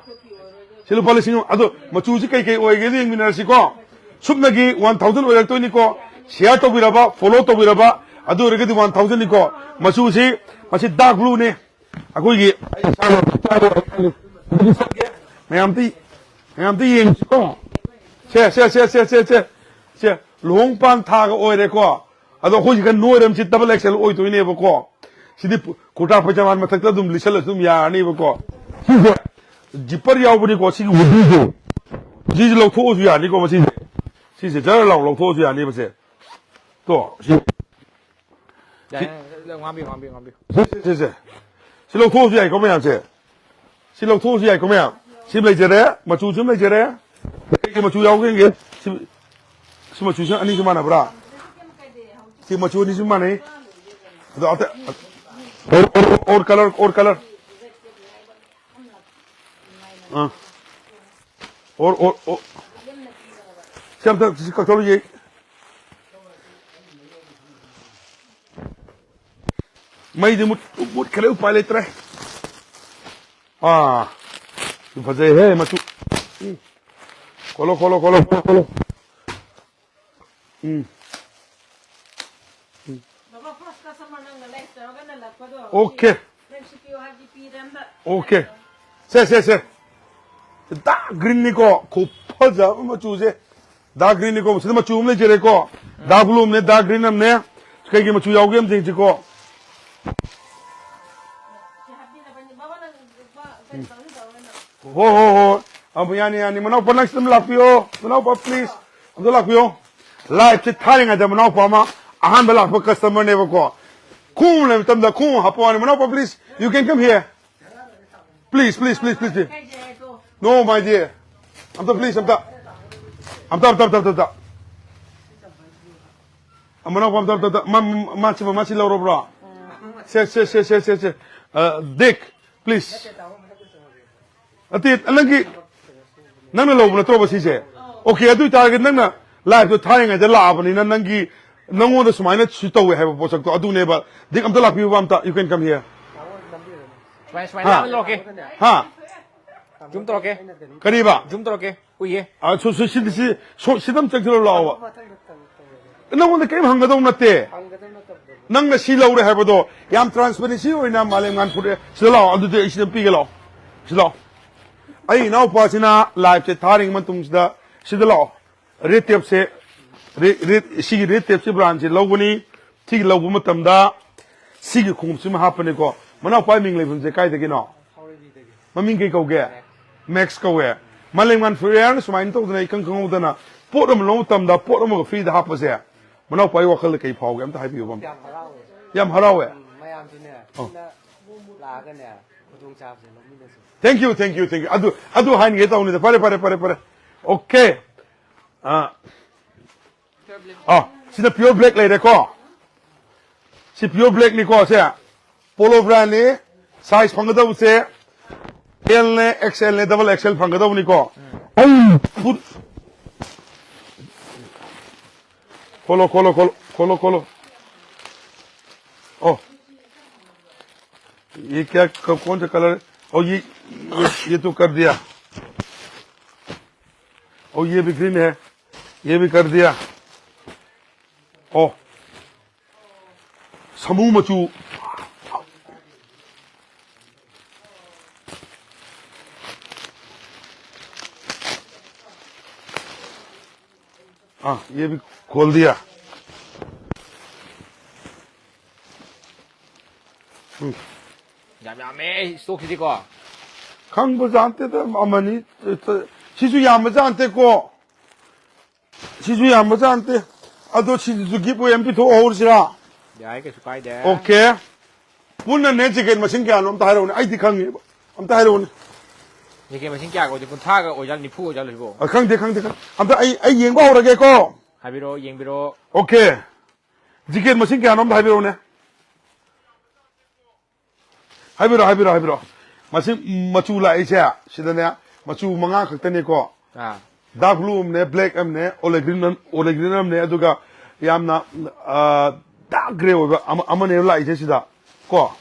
ꯁꯤ ꯂꯨꯄꯥ ꯂꯤꯁꯤꯡ ꯑꯃ꯫ ꯑꯗꯣ ꯃꯆꯨꯁꯤ ꯀꯩ ꯀꯩ ꯑꯣꯏꯒꯦꯗꯣ ꯌꯦꯡꯃꯤꯟꯅꯔꯁꯤꯀꯣ. ꯁꯨꯞꯅꯒꯤ one thousand ꯑꯣꯏꯔꯛꯇꯣꯏꯅꯤꯀꯣ. Share ꯇꯧꯕꯤꯔꯕ, follow ꯇꯧꯕꯤꯔꯕ, ꯑꯗꯨ ꯑꯣꯏꯔꯒꯗꯤ one thousand ꯅꯤꯀꯣ. ꯃꯆꯨꯁꯤ, ꯃꯁꯤ dark blue ꯅꯤ. ꯑꯩꯈꯣꯏꯒꯤ, ꯑꯩ ꯏꯁꯥꯃꯛ ꯏꯁꯥꯃꯛ ꯃꯌꯥꯝꯇ, ꯃꯌꯥꯝꯇ ꯌꯦꯡꯁꯤꯀꯣ. ꯁꯦ, ꯁꯦ, ꯁꯦ, ꯁꯦ, ꯁꯦ, ꯁꯦ, ꯁꯦ, ꯂꯨꯍꯣꯡ ꯄꯥꯟ ꯊꯥꯒ ꯑꯣꯏꯔꯦꯀꯣ. ꯑꯗꯣ ꯑꯩꯈꯣꯏꯁꯤ ꯈꯔ ꯅꯣꯏꯔꯝꯁꯤ, double X L ꯑꯣꯏꯗꯣꯏꯅꯦꯕꯀꯣ. ꯁꯤꯗꯤ ꯀꯨꯔꯇꯥ ꯄꯩꯖꯥꯃꯥ ꯃꯊꯛꯇ ꯑꯗꯨꯝ ꯂꯤꯠꯁꯜꯂꯁꯨ ꯑꯗꯨꯝ ꯌꯥꯔꯅꯤꯕꯀꯣ. ꯁꯤꯁꯦ zipper ꯌꯥꯎꯕꯅꯤꯀꯣ, ꯁꯤꯒꯤ hoodie ꯁꯦ. ꯁꯤꯁꯦ ꯂꯧꯊꯣꯛꯑꯁꯨ ꯌꯥꯅꯤꯀꯣ, ꯃꯁꯤꯁꯦ. ꯁꯤꯁꯦ ꯖꯔ ꯂꯥꯎ ꯂꯧꯊꯣꯛꯑꯁꯨ ꯌꯥꯅꯤꯕ ꯁꯦ. ꯇꯣ, ꯁꯤ ꯌꯥꯔꯦ, ꯌꯥꯔꯦ, ꯉꯥꯡꯕꯤꯌꯨ, ꯉꯥꯡꯕꯤꯌꯨ, ꯉꯥꯡꯕꯤꯌꯨ꯫ ꯁꯦ, ꯁꯦ, ꯁꯦ, ꯁꯦ. ꯁꯤ ꯂꯧꯊꯣꯛꯑꯁꯨ ꯌꯥꯏꯀꯣ ꯃꯌꯥꯝꯁꯦ. ꯁꯤ ꯂꯧꯊꯣꯛꯑꯁꯨ ꯌꯥꯏꯀꯣ ꯃꯌꯥꯝ꯫ ꯁꯤ ꯂꯩꯖꯔꯦ, ꯃꯆꯨꯁꯨ ꯑꯗꯨꯝ ꯂꯩꯖꯔꯦ꯫ ꯀꯩꯀꯩ ꯃꯆꯨ ꯌꯥꯎꯒꯦ ꯌꯦꯡꯒꯦ꯫ ꯁꯤ, ꯁꯤ ꯃꯆꯨꯁꯦ ꯑꯅꯤꯁꯨ ꯃꯥꯟꯅꯕ꯭ꯔꯥ? ꯁꯤ ꯃꯆꯨ ꯑꯅꯤꯁꯨ ꯃꯥꯟꯅꯩ꯫ ꯑꯗꯣ ꯑꯇꯩ, or, or, or color, or color꯫ Ah. Or, or, or꯫ ꯁꯤ ꯑꯝꯇ ꯁꯤ ꯀꯛꯊꯠꯂꯨ ꯌꯦ꯫ ꯃꯩꯗꯤ ꯃꯨꯠ-, ꯃꯨꯠꯈ꯭ꯔꯦ, ꯎꯄꯥꯏ ꯂꯩꯇ꯭ꯔꯦ꯫ ꯑꯥ, ꯁꯤ ꯐꯖꯩꯍꯦ ꯃꯆꯨ꯫ ꯎꯝ꯫ ꯈꯣꯠꯂꯣ, ꯈꯣꯠꯂꯣ, ꯈꯣꯠꯂꯣ, ꯈꯣꯠꯂꯣ, ꯈꯣꯠꯂꯣ꯫ ꯎꯝ꯫ ꯕꯕꯥ, first customer ꯅꯪꯅ ꯂꯦꯛꯁ ꯇꯧꯔꯒ ꯅꯜꯂꯛꯄꯗꯣ꯫ Okay꯫ ꯅꯪ ꯁꯤ ꯄꯤꯌꯣ ꯍꯥꯏꯕꯗꯤ ꯄꯤꯔꯦ ꯑꯝꯇ꯫ Okay꯫ ꯁꯦ, ꯁꯦ, ꯁꯦ꯫ Dark green ꯅꯤꯀꯣ, ꯈꯨꯐꯖꯕ ꯃꯆꯨꯁꯦ꯫ Dark green ꯅꯤꯀꯣ, ꯁꯤꯗ ꯃꯆꯨ ꯑꯃ ꯂꯩꯖꯔꯦꯀꯣ꯫ Dark blue ꯑꯃꯅꯦ, dark green ꯑꯃꯅꯦ꯫ ꯀꯩꯒꯤ ꯃꯆꯨ ꯌꯥꯎꯒꯦ ꯑꯝꯇ ꯌꯦꯡꯁꯤꯀꯣ꯫ ꯁꯤ ꯍꯥꯞꯄꯤꯅꯕꯅꯤ꯫ ꯕꯕꯥ, ꯅꯪ ꯂꯨꯄꯥ ꯀꯩꯅꯣ ꯇꯧꯔꯅꯤ, ꯇꯧꯔꯅꯤ꯫ ꯍꯣ, ꯍꯣ, ꯍꯣ꯫ ꯑꯕ, ꯌꯥꯅꯤ, ꯌꯥꯅꯤ꯫ ꯃꯅꯥꯎꯄꯥ, ꯅꯪꯁꯨ ꯑꯗꯨꯝ ꯂꯥꯛꯄꯤꯌꯣ꯫ ꯃꯅꯥꯎꯄꯥ, please꯫ ꯑꯝꯇ ꯂꯥꯛꯄꯤꯌꯣ꯫ Live ꯁꯦ ꯊꯥꯔꯤꯉꯩꯗ ꯃꯅꯥꯎꯄꯥ ꯑꯃ ꯑꯍꯥꯟꯕ ꯂꯥꯛꯄ customer ꯅꯦꯕꯀꯣ꯫ ꯈꯣꯡꯎꯞ ꯂꯩꯕ ꯃꯇꯝꯗ ꯈꯣꯡꯎꯞ ꯍꯥꯞꯄ ꯋꯥꯅꯤ꯫ ꯃꯅꯥꯎꯄꯥ, please, you can come here꯫ Please, please, please, please, please꯫ No, my dear꯫ ꯑꯝꯇ, please, ꯑꯝꯇ꯫ ꯑꯝꯇ, ꯑꯝꯇ, ꯑꯝꯇ, ꯑꯝꯇ, ꯑꯝꯇ꯫ ꯑ, ꯃꯅꯥꯎꯄꯥ, ꯑꯝꯇ, ꯑꯝꯇ, ꯑꯝꯇ꯫ ꯃꯥ, ꯃꯥ, ꯃꯥꯁꯤ, ꯃꯥꯁꯤ ꯂꯧꯔꯕ꯭ꯔꯣ? ꯁꯦ, ꯁꯦ, ꯁꯦ꯫ ꯑ, ꯗꯦꯛ, please꯫ ꯅꯠꯇꯦ, ꯅꯪꯒꯤ, ꯅꯪꯅ ꯂꯧꯕ ꯅꯠꯇ꯭ꯔꯣꯕ ꯁꯤꯁꯦ? Okay, ꯑꯗꯨ ꯑꯣꯏꯇꯥꯔꯒꯗꯤ ꯅꯪꯅ live ꯇꯣ ꯊꯥꯔꯤꯉꯩꯗ ꯂꯥꯛꯑꯕꯅꯤꯅ ꯅꯪꯒꯤ, ꯅꯪꯉꯣꯟꯗ ꯁꯨꯃꯥꯏꯅ ꯁꯤ ꯇꯧꯋꯦ ꯍꯥꯏꯕ ꯄꯣꯠꯁꯛꯇꯣ ꯑꯗꯨꯅꯦꯕ꯫ ꯗꯤꯛ ꯑꯝꯇ ꯂꯥꯛꯄꯤꯌꯨꯕ ꯑꯝꯇ, you can come here꯫ ꯁꯨꯃꯥꯏ, ꯁꯨꯃꯥꯏꯅ ꯍꯥ? ꯂꯥꯛꯑꯣ, ꯂꯥꯛꯑꯣ꯫ ꯍꯥ? Zoom ꯇꯧꯔꯛꯀꯦ꯫ ꯀꯔꯤꯕ? Zoom ꯇꯧꯔꯛꯀꯦ꯫ ꯎꯏꯌꯦ꯫ ꯑ, ꯁꯣ-, ꯁꯣ-, ꯁꯤꯗ, ꯁꯤ, ꯁꯣ-, ꯁꯤꯗ ꯑꯃ ꯆꯪꯁꯤꯜꯂꯣ ꯂꯥꯛꯑꯣꯕ꯫ ꯅꯪꯉꯣꯟꯗ ꯀꯔꯤꯝ ꯍꯪꯒꯗꯧ ꯅꯠꯇꯦ꯫ ꯅꯪꯅ ꯁꯤ ꯂꯧꯔꯦ ꯍꯥꯏꯕꯗꯣ ꯌꯥꯝ transparency ꯑꯣꯏꯅ ꯃꯥꯂꯦꯝꯉꯥꯟ ꯐꯨꯔꯛꯑꯦ꯫ ꯁꯤꯗ ꯂꯥꯛꯑꯣ, ꯑꯗꯨꯗꯤ ꯑꯩ ꯁꯤꯗ ꯄꯤꯒꯦ ꯂꯥꯛꯑꯣ꯫ ꯁꯤ ꯂꯥꯛꯑꯣ꯫ ꯑꯩ ꯏꯅꯥꯎꯄꯥꯁꯤꯅ live ꯁꯦ ꯊꯥꯔꯤꯉꯩ ꯃꯇꯨꯡꯁꯤꯗ ꯁꯤꯗ ꯂꯥꯛꯑꯣ꯫ Red Tape ꯁꯦ, ꯔꯦ-, ꯔꯦ-, ꯁꯤꯒꯤ Red Tape ꯁꯦ brand ꯁꯦ ꯂꯧꯒꯅꯤ꯫ ꯁꯤꯒꯤ ꯂꯧꯕ ꯃꯇꯝꯗ ꯁꯤꯒꯤ ꯈꯣꯡꯎꯞꯁꯤꯃ ꯍꯥꯞꯄꯅꯤꯀꯣ꯫ ꯃꯅꯥꯎꯄꯥꯒꯤ ꯃꯤꯡ ꯂꯩꯐꯝꯁꯦ ꯀꯥꯏꯗꯒꯤꯅꯣ? ꯃꯃꯤꯡ ꯀꯩ ꯀꯧꯒꯦ? Max ꯀꯧꯋꯦ꯫ ꯃꯥꯂꯦꯝꯉꯥꯟ ꯐꯨꯔꯤꯌꯥꯔꯅ ꯁꯨꯃꯥꯏꯅ ꯇꯧꯗꯅ ꯏꯈꯪ ꯈꯪꯍꯧꯗꯅ ꯄꯣꯠ ꯑꯃ ꯂꯧꯕ ꯃꯇꯝꯗ ꯄꯣꯠ ꯑꯃꯒ free ꯗ ꯍꯥꯞꯄꯁꯦ ꯃꯅꯥꯎꯄꯥꯒꯤ ꯋꯥꯈꯜꯗ ꯀꯩ ꯐꯥꯎꯒꯦ? ꯑꯝꯇ ꯍꯥꯏꯕꯤꯌꯨꯕ ꯑꯝꯇ꯫ ꯌꯥꯝ ꯍꯔꯥꯎꯋꯦ꯫ ꯌꯥꯝ ꯍꯔꯥꯎꯋꯦ꯫ ꯎꯝ, ꯃꯌꯥꯝꯁꯨꯅꯦ, ꯑꯣ꯫ ꯄꯨꯟꯅ ꯂꯥꯛꯑꯒꯅꯦ, ꯈꯨꯗꯣꯡꯆꯥꯕꯁꯦ ꯂꯧꯃꯤꯟꯅꯁꯦ꯫ Thank you, thank you, thank you꯫ ꯑꯗꯨ, ꯑꯗꯨ ꯍꯥꯏꯅꯤꯡꯒꯦ ꯇꯧꯅꯤꯗ꯫ ꯐꯔꯦ, ꯐꯔꯦ, ꯐꯔꯦ, ꯐꯔꯦ꯫ Okay꯫ ꯑꯥ꯫ ꯑꯥ, ꯁꯤꯅ pure black ꯂꯩꯔꯦꯀꯣ꯫ ꯁꯤ pure black ꯅꯤꯀꯣ, ꯁꯦ꯫ Polo brand ꯅꯤ, size ꯐꯪꯒꯗꯧꯕꯁꯦ L ꯅꯦ, X L ꯅꯦ, double X L ꯐꯪꯒꯗꯧꯕꯅꯤꯀꯣ꯫ ꯑꯩ ꯐꯨꯠ-, खोलो, खोलो, खोलो, खोलो, खोलो। ओ, ये क्या, क-, कौन सा colour है? ओ, ये, ये, ये तो कर दिया। ये भी ग्रीन है, ये भी कर दिया। ओ, समूह मचू। हाँ, ये भी खोल दिया। ꯎꯝ꯫ ꯌꯥꯝ ꯌꯥꯝꯃꯦ ꯏꯁꯇꯣꯛꯁꯤꯗꯤꯀꯣ꯫ ꯈꯪꯕ ꯖꯥꯠ ꯅꯠꯇꯦꯗ, ꯑꯃꯅꯤ, ꯁꯤꯁꯨ ꯌꯥꯝꯕ ꯖꯥꯠ ꯅꯠꯇꯦꯀꯣ꯫ ꯁꯤꯁꯨ ꯌꯥꯝꯕ ꯖꯥꯠ ꯅꯠꯇꯦ꯫ ꯑꯗꯣ ꯁꯤꯁꯤꯁꯨ ꯒꯤꯐ ꯑꯣꯏꯅ ꯄꯤꯊꯣꯛꯍꯧꯔꯁꯤꯔꯥ? ꯌꯥꯏ, ꯀꯩꯁꯨ ꯀꯥꯏꯗꯦ꯫ ꯑꯣꯀꯦ꯫ ꯄꯨꯟꯅꯅꯦ ꯖꯦꯀꯦꯠ ꯃꯁꯤꯡ ꯀꯌꯥꯅꯣ ꯑꯝꯇ ꯍꯥꯏꯔꯛꯎꯅꯦ, ꯑꯩꯗꯤ ꯈꯪꯉꯦꯕ꯫ ꯑꯝꯇ ꯍꯥꯏꯔꯛꯎꯅꯦ꯫ ꯖꯦꯀꯦꯠ ꯃꯁꯤꯡ ꯀꯌꯥꯒ ꯑꯣꯏꯗꯣꯏ? ꯀꯨꯟꯊ꯭ꯔꯥꯒ ꯑꯣꯏꯖꯥꯠꯂꯣ, ꯅꯤꯐꯨ ꯑꯣꯏꯖꯥꯠꯂꯣ ꯁꯤꯕꯣ? ꯑ, ꯈꯪꯗꯦ, ꯈꯪꯗꯦ, ꯈꯪꯗꯦ꯫ ꯑꯝꯇ ꯑꯩ, ꯑꯩ ꯌꯦꯡꯕ ꯍꯧꯔꯒꯦꯀꯣ꯫ ꯍꯥꯏꯕꯤꯔꯛꯑꯣ, ꯌꯦꯡꯕꯤꯔꯛꯑꯣ꯫ ꯑꯣꯀꯦ꯫ ꯖꯦꯀꯦꯠ ꯃꯁꯤꯡ ꯀꯌꯥꯅꯣ ꯑꯝꯇ ꯍꯥꯏꯕꯤꯔꯛꯎꯅꯦ꯫ ꯍꯥꯏꯕꯤꯔꯣ, ꯍꯥꯏꯕꯤꯔꯣ, ꯍꯥꯏꯕꯤꯔꯣ꯫ ꯃꯁꯤ ꯃꯆꯨ ꯂꯥꯛꯏꯁꯦ ꯁꯤꯗꯅꯦ, ꯃꯆꯨ ꯃꯉꯥ ꯈꯛꯇꯅꯤꯀꯣ꯫ ꯑꯥ꯫ ꯗꯥꯔꯛ ꯕ꯭ꯂꯨ ꯑꯃꯅꯦ, ꯕ꯭ꯂꯦꯛ ꯑꯃꯅꯦ, ꯑꯣꯂꯦ ꯒ꯭ꯔꯤꯟ ꯑꯃ, ꯑꯣꯂꯦ ꯒ꯭ꯔꯤꯟ ꯑꯃꯅꯦ, ꯑꯗꯨꯒ ꯌꯥꯝꯅ, ꯑ, ꯗꯥꯔꯛ ꯒ꯭ꯔꯦ ꯑꯣꯏꯕ ꯑꯃ, ꯑꯃꯅꯦꯕ ꯂꯥꯛꯏꯁꯦ ꯁꯤꯗ ꯀꯣ꯫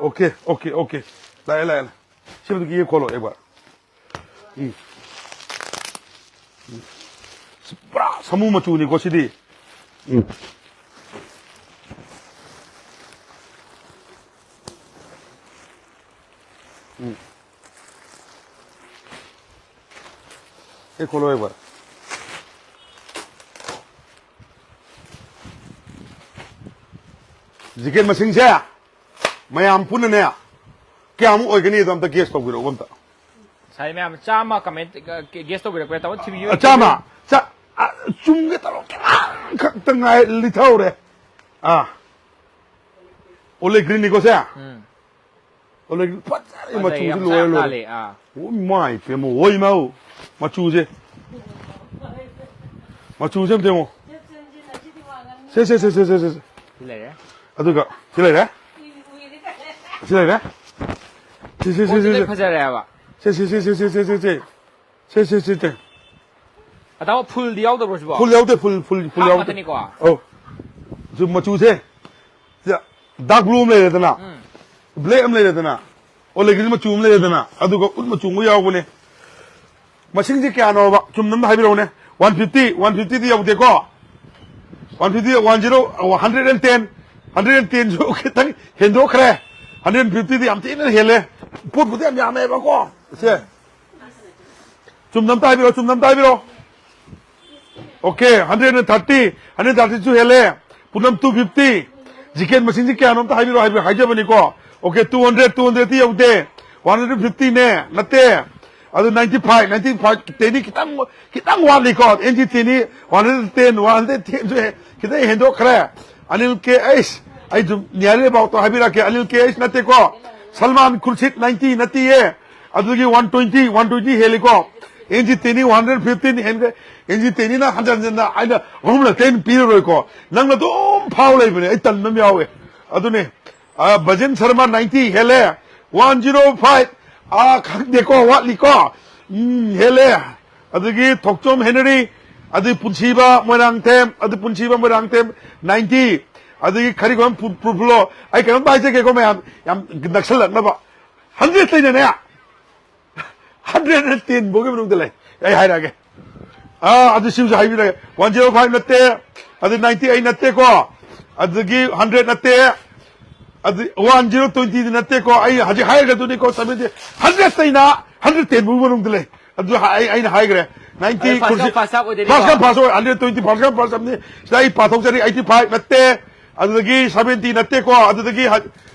Okay, okay, okay. ꯂꯥꯛꯑꯦ, ꯂꯥꯛꯑꯦ, ꯂꯥꯛꯑꯦ꯫ ꯁꯤꯃꯗꯨꯒꯤ ꯌꯦꯡꯈꯣꯠꯂꯣ ꯑꯦꯛ ꯕꯥꯔ꯫ ꯎꯝ꯫ ꯎꯝ꯫ ꯄꯨꯔꯥ ꯁꯥꯃꯨ ꯃꯆꯨꯅꯤꯀꯣ ꯁꯤꯗꯤ꯫ ꯎꯝ꯫ ꯎꯝ꯫ ꯍꯦꯛ ꯈꯣꯠꯂꯣ ꯑꯦꯛ ꯕꯥꯔ꯫ ꯖꯦꯀꯦꯠ ꯃꯁꯤꯡꯁꯦ ꯃꯌꯥꯝ ꯄꯨꯟꯅꯅꯦ ꯀꯌꯥꯃꯨꯛ ꯑꯣꯏꯒꯅꯤꯗꯣ ꯑꯝꯇ ꯒꯦꯁ ꯇꯧꯕꯤꯔꯛꯎ ꯑꯝꯇ꯫ ꯉꯁꯥꯏ ꯃꯌꯥꯝ ꯆꯥꯝꯃ ꯀꯃꯦꯟ, ꯑ, ꯒꯦꯁ ꯇꯧꯕꯤꯔꯛꯄ ꯌꯥꯏ꯫ ꯇꯥꯃꯣ ꯊꯤꯕꯤꯌꯨ꯫ ꯑ, ꯆꯥꯝꯃ? ꯆꯥ-, ꯑ, ꯆꯨꯝꯒꯦ ꯇꯧꯔꯣ, ꯈꯤꯇꯪ ꯈꯛꯇ ꯉꯥꯏ, ꯂꯤꯊꯍꯧꯔꯦ꯫ ꯑꯥ꯫ ꯑꯣꯂꯦ ꯒ꯭ꯔꯤꯟꯅꯤꯀꯣ ꯁꯦ? ꯎꯝ꯫ ꯑꯣꯂꯦ ꯒ꯭ꯔꯤꯟ ꯐꯖꯔꯦ, ꯐꯖꯩ, ꯃꯆꯨꯁꯤ ꯌꯥꯝ ꯂꯣꯏꯔꯦ, ꯆꯥꯝ ꯂꯣꯏꯔꯦ꯫ ꯅꯥꯜꯂꯦ, ꯑꯥ꯫ ꯑꯣ ꯃꯥꯏ ꯄꯦꯝꯃ, ꯍꯣꯏ ꯃꯥꯎ꯫ ꯃꯆꯨꯁꯦ꯫ ꯃꯆꯨꯁꯦ ꯑꯝꯇ ꯌꯦꯡꯉꯣ꯫ ꯁꯦ, ꯁꯦ, ꯁꯦ꯫ ꯁꯤ ꯂꯩꯔꯦ꯫ ꯑꯗꯨꯒ ꯁꯤ ꯂꯩꯔꯦ꯫ ꯁꯤ ꯂꯩꯔꯦ꯫ ꯁꯤ, ꯁꯤ, ꯁꯤ, ꯄꯣꯠꯁꯦ ꯁꯤ, ꯂꯣꯏ ꯁꯤ꯫ ꯐꯖꯔꯦ ꯍꯥꯏꯕ꯫ ꯁꯤ, ꯁꯤ, ꯁꯤ꯫ ꯁꯦ, ꯁꯦ, ꯁꯦ, ꯁꯦ꯫ ꯑꯇꯥꯎꯕ ꯐꯨꯜꯗꯤ ꯌꯥꯎꯗꯕ꯭ꯔꯣ ꯁꯤꯕꯣ? ꯐꯨꯜ ꯌꯥꯎꯗꯦ, ꯐꯨꯜ, ꯐꯨꯜ, ꯐꯨꯜ ꯍꯥꯞ ꯌꯥꯎꯗꯦ꯫ ꯉꯥꯛꯇꯅꯤꯀꯣ? ꯑꯧ꯫ ꯁꯤ ꯃꯆꯨꯁꯦ꯫ ꯁꯤꯗ ꯗꯥꯔꯛ ꯕ꯭ꯂꯨ ꯑꯃ ꯂꯩꯔꯦꯗꯅ꯫ ꯎꯝ꯫ ꯕ꯭ꯂꯦꯛ ꯑꯃ ꯂꯩꯔꯦꯗꯅ꯫ ꯑꯣꯂꯦꯒ꯭ꯔꯤꯟ ꯃꯆꯨ ꯑꯃ ꯂꯩꯔꯦꯗꯅ꯫ ꯑꯗꯨꯒ ꯎꯠ ꯃꯆꯨ ꯑꯃ ꯌꯥꯎꯕꯅꯦ꯫ ꯃꯁꯤꯡꯁꯦ ꯀꯌꯥꯅꯣꯕ? ꯆꯨꯝꯅ ꯑꯝꯇ ꯍꯥꯏꯕꯤꯔꯛꯎꯅꯦ꯫ One fifty, one fifty D ꯌꯧꯗꯦꯀꯣ? One fifty, one zero, hundred and ten, hundred and ten ꯁꯨ ꯈꯤꯇꯪ ꯍꯦꯟꯗꯣꯛꯈ꯭ꯔꯦ꯫ Hundred fifty ꯗꯤ ꯌꯥꯝ ꯊꯤꯅ ꯍꯦꯜꯂꯦ꯫ ꯄꯣꯠꯄꯨꯗꯤ ꯌꯥꯝ ꯌꯥꯝꯃꯦꯕꯀꯣ꯫ ꯁꯦ, ꯆꯨꯝꯅ ꯑꯝꯇ ꯍꯥꯏꯕꯤꯔꯣ, ꯆꯨꯝꯅ ꯑꯝꯇ ꯍꯥꯏꯕꯤꯔꯣ꯫ Okay, hundred and thirty, hundred thirty ꯁꯨ ꯍꯦꯜꯂꯦ꯫ ꯄꯨꯅꯝ two fifty꯫ ꯖꯤꯀꯦꯟ ꯃꯁꯤꯡꯁꯤ ꯀꯌꯥꯅꯣ ꯑꯝꯇ ꯍꯥꯏꯕꯤꯔꯣ, ꯍꯥꯏꯕꯤ-, ꯍꯥꯏꯖꯕꯅꯤꯀꯣ꯫ Okay, two hundred, two hundred ꯗꯤ ꯌꯧꯗꯦ꯫ One hundred fifty ꯅꯦ, ꯅꯠꯇꯦ꯫ ꯑꯗꯨ ninety five, ninety five ꯇꯦꯅꯤ ꯈꯤꯇꯪ, ꯈꯤꯇꯪ ꯋꯥꯠꯂꯤꯀꯣ꯫ ꯑꯦꯟ ꯖꯤ ꯇꯦꯅꯤ, one hundred ten, one hundred ten ꯁꯨ ꯍꯦ-, ꯈꯤꯇꯪ ꯍꯦꯟꯗꯣꯛꯈ꯭ꯔꯦ꯫ ꯑꯅꯤꯜ ꯀꯦ ꯑꯩꯁ, ꯑꯩ ꯁꯨꯝ nearly about ꯇꯣ ꯍꯥꯏꯕꯤꯔꯛꯀꯦ꯫ ꯑꯅꯤꯜ ꯀꯦ ꯑꯩꯁ ꯅꯠꯇꯦꯀꯣ꯫ ꯁꯜꯃꯥꯟ ꯈꯨꯔꯁꯤꯠ ninety ꯅꯠꯇꯤꯌꯦ꯫ ꯑꯗꯨꯒꯤ one twenty, one twenty ꯍꯦꯜꯂꯤꯀꯣ꯫ ꯑꯦꯟ ꯖꯤ ꯇꯦꯅꯤ one hundred fifteen ꯍꯦꯟꯈ꯭ꯔꯦ꯫ ꯑꯦꯟ ꯖꯤ ꯇꯦꯅꯤꯅ ꯍꯟꯖꯟ ꯍꯟꯖꯟꯅ ꯑꯩꯅ ꯑꯍꯨꯝꯂꯛ ꯇꯩ ꯄꯤꯔꯔꯣꯏꯀꯣ꯫ ꯅꯪꯅ ꯑꯗꯨꯝ ꯐꯥꯎ ꯂꯩꯕꯅꯦ꯫ ꯑꯩ ꯇꯟꯕ ꯑꯃ ꯌꯥꯎꯋꯦ꯫ ꯑꯗꯨꯅꯦ, ꯑ, ꯚꯖꯟ ꯁꯔꯃ ninety ꯍꯦꯜꯂꯦ꯫ One zero five, ꯑ, ꯈꯪꯗꯦꯀꯣ, ꯋꯥꯠꯂꯤꯀꯣ꯫ ꯎꯝ, ꯍꯦꯜꯂꯦ꯫ ꯑꯗꯒꯤ ꯊꯣꯛꯆꯣꯝ ꯍꯦꯅꯔꯤ, ꯑꯗꯒꯤ ꯄꯨꯟꯁꯤꯕ ꯃꯣꯏꯔꯥꯡꯊꯦꯝ, ꯑꯗꯨ ꯄꯨꯟꯁꯤꯕ ꯃꯣꯏꯔꯥꯡꯊꯦꯝ ninety, ꯑꯗꯒꯤ ꯈꯔꯤꯒꯣꯝ ꯄꯨ-, ꯄꯨ-, ꯄꯨꯂꯣ꯫ ꯑꯩ ꯀꯩꯅꯣꯝꯇ ꯍꯥꯏꯖꯒꯦꯀꯣ ꯃꯌꯥꯝ, ꯌꯥꯝ ꯅꯛꯁꯜꯂꯛꯅꯕ꯫ Hundred ꯇꯩꯅꯅꯦ, hundred and ten ꯐꯥꯎꯒꯤ ꯃꯅꯨꯡꯗ ꯂꯩ꯫ ꯑꯩ ꯍꯥꯏꯔꯛꯑꯒꯦ꯫ ꯑꯥ, ꯑꯗꯨ ꯁꯤꯃꯁꯨ ꯍꯥꯏꯕꯤꯔꯒꯦ꯫ One zero five ꯅꯠꯇꯦ, ꯑꯗꯨ ninety eight ꯅꯠꯇꯦꯀꯣ, ꯑꯗꯨꯗꯒꯤ hundred ꯅꯠꯇꯦ, ꯑꯗꯨ one zero twenty ꯗꯤ ꯅꯠꯇꯦꯀꯣ꯫ ꯑꯩ ꯍꯧꯖꯤꯛ ꯍꯥꯏꯔꯒꯗꯨꯅꯤꯀꯣ, seventy, hundred ꯇꯩꯅ hundred ten ꯐꯥꯎ ꯃꯅꯨꯡꯗ ꯂꯩ꯫ ꯑꯗꯨ ꯑꯩ, ꯑꯩꯅ ꯍꯥꯏꯈ꯭ꯔꯦ꯫ Ninety ꯑꯗꯨ first ꯀꯨꯔꯁꯤ-, come, first up ꯑꯣꯏꯗꯣꯏꯅꯤꯀꯣ? First come, first up, hundred twenty, first come, first up ꯅꯤ꯫ ꯁꯤꯗ ꯑꯩ ꯄꯥꯊꯣꯛꯆꯔꯤ, eighty five ꯅꯠꯇꯦ, ꯑꯗꯨꯗꯒꯤ seventy ꯅꯠꯇꯦꯀꯣ, ꯑꯗꯨꯗꯒꯤ ꯍ-,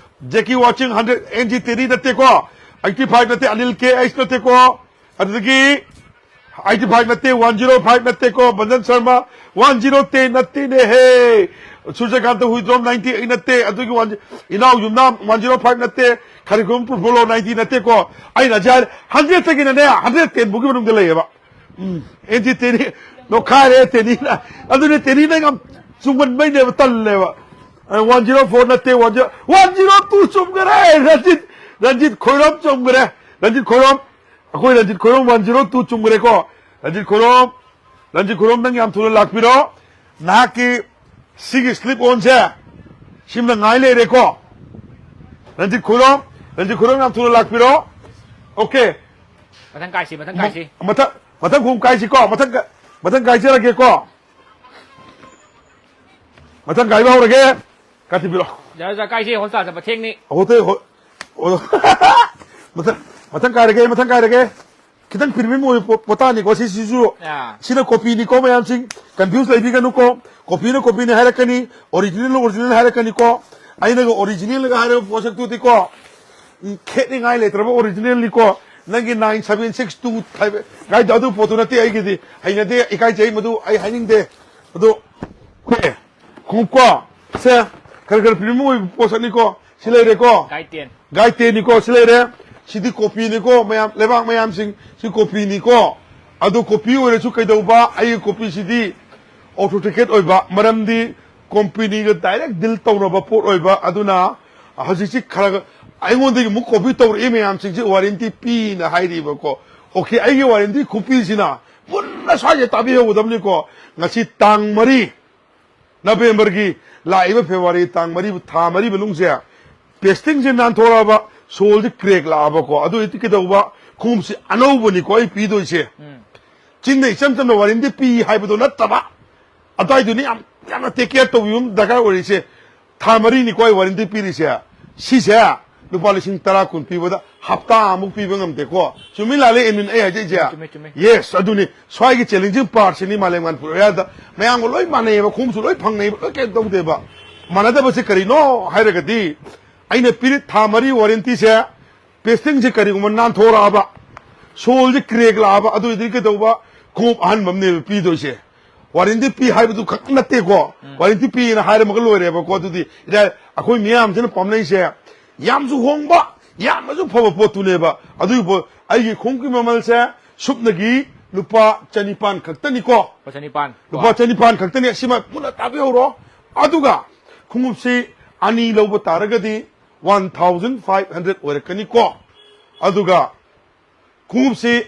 Jackie Watching hundred, N G ꯇꯦꯅꯤ ꯅꯠꯇꯦꯀꯣ, eighty five ꯅꯠꯇꯦ, ꯑꯅꯤꯜ ꯀꯦ ꯑꯩꯁ ꯅꯠꯇꯦꯀꯣ, ꯑꯗꯨꯗꯒꯤ eighty five ꯅꯠꯇꯦ, one zero five ꯅꯠꯇꯦꯀꯣ, ꯚꯟꯖꯟ ꯁꯔꯃ, one zero ten ꯅꯠꯇꯦꯅꯦꯍꯦ꯫ ꯁꯨꯔꯖꯀꯥꯟꯇ ꯍꯨꯏꯗ꯭ꯔꯣꯝ ninety eight ꯅꯠꯇꯦ, ꯑꯗꯨꯒꯤ one, ꯏꯅꯥꯎ ꯌꯨꯝꯅꯥꯝ one zero five ꯅꯠꯇꯦ, ꯈꯔꯤꯈꯨꯝ ꯄꯨꯐꯣꯂꯣ ninety ꯅꯠꯇꯦꯀꯣ꯫ ꯑꯩꯅ ꯍꯧꯖꯤꯛ ꯍꯥꯏꯔꯦ, hundred ꯇꯒꯤꯅꯅꯦ, hundred ten ꯐꯥꯎꯒꯤ ꯃꯅꯨꯡꯗ ꯂꯩꯌꯦꯕ꯫ ꯎꯝ, ꯑꯦꯟ ꯖꯤ ꯇꯦꯅꯤ, ꯅꯣꯛꯈꯥꯏꯔꯦ ꯇꯦꯅꯤꯅ꯫ ꯑꯗꯨꯅꯦ ꯇꯦꯅꯤꯅ ꯌꯥꯝ ꯆꯨꯝꯃꯟꯕꯩꯅꯦꯕ, ꯇꯜꯂꯦꯕ꯫ One zero four ꯅꯠꯇꯦ, one zero, one zero two ꯆꯨꯝꯈꯔꯦ꯫ Ranjit, Ranjit Khoirom ꯆꯨꯝꯈꯔꯦ꯫ Ranjit Khoirom, ꯑꯩꯈꯣꯏ Ranjit Khoirom one zero two ꯆꯨꯝꯈ꯭ꯔꯦꯀꯣ꯫ Ranjit Khoirom, Ranjit Khoirom, ꯅꯪ ꯌꯥꯝ ꯊꯨꯅ ꯂꯥꯛꯄꯤꯔꯣ꯫ ꯅꯍꯥꯛꯀꯤ ꯁꯤꯒꯤ slip on ꯁꯦ ꯁꯤꯝꯅ ꯉꯥꯏ ꯂꯩꯔꯦꯀꯣ꯫ ꯔꯟꯖꯤꯠ ꯈꯣꯏꯔꯣꯝ, ꯔꯟꯖꯤꯠ ꯈꯣꯏꯔꯣꯝ, ꯌꯥꯝ ꯊꯨꯅ ꯂꯥꯛꯄꯤꯔꯣ꯫ Okay꯫ ꯃꯊꯪ ꯀꯥꯏꯁꯤ, ꯃꯊꯪ ꯀꯥꯏꯁꯤ꯫ ꯃꯊꯪ ꯃꯊꯪ ꯈꯣꯡꯎꯞ ꯀꯥꯏꯁꯤꯀꯣ꯫ ꯃꯊꯪ ꯃꯊꯪ ꯀꯥꯏꯖꯔꯒꯦꯀꯣ꯫ ꯃꯊꯪ ꯀꯥꯏꯕ ꯍꯧꯔꯒꯦ꯫ ꯀꯥꯇꯤ ꯄꯤꯔꯛꯑꯣ꯫ ꯖꯔ ꯖꯔ ꯀꯥꯏꯁꯤ, ꯍꯣꯁꯄꯤꯇꯥꯜ ꯆꯠꯄ ꯊꯦꯡꯅꯤ꯫ ꯍꯣꯇꯦꯜ ꯍꯣ- ꯍꯣ- ꯃꯊꯪ ꯃꯊꯪ ꯀꯥꯏꯔꯒꯦ꯫ ꯃꯊꯪ ꯀꯥꯏꯔꯒꯦ꯫ ꯈꯤꯇꯪ ꯄ꯭ꯔꯤꯃꯤꯌꯝ ꯑꯣꯏꯕ ꯄꯣ- ꯄꯣꯠꯇꯥꯅꯤꯀꯣ ꯁꯤꯁꯤꯁꯨ꯫ ꯑꯥ꯫ ꯁꯤꯅ ꯀꯣꯄꯤꯅꯤꯀꯣ ꯃꯌꯥꯝꯁꯤꯡ꯫ ꯀꯟꯐ꯭ꯌꯨꯁ ꯂꯩꯕꯤꯒꯅꯨꯀꯣ꯫ ꯀꯣꯄꯤꯅ ꯀꯣꯄꯤꯅꯤ ꯍꯥꯏꯔꯛꯀꯅꯤ, ꯑꯣꯔꯤꯖꯤꯅꯦꯜꯅ ꯑꯣꯔꯤꯖꯤꯅꯦꯜ ꯍꯥꯏꯔꯛꯀꯅꯤꯀꯣ꯫ ꯑꯩꯅꯒ ꯑꯣꯔꯤꯖꯤꯅꯦꯜꯒ ꯍꯥꯏꯔꯕ ꯄꯣꯠꯁꯛꯇꯨꯗꯤꯀꯣ, ꯎꯝ, ꯈꯦꯠꯅꯤꯡꯉꯥꯏ ꯂꯩꯇ꯭ꯔꯕ ꯑꯣꯔꯤꯖꯤꯅꯦꯜꯅꯤꯀꯣ꯫ ꯅꯪꯒꯤ ꯅꯥꯏꯟ ꯁꯚꯦꯟ ꯁꯤꯛꯁ ꯇꯨ ꯍꯥꯏꯕ ꯒꯥꯏꯗꯣ ꯑꯗꯨ ꯄꯣꯠꯇꯨ ꯅꯠꯇꯦ ꯑꯩꯒꯤꯗꯤ꯫ ꯍꯩꯅꯗꯦ, ꯏꯀꯥꯏꯖꯩ, ꯃꯗꯨ ꯑꯩ ꯍꯥꯏꯅꯤꯡꯗꯦ꯫ ꯑꯗꯨ ꯑꯣꯀꯦ, ꯈꯣꯡꯎꯞꯀꯣ꯫ ꯁꯦ, ꯈꯔ ꯈꯔ ꯄ꯭ꯔꯤꯃꯤꯌꯝ ꯑꯣꯏꯕ ꯄꯣꯠꯁꯛꯅꯤꯀꯣ꯫ ꯁꯤ ꯂꯩꯔꯦꯀꯣ꯫ Guide ten. ꯒꯥꯏꯗ ꯇꯦꯟꯅꯤꯀꯣ꯫ ꯁꯤ ꯂꯩꯔꯦ꯫ ꯁꯤꯗꯤ ꯀꯣꯄꯤꯅꯤꯀꯣ, ꯃꯌꯥꯝ, ꯂꯩꯕꯥꯛ ꯃꯌꯥꯝꯁꯤꯡ, ꯁꯤ ꯀꯣꯄꯤꯅꯤꯀꯣ꯫ ꯑꯗꯨ ꯀꯣꯄꯤ ꯑꯣꯏꯔꯁꯨ ꯀꯩꯗꯧꯕ, ꯑꯩꯒꯤ ꯀꯣꯄꯤꯁꯤꯗꯤ ꯑꯣꯊꯦꯟꯇꯤꯀꯦꯠ ꯑꯣꯏꯕ, ꯃꯔꯝꯗꯤ ꯀꯣꯝꯄꯦꯅꯤꯒ ꯗꯥꯏꯔꯦꯛ ꯗꯤꯜ ꯇꯧꯅꯕ ꯄꯣꯠ ꯑꯣꯏꯕ꯫ ꯑꯗꯨꯅ ꯍꯧꯖꯤꯛꯁꯤ ꯈꯔ ꯑꯩꯉꯣꯟꯗꯒꯤ ꯑꯃꯨꯛ ꯀꯣꯄꯤ ꯇꯧꯔꯛꯏ ꯃꯌꯥꯝꯁꯤꯡꯁꯤ ꯋꯥꯔꯦꯟꯇꯤ ꯄꯤꯅ ꯍꯥꯏꯔꯤꯕꯀꯣ꯫ ꯑꯣꯀꯦ, ꯑꯩꯒꯤ ꯋꯥꯔꯦꯟꯇꯤ ꯈꯨꯄꯤꯁꯤꯅ ꯃꯨꯟꯅ ꯁ꯭ꯋꯥꯏꯁꯦ ꯇꯥꯕꯤꯍꯧꯒꯗꯕꯅꯤꯀꯣ꯫ ꯉꯁꯤ ꯇꯥꯡ ꯃꯔꯤ ꯅꯕꯦꯝꯕꯔꯒꯤ, ꯂꯥꯛꯏꯕ ꯐꯦꯕ꯭ꯔꯨꯋꯥꯔꯤ ꯇꯥꯡ ꯃꯔꯤ, ꯊꯥ ꯃꯔꯤ ꯃꯅꯨꯡꯁꯦ, ꯄꯦꯁꯇꯤꯡꯁꯦ ꯅꯥꯟꯊꯣꯔꯛꯑꯕ, ꯁꯣꯜꯁꯦ ꯀ꯭ꯔꯦꯛ ꯂꯥꯛꯑꯕꯀꯣ꯫ ꯑꯗꯨ ꯑꯣꯏꯔꯗꯤ ꯀꯩꯗꯧꯕ? ꯈꯣꯡꯎꯞꯁꯤ ꯑꯅꯧꯕꯅꯤꯀꯣ ꯑꯩ ꯄꯤꯗꯣꯏꯁꯦ꯫ ꯆꯤꯟꯗ ꯏꯆꯝ ꯆꯝꯅ ꯋꯥꯔꯦꯟꯇꯤ ꯄꯤ ꯍꯥꯏꯕꯗꯣ ꯅꯠꯇꯕ, ꯑꯗꯨꯋꯥꯏꯗꯨꯅꯤ ꯌꯥꯝ ꯌꯥꯝꯅ ꯇꯦꯛ ꯀꯦꯌꯔ ꯇꯧꯕꯤꯕ ꯑꯃ ꯗꯔꯀꯥꯔ ꯑꯣꯏꯔꯤꯁꯦ꯫ ꯊꯥ ꯃꯔꯤꯅꯤꯀꯣ ꯑꯩ ꯋꯥꯔꯦꯟꯇꯤ ꯄꯤꯔꯤꯁꯦ꯫ ꯁꯤꯁꯦ ꯂꯨꯄꯥ ꯂꯤꯁꯤꯡ ꯇꯔꯥ ꯀꯨꯟ ꯄꯤꯕꯗ ꯍꯞꯇꯥ ꯑꯃꯨꯛ ꯄꯤꯕ ꯉꯝꯗꯦꯀꯣ꯫ ꯆꯨꯝꯃꯤ ꯂꯥꯜꯂꯤ ꯑꯦꯟꯃꯤꯟ ꯑꯩ ꯍꯥꯏꯖꯩꯁꯦ? ꯆꯨꯝꯃꯤ, ꯆꯨꯝꯃꯤ꯫ ꯌꯦꯁ, ꯑꯗꯨꯅꯤ ꯁ꯭ꯋꯥꯏꯒꯤ ꯆꯦꯂꯦꯟꯖꯤꯡ ꯄꯥꯔꯠꯁꯤꯅꯤ ꯃꯥꯂꯦꯝ ꯃꯅꯤꯄꯨꯔ ꯑꯦꯔꯤꯌꯥꯗ꯫ ꯃꯌꯥꯝꯒ ꯂꯣꯏ ꯃꯥꯟꯅꯩꯌꯦꯕ, ꯈꯣꯡꯎꯞꯁꯨ ꯂꯣꯏ ꯐꯪꯅꯩꯌꯦꯕ, ꯂꯣꯏ ꯀꯩꯅꯣ ꯇꯧꯗꯦꯕ꯫ ꯃꯥꯟꯅꯗꯕꯁꯦ ꯀꯔꯤꯅꯣ ꯍꯥꯏꯔꯒꯗꯤ, ꯑꯩꯅ ꯄꯤꯔꯤ ꯊꯥ ꯃꯔꯤ ꯋꯥꯔꯦꯟꯇꯤꯁꯦ, ꯄꯦꯁꯇꯤꯡꯁꯦ ꯀꯔꯤꯒꯨꯝꯕ ꯅꯥꯟꯊꯣꯔꯛꯑꯕ, ꯁꯣꯜꯁꯦ ꯀ꯭ꯔꯦꯛ ꯂꯥꯛꯑꯕ, ꯑꯗꯨ ꯑꯣꯏꯔꯗꯤ ꯀꯩꯗꯧꯕ? ꯈꯣꯡꯎꯞ ꯑꯍꯟꯕ ꯑꯃꯅꯦꯕ ꯄꯤꯗꯣꯏꯁꯦ꯫ ꯋꯥꯔꯦꯟꯇꯤ ꯄꯤ ꯍꯥꯏꯕꯗꯨ ꯈꯛ ꯅꯠꯇꯦꯀꯣ꯫ ꯋꯥꯔꯦꯟꯇꯤ ꯄꯤꯅ ꯍꯥꯏꯔꯝꯃꯒ ꯂꯣꯏꯔꯦꯕꯀꯣ꯫ ꯑꯗꯨꯗꯤ ꯏꯔꯥꯏ-, ꯑꯩꯈꯣꯏ ꯃꯤꯌꯥꯝꯁꯤꯅ ꯄꯥꯝꯅꯩꯁꯦ ꯌꯥꯝꯁꯨ ꯍꯣꯡꯕ, ꯌꯥꯝꯅꯁꯨ ꯐꯕ ꯄꯣꯠꯇꯨꯅꯦꯕ꯫ ꯑꯗꯨꯒꯤ ꯄꯣꯠ, ꯑꯩꯒꯤ ꯈꯣꯡꯎꯞꯀꯤ ꯃꯃꯜꯁꯦ ꯁꯨꯞꯅꯒꯤ ꯂꯨꯄꯥ ꯆꯅꯤꯄꯥꯟ ꯈꯛꯇꯅꯤꯀꯣ꯫ ꯂꯨꯄꯥ ꯆꯅꯤꯄꯥꯟ꯫ ꯂꯨꯄꯥ ꯆꯅꯤꯄꯥꯟ ꯈꯛꯇꯅꯤ꯫ ꯑꯁꯤꯃ ꯄꯨꯟꯅ ꯇꯥꯕꯤꯍꯧꯔꯣ꯫ ꯑꯗꯨꯒ ꯈꯣꯡꯎꯞꯁꯤ ꯑꯅꯤ ꯂꯧꯕ ꯇꯥꯔꯒꯗꯤ ꯋꯥꯟ ꯊꯥꯎꯖꯟ ꯐꯥꯏꯚ ꯍꯟꯗ꯭ꯔꯦꯗ ꯑꯣꯏꯔꯛꯀꯅꯤꯀꯣ꯫ ꯑꯗꯨꯒ ꯈꯣꯡꯎꯞꯁꯤ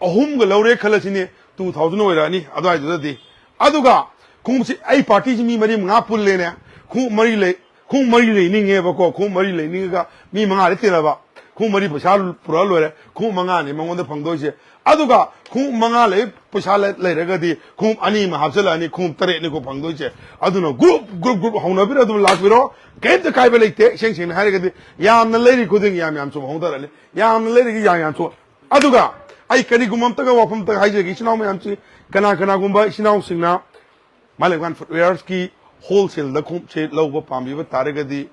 ꯑꯍꯨꯝꯒ ꯂꯧꯔꯦ ꯈꯜꯂꯁꯤꯅꯦ, ꯇꯨ ꯊꯥꯎꯖꯟ ꯑꯣꯏꯔꯛꯑꯅꯤ ꯑꯗꯨꯋꯥꯏꯗꯨꯗꯗꯤ꯫ ꯑꯗꯨꯒ ꯈꯣꯡꯎꯞꯁꯤ ꯑꯩ ꯄꯥꯔꯇꯤꯁꯤ ꯃꯤ ꯃꯔꯤ ꯃꯉꯥ ꯄꯨꯜꯂꯦꯅꯦ, ꯈꯣꯡꯎꯞ ꯃꯔꯤ ꯂꯩ, ꯈꯣꯡꯎꯞ ꯃꯔꯤ ꯂꯩꯅꯤꯡꯉꯦꯕꯀꯣ꯫ ꯈꯣꯡꯎꯞ ꯃꯔꯤ ꯂꯩꯅꯤꯡꯉꯒ ꯃꯤ ꯃꯉꯥꯗ ꯇꯤꯟꯅꯕ, ꯈꯣꯡꯎꯞ ꯃꯔꯤ ꯄꯩꯁꯥ ꯄꯨꯔꯛꯑ ꯂꯣꯏꯔꯦ, ꯈꯣꯡꯎꯞ ꯃꯉꯥꯅꯤ ꯃꯉꯣꯟꯗ ꯐꯪꯗꯣꯏꯁꯦ꯫ ꯑꯗꯨꯒ ꯈꯣꯡꯎꯞ ꯃꯉꯥ ꯂꯩ, ꯄꯩꯁꯥ ꯂꯩ- ꯂꯩꯔꯒꯗꯤ ꯈꯣꯡꯎꯞ ꯑꯅꯤ ꯑꯃ ꯍꯥꯞꯆꯤꯜꯂꯛꯑꯅꯤ, ꯈꯣꯡꯎꯞ ꯇꯔꯦꯠꯅꯤꯀꯣ ꯐꯪꯗꯣꯏꯁꯦ꯫ ꯑꯗꯨꯅ group group group ꯍꯧꯅꯕꯤꯔ ꯑꯗꯨꯝ ꯂꯥꯛꯄꯤꯔꯣ, ꯀꯔꯤꯝꯇ ꯀꯥꯏꯕ ꯂꯩꯇꯦ꯫ ꯏꯁꯦꯡ ꯁꯦꯡꯅ ꯍꯥꯏꯔꯒꯗꯤ ꯌꯥꯝꯅ ꯂꯩꯔꯤ ꯈꯨꯗꯤꯡꯒꯤ ꯌꯥꯝ ꯌꯥꯝ ꯆꯨꯝ ꯍꯧꯗꯔꯅꯤ, ꯌꯥꯝꯅ ꯂꯩꯔꯤꯒꯤ ꯌꯥꯝ ꯌꯥꯝ ꯆꯨꯝ꯫ ꯑꯗꯨꯒ ꯑꯩ ꯀꯔꯤꯒꯨꯝꯕ ꯑꯝꯇꯒ ꯋꯥꯐꯝ ꯑꯝꯇꯒ ꯍꯥꯏꯖꯒꯦ, ꯏꯆꯤꯟ ꯏꯅꯥꯎ ꯃꯌꯥꯝꯁꯤ ꯀꯅꯥ ꯀꯅꯥꯒꯨꯝꯕ ꯏꯆꯤꯟ ꯏꯅꯥꯎꯁꯤꯡꯅ ꯃꯥꯂꯦꯝꯉꯥꯟ ꯐꯨꯠꯋꯦꯌꯔꯁꯀꯤ ꯍꯣꯜꯁꯦꯜꯗ ꯈꯣꯡꯎꯞꯁꯦ ꯂꯧꯕ ꯄꯥꯝꯕꯤꯕ ꯇꯥꯔꯒꯗꯤ,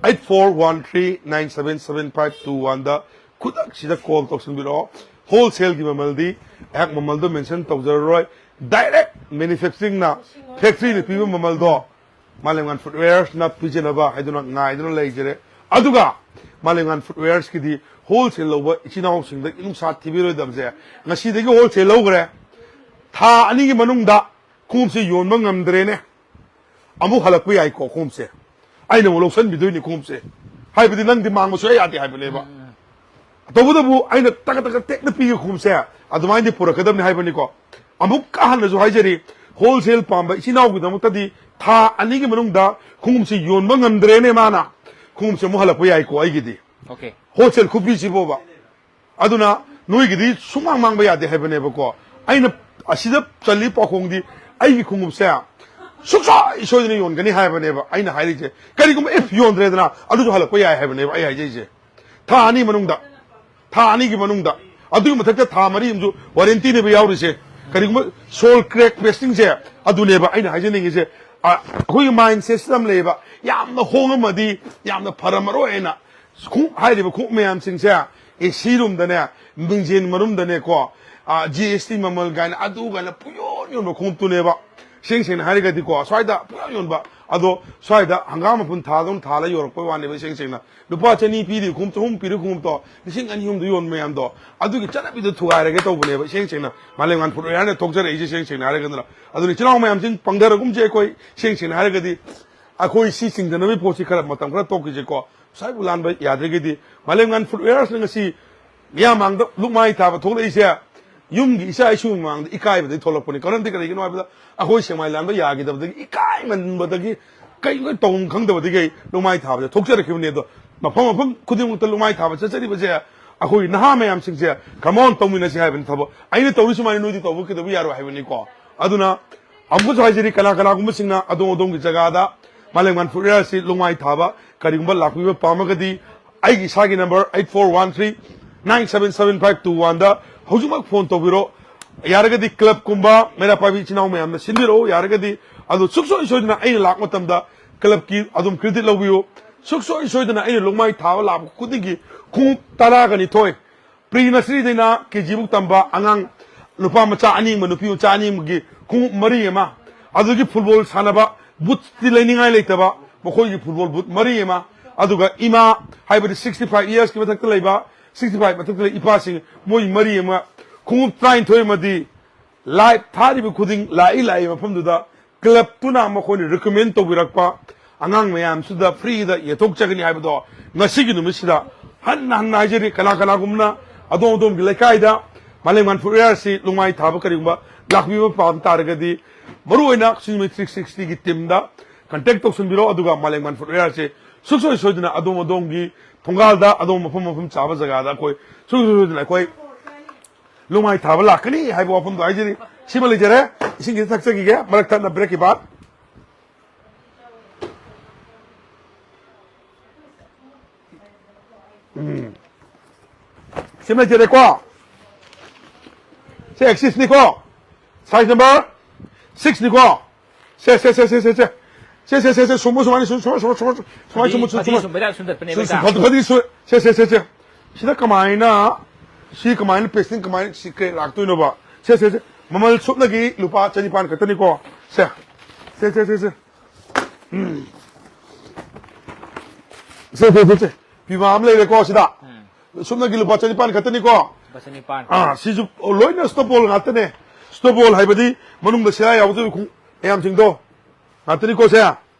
eight four one three nine seven seven five two ꯋꯥꯟꯗ ꯈꯨꯗꯛꯁꯤꯗ ꯀꯣꯜ ꯇꯧꯁꯤꯟꯕꯤꯔꯛꯑꯣ꯫ ꯍꯣꯜꯁꯦꯜꯒꯤ ꯃꯃꯜꯗꯤ ꯑꯩꯍꯥꯛ ꯃꯃꯜꯗꯣ ꯃꯦꯟꯁꯟ ꯇꯧꯖꯔꯔꯣꯏ, ꯗꯥꯏꯔꯦꯛ ꯃꯦꯅꯨꯐꯦꯛꯆꯔꯤꯡꯅ, ꯐꯦꯛꯇ꯭ꯔꯤꯅ ꯄꯤꯕ ꯃꯃꯜꯗꯣ ꯃꯥꯂꯦꯝꯉꯥꯟ ꯐꯨꯠꯋꯦꯌꯔꯁꯅ ꯄꯤꯖꯅꯕ ꯍꯥꯏꯗꯨꯅ ꯉꯥꯏꯗꯨꯅ ꯂꯩꯖꯔꯦ꯫ ꯑꯗꯨꯒ ꯃꯥꯂꯦꯝꯉꯥꯟ ꯐꯨꯠꯋꯦꯌꯔꯁꯀꯤꯗꯤ ꯍꯣꯜꯁꯦꯜ ꯂꯧꯕ ꯏꯆꯤꯟ ꯏꯅꯥꯎꯁꯤꯡꯗ ꯅꯨꯡꯁꯥ ꯊꯤꯕꯤꯔꯣꯏꯗꯕꯁꯦ, ꯉꯁꯤꯗꯒꯤ ꯍꯣꯜꯁꯦꯜ ꯂꯧꯈ꯭ꯔꯦ, ꯊꯥ ꯑꯅꯤꯒꯤ ꯃꯅꯨꯡꯗ ꯈꯣꯡꯎꯞꯁꯦ ꯌꯣꯟꯕ ꯉꯝꯗ꯭ꯔꯦꯅꯦ, ꯑꯃꯨꯛ ꯍꯜꯂꯛꯄ ꯌꯥꯏꯀꯣ ꯈꯣꯡꯎꯞꯁꯦ, ꯑꯩꯅ ꯑꯃꯨꯛ ꯂꯧꯁꯟꯕꯤꯗꯣꯏꯅꯤ ꯈꯣꯡꯎꯞꯁꯦ, ꯍꯥꯏꯕꯗꯤ ꯅꯪꯗꯤ ꯃꯥꯡꯕ ꯁꯨꯡꯌꯥ ꯌꯥꯗꯦ ꯍꯥꯏꯕꯅꯦꯕ꯫ ꯇꯧꯕꯇꯕꯨ ꯑꯩꯅ ꯇꯛ ꯇꯛ ꯇꯦꯛꯅ ꯄꯤꯒꯦ ꯈꯣꯡꯎꯞꯁꯦ, ꯑꯗꯨꯃꯥꯏꯅꯗꯤ ꯄꯨꯔꯛꯀꯗꯕꯅꯤ ꯍꯥꯏꯕꯅꯤꯀꯣ꯫ ꯑꯃꯨꯛꯀ ꯍꯟꯅꯁꯨ ꯍꯥꯏꯖꯔꯤ, ꯍꯣꯜꯁꯦꯜ ꯄꯥꯝꯕ ꯏꯆꯤꯟ ꯏꯅꯥꯎꯒꯤꯗꯃꯛꯇꯗꯤ ꯊꯥ ꯑꯅꯤꯒꯤ ꯃꯅꯨꯡꯗ ꯈꯣꯡꯎꯞꯁꯤ ꯌꯣꯟꯕ ꯉꯝꯗ꯭ꯔꯦꯅꯦ ꯃꯥꯅ, ꯈꯣꯡꯎꯞꯁꯦ ꯑꯃꯨꯛ ꯍꯜꯂꯛꯄ ꯌꯥꯏꯀꯣ ꯑꯩꯒꯤꯗꯤ꯫ Okay. ꯍꯣꯜꯁꯦꯜ ꯈꯨꯄꯤꯁꯤꯕꯣꯕ꯫ ꯑꯗꯨꯅ ꯅꯣꯏꯒꯤꯗꯤ ꯁꯨꯃꯥꯡ ꯃꯥꯡꯕ ꯌꯥꯗꯦ ꯍꯥꯏꯕꯅꯦꯕꯀꯣ꯫ ꯑꯩꯅ ꯑꯁꯤꯗ ꯆꯜꯂꯤ ꯄꯥꯎꯈꯣꯡꯗꯤ ꯑꯩꯒꯤ ꯈꯣꯡꯎꯞꯁꯦ ꯁꯨꯡꯁꯣꯏ ꯁꯣꯏꯗꯅ ꯌꯣꯟꯒꯅꯤ ꯍꯥꯏꯕꯅꯦꯕ ꯑꯩꯅ ꯍꯥꯏꯔꯤꯁꯦ꯫ ꯀꯔꯤꯒꯨꯝꯕ if ꯌꯣꯟꯗ꯭ꯔꯦꯗꯅ ꯑꯗꯨꯁꯨ ꯍꯜꯂꯛꯄ ꯌꯥꯏ ꯍꯥꯏꯕꯅꯦꯕ ꯑꯩ ꯍꯥꯏꯖꯩꯁꯦ꯫ ꯊꯥ ꯑꯅꯤ ꯃꯅꯨꯡꯗ, ꯊꯥ ꯑꯅꯤꯒꯤ ꯃꯅꯨꯡꯗ, ꯑꯗꯨꯒꯤ ꯃꯊꯛꯇ ꯊꯥ ꯃꯔꯤ ꯑꯃꯁꯨ ꯋꯥꯔꯦꯟꯇꯤꯅꯦꯕ ꯌꯥꯎꯔꯤꯁꯦ꯫ ꯀꯔꯤꯒꯨꯝꯕ ꯁꯣꯜ ꯀ꯭ꯔꯦꯛ ꯄꯦꯁꯇꯤꯡꯁꯦ ꯑꯗꯨꯅꯦꯕ ꯑꯩꯅ ꯍꯥꯏꯖꯅꯤꯡꯉꯤꯁꯦ꯫ ꯑ, ꯑꯩꯈꯣꯏꯒꯤ ꯃꯥꯏꯟ ꯁꯦꯠꯁꯤꯗ ꯑꯃ ꯂꯩꯌꯦꯕ, ꯌꯥꯝꯅ ꯍꯣꯡꯉꯝꯃꯗꯤ ꯌꯥꯝꯅ ꯐꯔꯝꯃꯔꯣꯏ ꯍꯥꯏꯅ꯫ ꯈꯣꯡꯎꯞ ꯍꯥꯏꯔꯤꯕ ꯈꯣꯡꯎꯞ ꯃꯌꯥꯝꯁꯤꯡꯁꯦ ꯑꯦ ꯁꯤ ꯔꯨꯝꯗꯅꯦ, ꯃꯤꯡꯖꯦꯜ ꯃꯅꯨꯡꯗꯅꯦꯀꯣ, ꯖꯤ ꯑꯦꯁ ꯇꯤ ꯃꯃꯜ ꯀꯥꯏꯅ ꯑꯗꯨ ꯀꯥꯏꯅ ꯄꯨꯌꯣꯟ ꯌꯣꯟꯕ ꯈꯣꯡꯎꯞꯇꯨꯅꯦꯕ꯫ ꯏꯁꯦꯡ ꯁꯦꯡꯅ ꯍꯥꯏꯔꯒꯗꯤꯀꯣ, ꯁ꯭ꯋꯥꯏꯗ ꯄꯨꯌꯣꯟ ꯌꯣꯟꯕ, ꯑꯗꯣ ꯁ꯭ꯋꯥꯏꯗ ꯍꯪꯒꯥꯝ ꯃꯄꯨꯟ ꯊꯥꯗꯧꯅ ꯊꯥꯜꯂ ꯌꯣꯜꯂꯛꯄꯩ ꯋꯥꯅꯦꯕ꯫ ꯏꯁꯦꯡ ꯁꯦꯡꯅ ꯂꯨꯄꯥ ꯆꯅꯤ ꯄꯤꯔꯤ ꯈꯣꯡꯎꯞ, ꯆꯍꯨꯝ ꯄꯤꯔꯤ ꯈꯣꯡꯎꯞꯇꯣ ꯂꯤꯁꯤꯡ ꯑꯅꯤ ꯑꯍꯨꯝꯗ ꯌꯣꯟꯕ ꯃꯌꯥꯝꯗꯣ, ꯑꯗꯨꯒꯤ ꯆꯠꯅꯕꯤꯗꯣ ꯊꯨꯒꯥꯏꯔꯒꯦ ꯇꯧꯕꯅꯦꯕ꯫ ꯏꯁꯦꯡ ꯁꯦꯡꯅ ꯃꯥꯂꯦꯝꯉꯥꯟ ꯐꯨꯠꯋꯦꯌꯔꯅ ꯊꯣꯛꯆꯔꯛꯏꯁꯦ꯫ ꯏꯁꯦꯡ ꯁꯦꯡꯅ ꯍꯥꯏꯔꯒꯗꯅ ꯑꯗꯨꯅ ꯏꯆꯤꯜ ꯏꯅꯥꯎ ꯃꯌꯥꯝꯁꯤꯡ ꯄꯪꯊꯔꯒꯨꯝꯁꯦ꯫ ꯑꯩꯈꯣꯏ ꯏꯁꯦꯡ ꯁꯦꯡꯅ ꯍꯥꯏꯔꯒꯗꯤ ꯑꯩꯈꯣꯏ ꯁꯤ ꯆꯤꯡꯗꯅꯕꯒꯤ ꯄꯣꯠꯁꯤ ꯈꯔ ꯃꯇꯝ ꯈꯔ ꯇꯣꯛꯈꯤꯁꯦꯀꯣ꯫ ꯁ꯭ꯋꯥꯏꯕꯨ ꯂꯥꯟꯕ ꯌꯥꯗ꯭ꯔꯒꯗꯤ ꯃꯥꯂꯦꯝꯉꯥꯟ ꯐꯨꯠꯋꯦꯌꯔꯁꯅ ꯉꯁꯤ ꯃꯤꯌꯥꯝ ꯃꯥꯡꯗ ꯂꯨꯛꯃꯥꯏ ꯊꯥꯕ ꯊꯣꯛꯂꯛꯏꯁꯦ ꯌꯨꯝꯒꯤ ꯏꯆꯥ ꯏꯁꯨ ꯃꯃꯥꯡꯗ ꯏꯀꯥꯏꯕꯗꯒꯤ ꯊꯣꯛꯂꯛꯄꯅꯤ꯫ ꯃꯔꯝꯗꯤ ꯀꯔꯤꯒꯤꯅꯣ ꯍꯥꯏꯕꯗ ꯑꯩꯈꯣꯏ ꯁꯦꯛꯃꯥꯏ ꯂꯥꯟꯕ ꯌꯥꯈꯤꯗꯕꯗꯒꯤ, ꯏꯀꯥꯏꯃꯟꯕꯗꯒꯤ, ꯀꯩꯅꯣ ꯇꯧꯐꯝ ꯈꯪꯗꯕꯗꯒꯤ ꯑꯩ ꯂꯨꯛꯃꯥꯏ ꯊꯥꯕꯁꯦ ꯊꯣꯛꯆꯔꯛꯈꯤꯕꯅꯤ꯫ ꯑꯗꯣ ꯃꯐꯝ ꯃꯐꯝ ꯈꯨꯗꯤꯡꯃꯛꯇ ꯂꯨꯃꯥꯏ ꯊꯥꯕ ꯆꯠꯆꯔꯤꯕꯁꯦ ꯑꯩꯈꯣꯏ ꯅꯍꯥ ꯃꯌꯥꯝꯁꯤꯡꯁꯦ come on ꯇꯧꯃꯤꯟꯅꯁꯤ ꯍꯥꯏꯕꯅꯤ ꯊꯕꯛ꯫ ꯑꯩꯅ ꯇꯧꯔꯤ ꯁꯨꯃꯥꯏꯅ ꯅꯣꯏꯗꯤ ꯇꯧꯕ ꯀꯩꯗꯧꯕ ꯌꯥꯔꯣꯏ ꯍꯥꯏꯕꯅꯤꯀꯣ꯫ ꯑꯗꯨꯅ ꯑꯃꯨꯛꯀꯁꯨ ꯍꯥꯏꯖꯔꯤ, ꯀꯅꯥ ꯀꯅꯥꯒꯨꯝꯕꯁꯤꯡꯅ ꯑꯗꯣꯝ ꯑꯗꯣꯝꯒꯤ ꯖꯒꯥꯗ ꯃꯥꯂꯦꯝ ꯃꯅꯤꯄꯨꯔ area ꯁꯤ ꯂꯨꯃꯥꯏ ꯊꯥꯕ ꯀꯔꯤꯒꯨꯝꯕ ꯂꯥꯛꯄꯤꯕ ꯄꯥꯝꯃꯒꯗꯤ ꯑꯩꯒꯤ ꯏꯁꯥꯒꯤ number eight four one three nine seven seven five two one ꯗ ꯍꯧꯖꯤꯛꯃꯛ phone ꯇꯧꯕꯤꯔꯣ꯫ ꯌꯥꯔꯒꯗꯤ club ꯀꯨꯝꯕ ꯃꯩꯔꯥ ꯄꯥꯏꯕꯤ ꯏꯆꯤꯟ ꯏꯅꯥꯎ ꯃꯌꯥꯝꯅ ꯁꯤꯟꯕꯤꯔꯛꯎ꯫ ꯌꯥꯔꯒꯗꯤ ꯑꯗꯨ ꯁꯨꯡꯁꯣꯏ ꯁꯣꯏꯗꯅ ꯑꯩꯅ ꯂꯥꯛꯄ ꯃꯇꯝꯗ club ꯀꯤ ꯑꯗꯨꯝ credit ꯂꯧꯕꯤꯌꯨ꯫ ꯁꯨꯡꯁꯣꯏ ꯁꯣꯏꯗꯅ ꯑꯩꯅ ꯂꯨꯃꯥꯏ ꯊꯥꯕ ꯂꯥꯛꯄ ꯈꯨꯗꯤꯡꯒꯤ ꯈꯣꯡꯎꯞ ꯇꯔꯥꯒ ꯅꯤꯊꯣꯏ, pre nursery ꯗꯩꯅ K G book ꯇꯝꯕ ꯑꯉꯥꯡ ꯅꯨꯄꯥ ꯃꯆꯥ ꯑꯅꯤ ꯑꯃ, ꯅꯨꯄꯤ ꯃꯆꯥ ꯑꯅꯤ ꯑꯃꯒꯤ ꯈꯣꯡꯎꯞ ꯃꯔꯤ ꯑꯃ, ꯑꯗꯨꯗꯒꯤ football ꯁꯥꯟꯅꯕ boots ꯇꯤ ꯂꯩꯅꯤꯡꯉꯥꯏ ꯂꯩꯇꯕ ꯃꯈꯣꯏꯒꯤ football boot ꯃꯔꯤ ꯑꯃ, ꯑꯗꯨꯒ ꯏꯃꯥ ꯍꯥꯏꯕꯗꯤ sixty five years ꯀꯤ ꯃꯊꯛꯇ ꯂꯩꯕ, sixty five ꯃꯊꯛꯇ ꯂꯩꯕ ꯏꯄꯥꯁꯤꯡ ꯃꯣꯏ ꯃꯔꯤ ꯑꯃ, ꯈꯣꯡꯎꯞ ꯇꯔꯥꯅꯤꯊꯣꯏ ꯑꯃꯗꯤ live ꯊꯥꯔꯤꯕ ꯈꯨꯗꯤꯡ ꯂꯥꯛꯏ ꯂꯥꯛꯏ ꯃꯐꯝꯗꯨꯗ club ꯇꯨꯅ ꯃꯈꯣꯏꯅ recommend ꯇꯧꯕꯤꯔꯛꯄ ꯑꯉꯥꯡ ꯃꯌꯥꯝꯁꯤꯗ free ꯗ ꯌꯦꯟꯊꯣꯛꯆꯒꯅꯤ ꯍꯥꯏꯕꯗꯣ ꯉꯁꯤꯒꯤ ꯅꯨꯃꯤꯠꯁꯤꯗ ꯍꯟꯅ ꯍꯟꯅ ꯍꯥꯏꯖꯔꯤ꯫ ꯀꯅꯥ ꯀꯅꯥꯒꯨꯝꯕꯅ ꯑꯗꯣꯝ ꯑꯗꯣꯝꯒꯤ ꯂꯩꯀꯥꯏꯗ ꯃꯥꯂꯦꯝ ꯃꯅꯤꯄꯨꯔ area ꯁꯤ ꯂꯨꯃꯥꯏ ꯊꯥꯕ ꯀꯔꯤꯒꯨꯝꯕ ꯂꯥꯛꯄꯤꯕ ꯄꯥꯝ ꯇꯥꯔꯒꯗꯤ, ꯃꯔꯨꯑꯣꯏꯅ ꯁꯤꯡꯖꯃꯩ three sixty ꯒꯤ team ꯗ contact ꯇꯧꯁꯤꯟꯕꯤꯔꯣ꯫ ꯑꯗꯨꯒ ꯃꯥꯂꯦꯝ ꯃꯅꯤꯄꯨꯔ area ꯁꯤ ꯁꯨꯡꯁꯣꯏ ꯁꯣꯏꯗꯅ ꯑꯗꯣꯝ ꯑꯗꯣꯝꯒꯤ ꯊꯣꯡꯒꯥꯜꯗ, ꯑꯗꯣꯝ ꯃꯐꯝ ꯃꯐꯝ ꯆꯥꯕ ꯖꯒꯥꯗ ꯑꯩꯈꯣꯏ ꯁꯨꯡꯁꯣꯏ ꯁꯣꯏꯗꯅ ꯑꯩꯈꯣꯏ ꯂꯨꯃꯥꯏ ꯊꯥꯕ ꯂꯥꯛꯀꯅꯤ ꯍꯥꯏꯕ ꯋꯥꯐꯝꯗꯣ ꯍꯥꯏꯖꯔꯤ꯫ ꯁꯤꯃ ꯂꯩꯖꯔꯦ꯫ ꯏꯁꯤꯡ ꯈꯤꯇ ꯊꯛꯆꯈꯤꯒꯦ ꯃꯔꯛ ꯊꯠꯅ break ꯀꯤ ꯕꯥꯠ꯫ ꯎꯝ꯫ ꯁꯤꯃ ꯂꯩꯖꯔꯦꯀꯣ꯫ ꯁꯤ Axis ꯅꯤꯀꯣ꯫ Size number six ꯅꯤꯀꯣ꯫ ꯁꯦ, ꯁꯦ, ꯁꯦ, ꯁꯦ, ꯁꯦ, ꯁꯦ꯫ ꯁꯦ, ꯁꯦ, ꯁꯦ, ꯁꯦ, ꯁꯦ, ꯁꯨꯝꯃꯨ, ꯁꯨꯃꯥꯏꯅ ꯁꯨꯝ, ꯁꯨꯃꯥꯏ, ꯁꯨꯃꯥꯏ, ꯁꯨꯃꯥꯏ, ꯁꯨꯃꯥꯏ, ꯐꯗꯤ ꯁꯨꯝꯃꯨ, ꯁꯨꯝ, ꯁꯨꯝ, ꯕꯦꯔꯥ ꯁꯨꯝ ꯇꯠꯄꯅꯦꯕ ꯁꯨꯝ, ꯁꯨꯝ, ꯍꯦꯛꯇ꯫ ꯐꯗꯤ, ꯐꯗꯤ ꯁꯨ-, ꯁꯦ, ꯁꯦ, ꯁꯦ, ꯁꯦ꯫ ꯁꯤꯗ ꯀꯃꯥꯏꯅ, ꯁꯤ ꯀꯃꯥꯏꯅ pasting ꯀꯃꯥꯏꯅ ꯁꯤ ꯀꯩ ꯂꯥꯛꯇꯣꯏꯅꯣꯕ? ꯁꯦ, ꯁꯦ, ꯁꯦ꯫ ꯃꯃꯜ ꯁꯨꯞꯅꯒꯤ ꯂꯨꯄꯥ ꯆꯅꯤꯄꯥꯟ ꯈꯛꯇꯅꯤꯀꯣ꯫ ꯁꯦ꯫ ꯁꯦ, ꯁꯦ, ꯁꯦ, ꯁꯦ꯫ ꯎꯝ꯫ ꯁꯦ, ꯁꯦ, ꯁꯦ, ꯁꯦ꯫ Puma ꯑꯃ ꯂꯩꯔꯦꯀꯣ ꯁꯤꯗ꯫ ꯎꯝ꯫ ꯁꯨꯞꯅꯒꯤ ꯂꯨꯄꯥ ꯆꯅꯤꯄꯥꯟ ꯈꯛꯇꯅꯤꯀꯣ꯫ ꯂꯨꯄꯥ ꯆꯅꯤꯄꯥꯟ꯫ ꯑꯥ, ꯁꯤꯁꯨ ꯂꯣꯏꯅ stop ball ꯉꯥꯛꯇꯅꯦ꯫ Stop ball ꯍꯥꯏꯕꯗꯤ ꯃꯅꯨꯡꯗ ꯁꯤꯔꯥ ꯌꯥꯎꯗꯕ ꯈꯣꯡ-, ꯃꯌꯥꯝꯁꯤꯡꯗꯣ ꯉꯥꯛꯇꯅꯤꯀꯣ ꯁꯦ꯫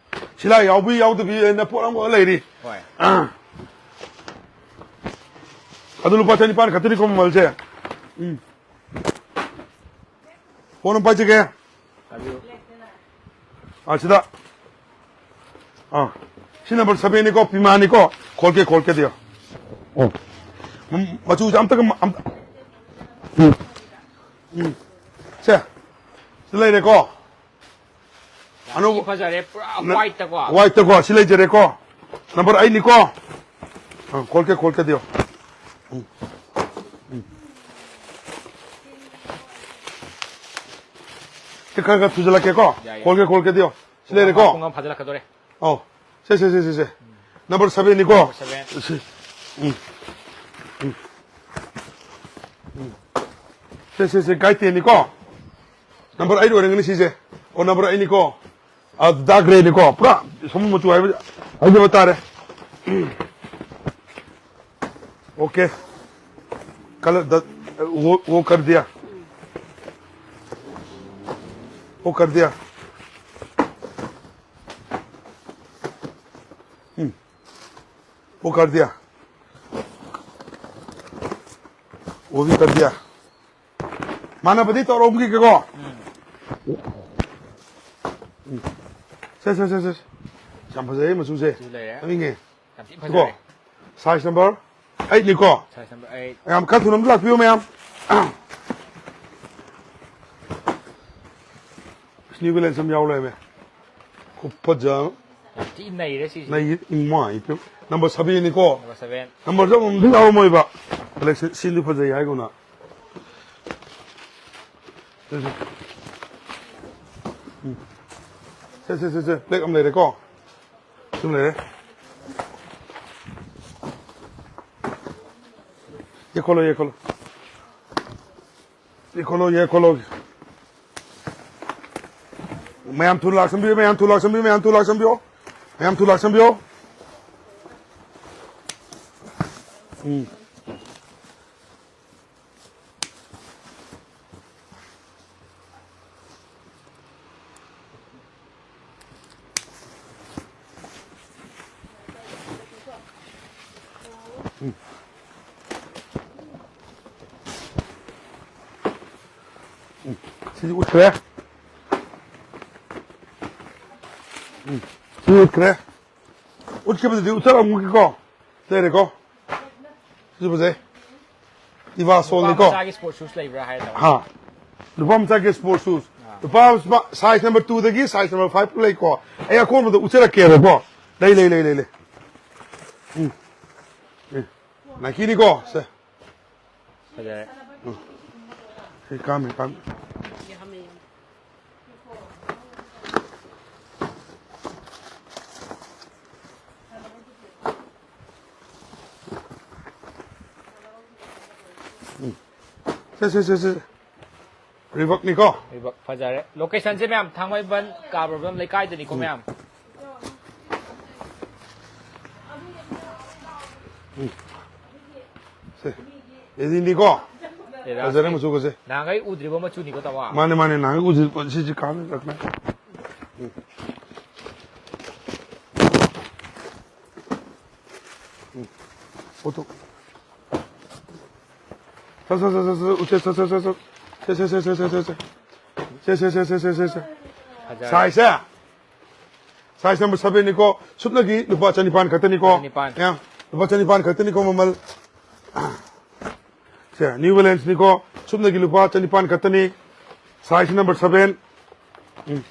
ꯁꯤꯔꯥ ꯌꯥꯎꯕꯤ ꯌꯥꯎꯗꯕꯤ ꯍꯥꯏꯅ ꯄꯣꯠ ꯑꯃꯈꯛ ꯂꯩꯔꯤ꯫ ꯍꯣꯏ꯫ ꯑꯥ꯫ ꯑꯗꯨ ꯂꯨꯄꯥ ꯆꯅꯤꯄꯥꯟ ꯈꯛꯇꯅꯤꯀꯣ ꯃꯃꯜꯁꯦ꯫ ꯎꯝ꯫ Phone ꯑꯃ ꯄꯥꯏꯖꯒꯦ꯫ ꯄꯥꯏꯕꯤꯌꯨ꯫ ꯑꯥ, ꯁꯤꯗ꯫ ꯑꯥ, ꯁꯤ number seven ꯅꯤꯀꯣ, Puma ꯅꯤꯀꯣ꯫ ꯈꯣꯜꯀꯦ, ꯈꯣꯜꯀꯦ ꯗꯤꯌꯣ꯫ ꯎꯝ꯫ ꯃ-, ꯃꯆꯨꯁꯦ ꯑꯝꯇꯒ ꯃ-, ꯑꯝꯇ꯫ ꯎꯝ꯫ ꯎꯝ꯫ ꯁꯦ꯫ ꯁꯤ ꯂꯩꯔꯦꯀꯣ꯫ ꯑꯅꯧꯕ ꯁꯤ ꯐꯖꯔꯦ, ꯄꯨꯔꯥ ꯅ-, white ꯇꯀꯣ꯫ White ꯇꯀꯣ, ꯁꯤ ꯂꯩꯖꯔꯦꯀꯣ꯫ Number eight ꯅꯤꯀꯣ꯫ ꯑ, ꯈꯣꯜꯀꯦ, ꯈꯣꯜꯀꯦ ꯗꯤꯌꯣ꯫ ꯎꯝ꯫ ꯎꯝ꯫ ꯁꯤ ꯈꯔ ꯈꯔ ꯊꯨꯖꯜꯂꯛꯀꯦꯀꯣ꯫ ꯌꯥꯏ, ꯌꯥꯏ꯫ ꯈꯣꯜꯀꯦ, ꯈꯣꯜꯀꯦ ꯗꯤꯌꯣ꯫ ꯁꯤ ꯂꯩꯔꯦꯀꯣ꯫ ꯄꯨꯡ ꯑꯃ ꯐꯥꯖꯤꯜꯂꯛꯀꯗꯣꯔꯦ꯫ ꯑꯧ꯫ ꯁꯦ, ꯁꯦ, ꯁꯦ, ꯁꯦ, ꯁꯦ꯫ Number seven ꯅꯤꯀꯣ꯫ Number seven꯫ ꯁꯤ꯫ ꯎꯝ꯫ ꯎꯝ꯫ ꯎꯝ꯫ ꯁꯦ, ꯁꯦ, ꯁꯦ, guide ten ꯅꯤꯀꯣ꯫ Number eight ꯑꯣꯏꯔꯝꯒꯅꯤ ꯁꯤꯁꯦ꯫ ꯑꯣ, number eight ꯅꯤꯀꯣ꯫ ꯑ, dark grey ꯅꯤꯀꯣ꯫ ꯄꯨꯔꯥ ꯁꯃꯨ ꯃꯆꯨ ꯍꯥꯏꯕ, ꯍꯥꯏꯖꯕ ꯇꯥꯔꯦ꯫ ꯎꯝ꯫ OK꯫ Color ꯗ, वो, वो कर दिया। वो कर दिया। हम्म। वो कर दिया। वो भी कर दिया। ꯃꯥꯟꯅꯕꯗꯤ ꯇꯧꯔꯝꯈꯤꯒꯦꯀꯣ꯫ ꯎꯝ꯫ ꯎꯝ꯫ ꯁꯦ, ꯁꯦ, ꯁꯦ, ꯁꯦ꯫ ꯌꯥꯝ ꯐꯖꯩ ꯃꯆꯨꯁꯦ꯫ ꯃꯆꯨ ꯂꯩꯔꯦ꯫ ꯆꯠꯅꯤꯡꯉꯦ꯫ ꯌꯥꯝ ꯊꯤ ꯀꯣ꯫ ꯐꯖꯔꯦ꯫ Size number eight ꯅꯤꯀꯣ꯫ Size number eight꯫ ꯃꯌꯥꯝ ꯈꯔ ꯊꯨꯅ ꯑꯝꯇ ꯂꯥꯛꯄꯤꯌꯨ ꯃꯌꯥꯝ꯫ New balance ꯑꯃ ꯌꯥꯎ ꯂꯩꯔꯝꯃꯦ꯫ ꯈꯨꯐꯖ ꯑꯃ꯫ ꯌꯥꯝ ꯊꯤ ꯅꯩꯔꯦ ꯁꯤꯁꯦ꯫ ꯅꯩ, ꯏꯃꯥ, ꯏꯄꯦꯝ꯫ Number seven ꯅꯤꯀꯣ꯫ Number seven꯫ Numberꯁꯨ ꯑꯃꯃꯝꯗꯤ ꯌꯥꯎꯔꯝꯃꯣꯏꯕ꯫ Collection ꯁꯤꯗꯤ ꯐꯖꯩ ꯍꯥꯏꯒꯨꯝꯅ꯫ ꯁꯦ, ꯁꯦ꯫ ꯎꯝ꯫ ꯁꯦ, ꯁꯦ, ꯁꯦ, ꯁꯦ꯫ Black ꯑꯃ ꯂꯩꯔꯦꯀꯣ꯫ ꯁꯤꯃ ꯂꯩꯔꯦ꯫ ꯌꯦꯛꯈꯠꯂꯣ, ꯌꯦꯛꯈꯠꯂꯣ꯫ ꯌꯦꯛꯈꯠꯂꯣ, ꯌꯦꯛꯈꯠꯂꯣ꯫ ꯃꯌꯥꯝ ꯊꯨꯅ ꯂꯥꯛꯁꯟꯕꯤꯌꯨ, ꯃꯌꯥꯝ ꯊꯨꯅ ꯂꯥꯛꯁꯟꯕꯤꯌꯨ, ꯃꯌꯥꯝ ꯊꯨꯅ ꯂꯥꯛꯁꯟꯕꯤꯌꯨ꯫ ꯃꯌꯥꯝ ꯊꯨꯅ ꯂꯥꯛꯁꯟꯕꯤꯌꯨ꯫ ꯎꯝ꯫ ꯎꯝ꯫ ꯎꯝ꯫ ꯁꯤꯗꯤ ꯎꯠꯈ꯭ꯔꯦ꯫ ꯎꯝ꯫ ꯁꯤ ꯎꯠꯈ꯭ꯔꯦ꯫ ꯎꯠꯈꯤꯕꯗꯨꯗꯤ ꯎꯠꯊꯔꯝꯒꯦꯀꯣ꯫ ꯂꯩꯔꯦꯀꯣ? ꯁꯤꯁꯨ ꯐꯖꯩ꯫ ꯏꯚꯥ ꯅꯨꯄꯥ ꯁꯣꯜꯅꯤꯀꯣ? ꯃꯆꯥꯒꯤ ꯁ꯭ꯄꯣꯔꯠ ꯁꯨꯁ ꯂꯩꯕ꯭ꯔꯥ ꯍꯥꯏꯔ ꯇꯧꯕ꯫ ꯍꯥ꯫ ꯅꯨꯄꯥ ꯃꯆꯥꯒꯤ ꯁ꯭ꯄꯣꯔꯠ ꯁꯨꯁ꯫ ꯑꯥ꯫ ꯅꯨꯄꯥ ꯃꯆꯥ, ꯁꯥꯏꯖ ꯅꯝꯕꯔ ꯇꯨꯗꯒꯤ ꯁꯥꯏꯖ ꯅꯝꯕꯔ ꯐꯥꯏꯚ ꯐꯥꯎ ꯂꯩꯀꯣ꯫ ꯑꯩ ꯑꯀꯣꯟꯕꯗ ꯎꯠꯆꯔꯛꯀꯦꯕꯀꯣ꯫ ꯂꯩ, ꯂꯩ, ꯂꯩ, ꯂꯩ, ꯂꯩ꯫ ꯎꯝ꯫ ꯑꯦ, ꯅꯥꯏꯀꯤꯅꯤꯀꯣ? ꯁꯦ꯫ ꯐꯖꯔꯦ꯫ ꯎꯝ꯫ ꯁꯤ ꯀꯥꯝꯃꯦ, ꯀꯥꯝꯃꯦ꯫ ꯎꯝ꯫ ꯁꯦ, ꯁꯦ, ꯁꯦ, ꯁꯦ꯫ ꯔꯤꯕꯛꯅꯤꯀꯣ? ꯔꯤꯕꯛ ꯐꯖꯔꯦ꯫ ꯂꯣꯀꯦꯁꯟꯁꯦ ꯃꯌꯥꯝ ꯊꯥꯡꯃꯩꯕꯟ ꯀꯥ ꯕꯣꯔꯕꯟ ꯂꯩꯀꯥꯏꯗꯅꯤꯀꯣ ꯎꯝ꯫ ꯃꯌꯥꯝ꯫ ꯎꯝ꯫ ꯁꯦ꯫ ꯑꯦꯗꯤꯅꯤꯀꯣ? ꯑꯦꯗꯥꯁꯅꯤ꯫ ꯐꯖꯔꯦ ꯃꯆꯨꯒꯁꯦ꯫ ꯅꯍꯥꯟꯈꯩ ꯎꯗ꯭ꯔꯤꯕ ꯃꯆꯨꯅꯤꯀꯣ, ꯇꯥꯃꯣ? ꯃꯥꯅꯦ, ꯃꯥꯅꯦ, ꯅꯍꯥꯟꯈꯩ ꯎꯗ꯭ꯔꯤꯕ ꯄꯣꯠ, ꯁꯤꯁꯤ ꯀꯥꯟꯅ ꯆꯠꯈ꯭ꯔꯦ꯫ ꯎꯝ꯫ ꯎꯝ꯫ ꯄꯣꯠꯇꯣ꯫ ꯁꯠ, ꯁꯠ, ꯁꯠ, ꯁꯠ, ꯁꯠ, ꯎꯠꯁꯦ, ꯁꯠ, ꯁꯠ, ꯁꯠ, ꯁꯠ꯫ ꯁꯦ, ꯁꯦ, ꯁꯦ꯫ ꯐꯖꯔꯦ꯫ ꯁꯥꯏꯖꯁꯦ? ꯁꯥꯏꯖ ꯅꯝꯕꯔ ꯁꯚꯦꯟꯅꯤꯀꯣ, ꯁꯨꯞꯅꯒꯤ ꯂꯨꯄꯥ ꯆꯅꯤꯄꯥꯟ ꯈꯛꯇꯅꯤꯀꯣ꯫ ꯆꯅꯤꯄꯥꯟ꯫ ꯑꯦ, ꯂꯨꯄꯥ ꯆꯅꯤꯄꯥꯟ ꯈꯛꯇꯅꯤꯀꯣ ꯃꯃꯜ꯫ ꯁꯦ, ꯅ꯭ꯌꯨ ꯕꯦꯂꯦꯟꯁꯅꯤꯀꯣ, ꯁꯨꯞꯅꯒꯤ ꯂꯨꯄꯥ ꯆꯅꯤꯄꯥꯟ ꯈꯛꯇꯅꯤ꯫ Size number seven. ꯎꯝ꯫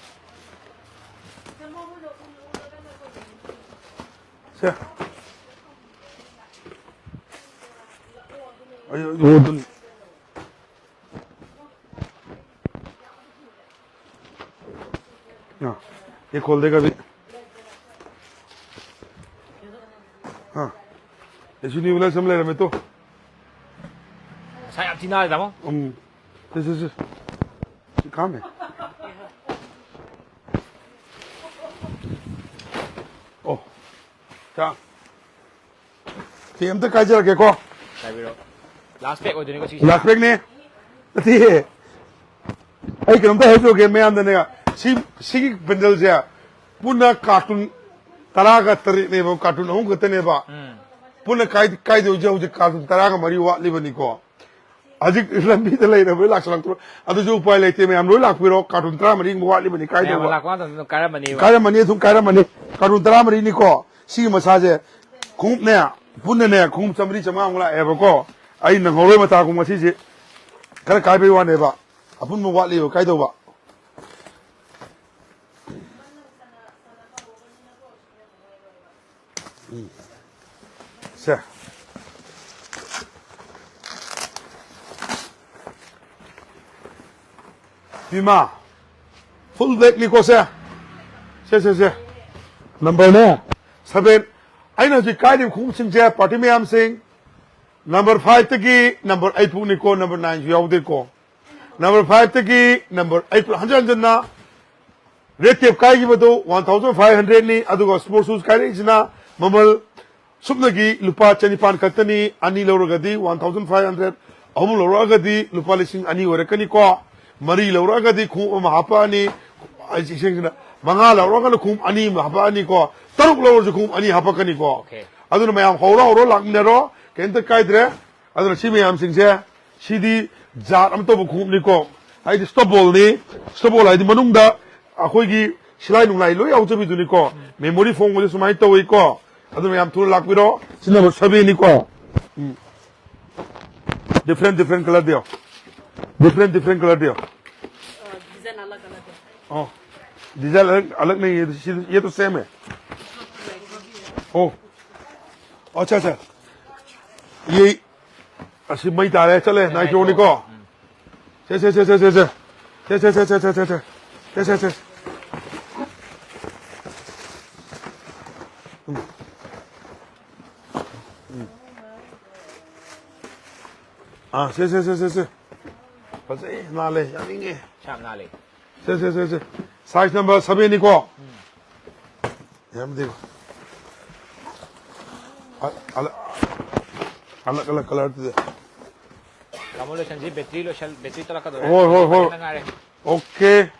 ꯁꯦ꯫ ꯑꯩ, ꯑꯩ, ꯑꯗꯨꯅꯤ꯫ ꯑ, ꯑꯦ ꯈꯣꯜꯗꯦꯒ ꯚꯤ꯫ ꯑ, ꯑꯦꯁꯨ ꯅ꯭ꯌꯨ ꯕꯦꯂꯦꯟꯁ ꯑꯃ ꯂꯩꯔꯝꯃꯦ ꯇꯣ꯫ ꯃꯁꯥ ꯌꯥꯝ ꯊꯤ ꯅꯥꯜꯂꯦ, ꯇꯥꯃꯣ꯫ ꯎꯝ꯫ ꯁꯤ, ꯁꯤ, ꯁꯤ꯫ ꯁꯤ ꯀꯥꯝꯃꯦ꯫ ꯑꯣ꯫ ꯆꯥ꯫ ꯁꯤ ꯑꯝꯇ ꯀꯥꯏꯖꯔꯛꯀꯦꯀꯣ꯫ ꯍꯥꯏꯕꯤꯔꯣ꯫ ꯂꯥꯁ ꯄꯦꯛ ꯑꯣꯏꯗꯣꯏꯅꯤꯀꯣ ꯁꯤꯁꯦ? ꯂꯥꯁ ꯄꯦꯛꯅꯦ꯫ ꯅꯠꯇꯦ꯫ ꯑꯩ ꯀꯩꯅꯣꯝꯇ ꯍꯥꯏꯖꯔꯛꯀꯦ ꯃꯌꯥꯝꯗꯅꯦ꯫ ꯁꯤ, ꯁꯤꯒꯤ ꯕꯟꯗꯜꯁꯦ ꯄꯨꯟꯅ ꯀꯥꯔꯇꯨꯟ ꯇꯔꯥꯒ ꯇꯔꯦꯠꯅꯦꯕ, ꯀꯥꯔꯇꯨꯟ ꯑꯍꯨꯝ ꯈꯛꯇꯅꯦꯕ꯫ ꯎꯝ꯫ ꯄꯨꯟꯅ ꯀꯥꯏ-, ꯀꯥꯏꯗꯧꯁꯦ ꯍꯧꯖꯤꯛ ꯀꯥꯔꯇꯨꯟ ꯇꯔꯥꯒ ꯃꯔꯤ ꯋꯥꯠꯂꯤꯕꯅꯤꯀꯣ꯫ ꯍꯧꯖꯤꯛ ꯂꯝꯕꯤꯗ ꯂꯩꯔꯕ ꯂꯣꯏ ꯂꯥꯛꯁꯜꯂꯛꯇ꯭ꯔꯣ? ꯑꯗꯨꯁꯨ ꯎꯄꯥꯏ ꯂꯩꯇꯦ, ꯃꯌꯥꯝ ꯂꯣꯏ ꯂꯥꯛꯄꯤꯔꯣ, ꯀꯥꯔꯇꯨꯟ ꯇꯔꯥꯃꯔꯤꯃꯨꯛ ꯋꯥꯠꯂꯤꯕꯅꯤ ꯃꯌꯥꯝ ꯀꯥꯏꯗꯧꯕ꯫ ꯂꯥꯛꯄ ꯃꯇꯝꯗ ꯑꯗꯨꯝ ꯀꯥꯏꯔꯝꯃꯅꯦꯕ꯫ ꯀꯥꯏꯔꯝꯃꯅꯤ, ꯑꯗꯨꯝ ꯀꯥꯏꯔꯝꯃꯅꯤ꯫ ꯀꯥꯔꯇꯨꯟ ꯇꯔꯥꯃꯔꯤꯅꯤꯀꯣ꯫ ꯁꯤꯒꯤ ꯃꯁꯥꯁꯦ ꯈꯣꯡꯎꯞꯅꯦ, ꯄꯨꯟꯅꯅꯦ ꯈꯣꯡꯎꯞ ꯆꯥꯝꯃꯔꯤ ꯆꯥꯝꯃꯉꯥꯃꯨꯛ ꯂꯥꯛꯑꯦꯕꯀꯣ꯫ ꯑꯩ ꯅꯪꯍꯧꯔꯣꯏ ꯃꯇꯥꯒꯨꯝ ꯉꯁꯤꯁꯦ꯫ ꯈꯔ ꯀꯥꯏꯕꯩ ꯋꯥꯅꯦꯕ꯫ ꯑꯄꯨꯟꯕ ꯋꯥꯠꯂꯤꯕ ꯀꯥꯏꯗꯧꯕ꯫ ꯎꯝ꯫ ꯁꯦ꯫ ꯄꯤꯃꯥ꯫ Full blackꯅꯤꯀꯣ ꯁꯦ꯫ ꯁꯦ, ꯁꯦ, ꯁꯦ꯫ Numberꯅꯦ? Seven꯫ ꯑꯩꯅ ꯍꯧꯖꯤꯛ ꯀꯥꯏꯔꯤꯕ ꯈꯣꯡꯎꯞꯁꯤꯡꯁꯦ, party ꯃꯌꯥꯝꯁꯤꯡ, number fiveꯇꯒꯤ number eight ꯐꯥꯎꯅꯤꯀꯣ, number nineꯁꯨ ꯌꯥꯎꯗꯦꯀꯣ꯫ Number fiveꯇꯒꯤ number eight ꯐꯥꯎ ꯍꯟꯖꯟ ꯍꯟꯖꯟꯅ red tape ꯀꯥꯏꯈꯤꯕꯗꯨ one thousand five hundredꯅꯤ, ꯑꯗꯨꯒ sport shoes ꯀꯥꯏꯔꯛꯏꯁꯤꯅ ꯃꯃꯜ ꯁꯨꯞꯅꯒꯤ ꯂꯨꯄꯥ ꯆꯅꯤꯄꯥꯟ ꯈꯛꯇꯅꯤ, ꯑꯅꯤ ꯂꯧꯔꯒꯗꯤ one thousand five hundred, ꯑꯍꯨꯝ ꯂꯧꯔꯛꯑꯒꯗꯤ ꯂꯨꯄꯥ ꯂꯤꯁꯤꯡ ꯑꯅꯤ ꯑꯣꯏꯔꯛꯀꯅꯤꯀꯣ, ꯃꯔꯤ ꯂꯧꯔꯛꯑꯒꯗꯤ ꯈꯣꯡꯎꯞ ꯑꯃ ꯍꯥꯞꯄꯛꯑꯅꯤ, ꯑꯩꯁꯦ ꯏꯁꯤꯡꯁꯤꯅ ꯃꯉꯥ ꯂꯧꯔꯒꯅ ꯈꯣꯡꯎꯞ ꯑꯅꯤ ꯑꯃ ꯍꯥꯞꯄꯛꯑꯅꯤꯀꯣ, ꯇꯔꯨꯛ ꯂꯧꯔꯁꯨ ꯈꯣꯡꯎꯞ ꯑꯅꯤ ꯍꯥꯞꯄꯛꯀꯅꯤꯀꯣ꯫ Okay. ꯑꯗꯨꯅ ꯃꯌꯥꯝ ꯍꯧꯔ ꯍꯧꯔ ꯂꯥꯛꯃꯤꯟꯅꯔꯣ, ꯀꯩꯝꯇ ꯀꯥꯏꯗ꯭ꯔꯦ꯫ ꯑꯗꯨꯅ ꯁꯤ ꯃꯌꯥꯝꯁꯤꯡꯁꯦ, ꯁꯤꯗꯤ ꯖꯥꯠ ꯑꯃ ꯇꯧꯕ ꯈꯣꯡꯎꯞꯅꯤꯀꯣ꯫ ꯍꯥꯏꯗꯤ stop ballꯅꯤ꯫ Stop ball ꯍꯥꯏꯗꯤ ꯃꯅꯨꯡꯗ ꯑꯩꯈꯣꯏꯒꯤ ꯁꯤꯂꯥꯏ ꯅꯨꯡꯂꯥꯏ ꯂꯣꯏ ꯌꯥꯎꯖꯕꯤꯗꯨꯅꯤꯀꯣ꯫ Memory ꯐꯣꯡꯕꯁꯦ ꯁꯨꯃꯥꯏꯅ ꯇꯧꯋꯤꯀꯣ꯫ ꯑꯗꯨ ꯃꯌꯥꯝ ꯊꯨꯅ ꯂꯥꯛꯄꯤꯔꯣ꯫ ꯁꯤ number sevenꯅꯤꯀꯣ꯫ ꯎꯝ꯫ Different, different colourꯗ ꯌꯦꯡꯉꯣ꯫ Different, different colourꯗ ꯌꯦꯡꯉꯣ꯫ अ, डिजाइन अलग अलग है। ꯑꯣ, design अलग, अलग नहीं है, ये तो same है। ओ, अच्छा, अच्छा। ये, ꯑꯁꯤ ꯃꯩ ꯇꯥꯔꯦ, ꯆꯠꯂꯦ, Nitroꯅꯤꯀꯣ꯫ ꯎꯝ꯫ ꯁꯦ, ꯁꯦ, ꯁꯦ꯫ ꯁꯦ, ꯁꯦ, ꯁꯦ꯫ ꯎꯝ꯫ ꯎꯝ꯫ ꯑꯥ, ꯁꯦ, ꯁꯦ, ꯁꯦ, ꯁꯦ, ꯁꯦ꯫ ꯐꯖꯩ, ꯅꯥꯜꯂꯦ, ꯌꯥꯅꯤꯡꯉꯦ꯫ ꯌꯥꯝ ꯅꯥꯜꯂꯦ꯫ ꯁꯦ, ꯁꯦ, ꯁꯦ, ꯁꯦ꯫ Size number sevenꯅꯤꯀꯣ? ꯎꯝ꯫ ꯌꯥꯝꯗꯦꯀꯣ꯫ ꯑ-, ꯑꯂ-, ꯑꯂꯛ ꯑꯂꯛ colourꯗꯨꯗ꯫ ꯇꯥꯃꯣ, ꯂꯣꯏꯁꯟꯁꯤ, battery ꯂꯣꯏꯁꯜ-, battery ꯇꯠꯂꯛꯀꯗꯧꯔꯦ꯫ ꯍꯣꯏ, ꯍꯣꯏ, ꯍꯣꯏ꯫ ꯈꯤꯇꯪ ꯉꯥꯏꯔꯦ꯫ Okay꯫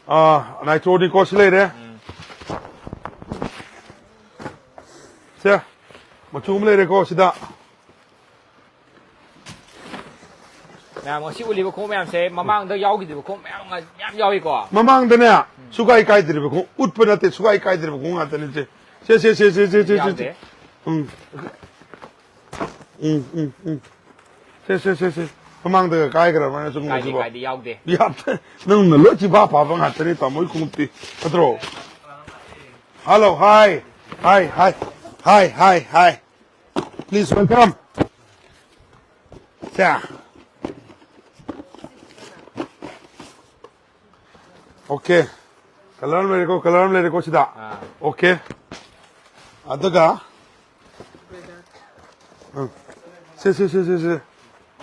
ꯑꯥ, Nitroꯅꯤꯀꯣ, ꯁꯤ ꯂꯩꯔꯦ꯫ ꯎꯝ꯫ ꯁꯦ, ꯃꯆꯨ ꯑꯃ ꯂꯩꯔꯦꯀꯣ ꯁꯤꯗ꯫ ꯃꯌꯥꯝ, ꯉꯁꯤ ꯎꯠꯂꯤꯕ ꯈꯣꯡꯎꯞ ꯃꯌꯥꯝꯁꯦ ꯃꯃꯥꯡꯗ ꯌꯥꯎꯈꯤꯗ꯭ꯔꯤꯕ ꯈꯣꯡꯎꯞ ꯃꯌꯥꯝ, ꯃꯌꯥꯝ ꯌꯥꯎꯏꯀꯣ꯫ ꯃꯃꯥꯡꯗꯅꯦ, ꯎꯝ꯫ ꯁꯨꯀꯥꯏ ꯀꯥꯏꯗ꯭ꯔꯤꯕ ꯈꯣꯡꯎꯞ, ꯎꯠꯄ ꯅꯠꯇꯦ, ꯁꯨꯀꯥꯏ ꯀꯥꯏꯗ꯭ꯔꯤꯕ ꯈꯣꯡꯎꯞ ꯉꯥꯛꯇꯅꯤ ꯁꯦ꯫ ꯁꯦ, ꯁꯦ, ꯁꯦ꯫ ꯌꯥꯎꯗꯦ꯫ ꯎꯝ ꯎꯝ ꯎꯝ ꯎꯝ ꯁꯦ ꯁꯦ ꯁꯦ ꯁꯦ ꯃꯃꯥꯡꯗꯒ ꯀꯥꯏꯈ꯭ꯔꯕꯅ ꯁꯨꯝ ꯀꯥꯏꯗꯦ, ꯉꯁꯤꯕꯣ? ꯀꯥꯏꯗꯦ, ꯌꯥꯎꯗꯦ꯫ ꯌꯥꯝ- ꯅꯪꯅ ꯂꯣꯏ ꯆꯤꯐꯥ ꯐꯥꯕ ꯉꯥꯛꯇꯅꯤ ꯇꯥꯃꯣ ꯈꯣꯡꯎꯞꯇꯤ꯫ ꯅꯠꯇ꯭ꯔꯣ? Hello, hi, hi, hi, hi, hi, hi. Please welcome. Say. Okay. Colour ꯑꯃ ꯂꯩꯔꯦꯀꯣ, colour ꯑꯃ ꯂꯩꯔꯦꯀꯣ ꯁꯤꯗ꯫ ꯑꯥ꯫ Okay. ꯑꯗꯨꯒ ꯎꯝ꯫ ꯁꯤ ꯁꯤ ꯁꯤ ꯁꯤ ꯁꯤ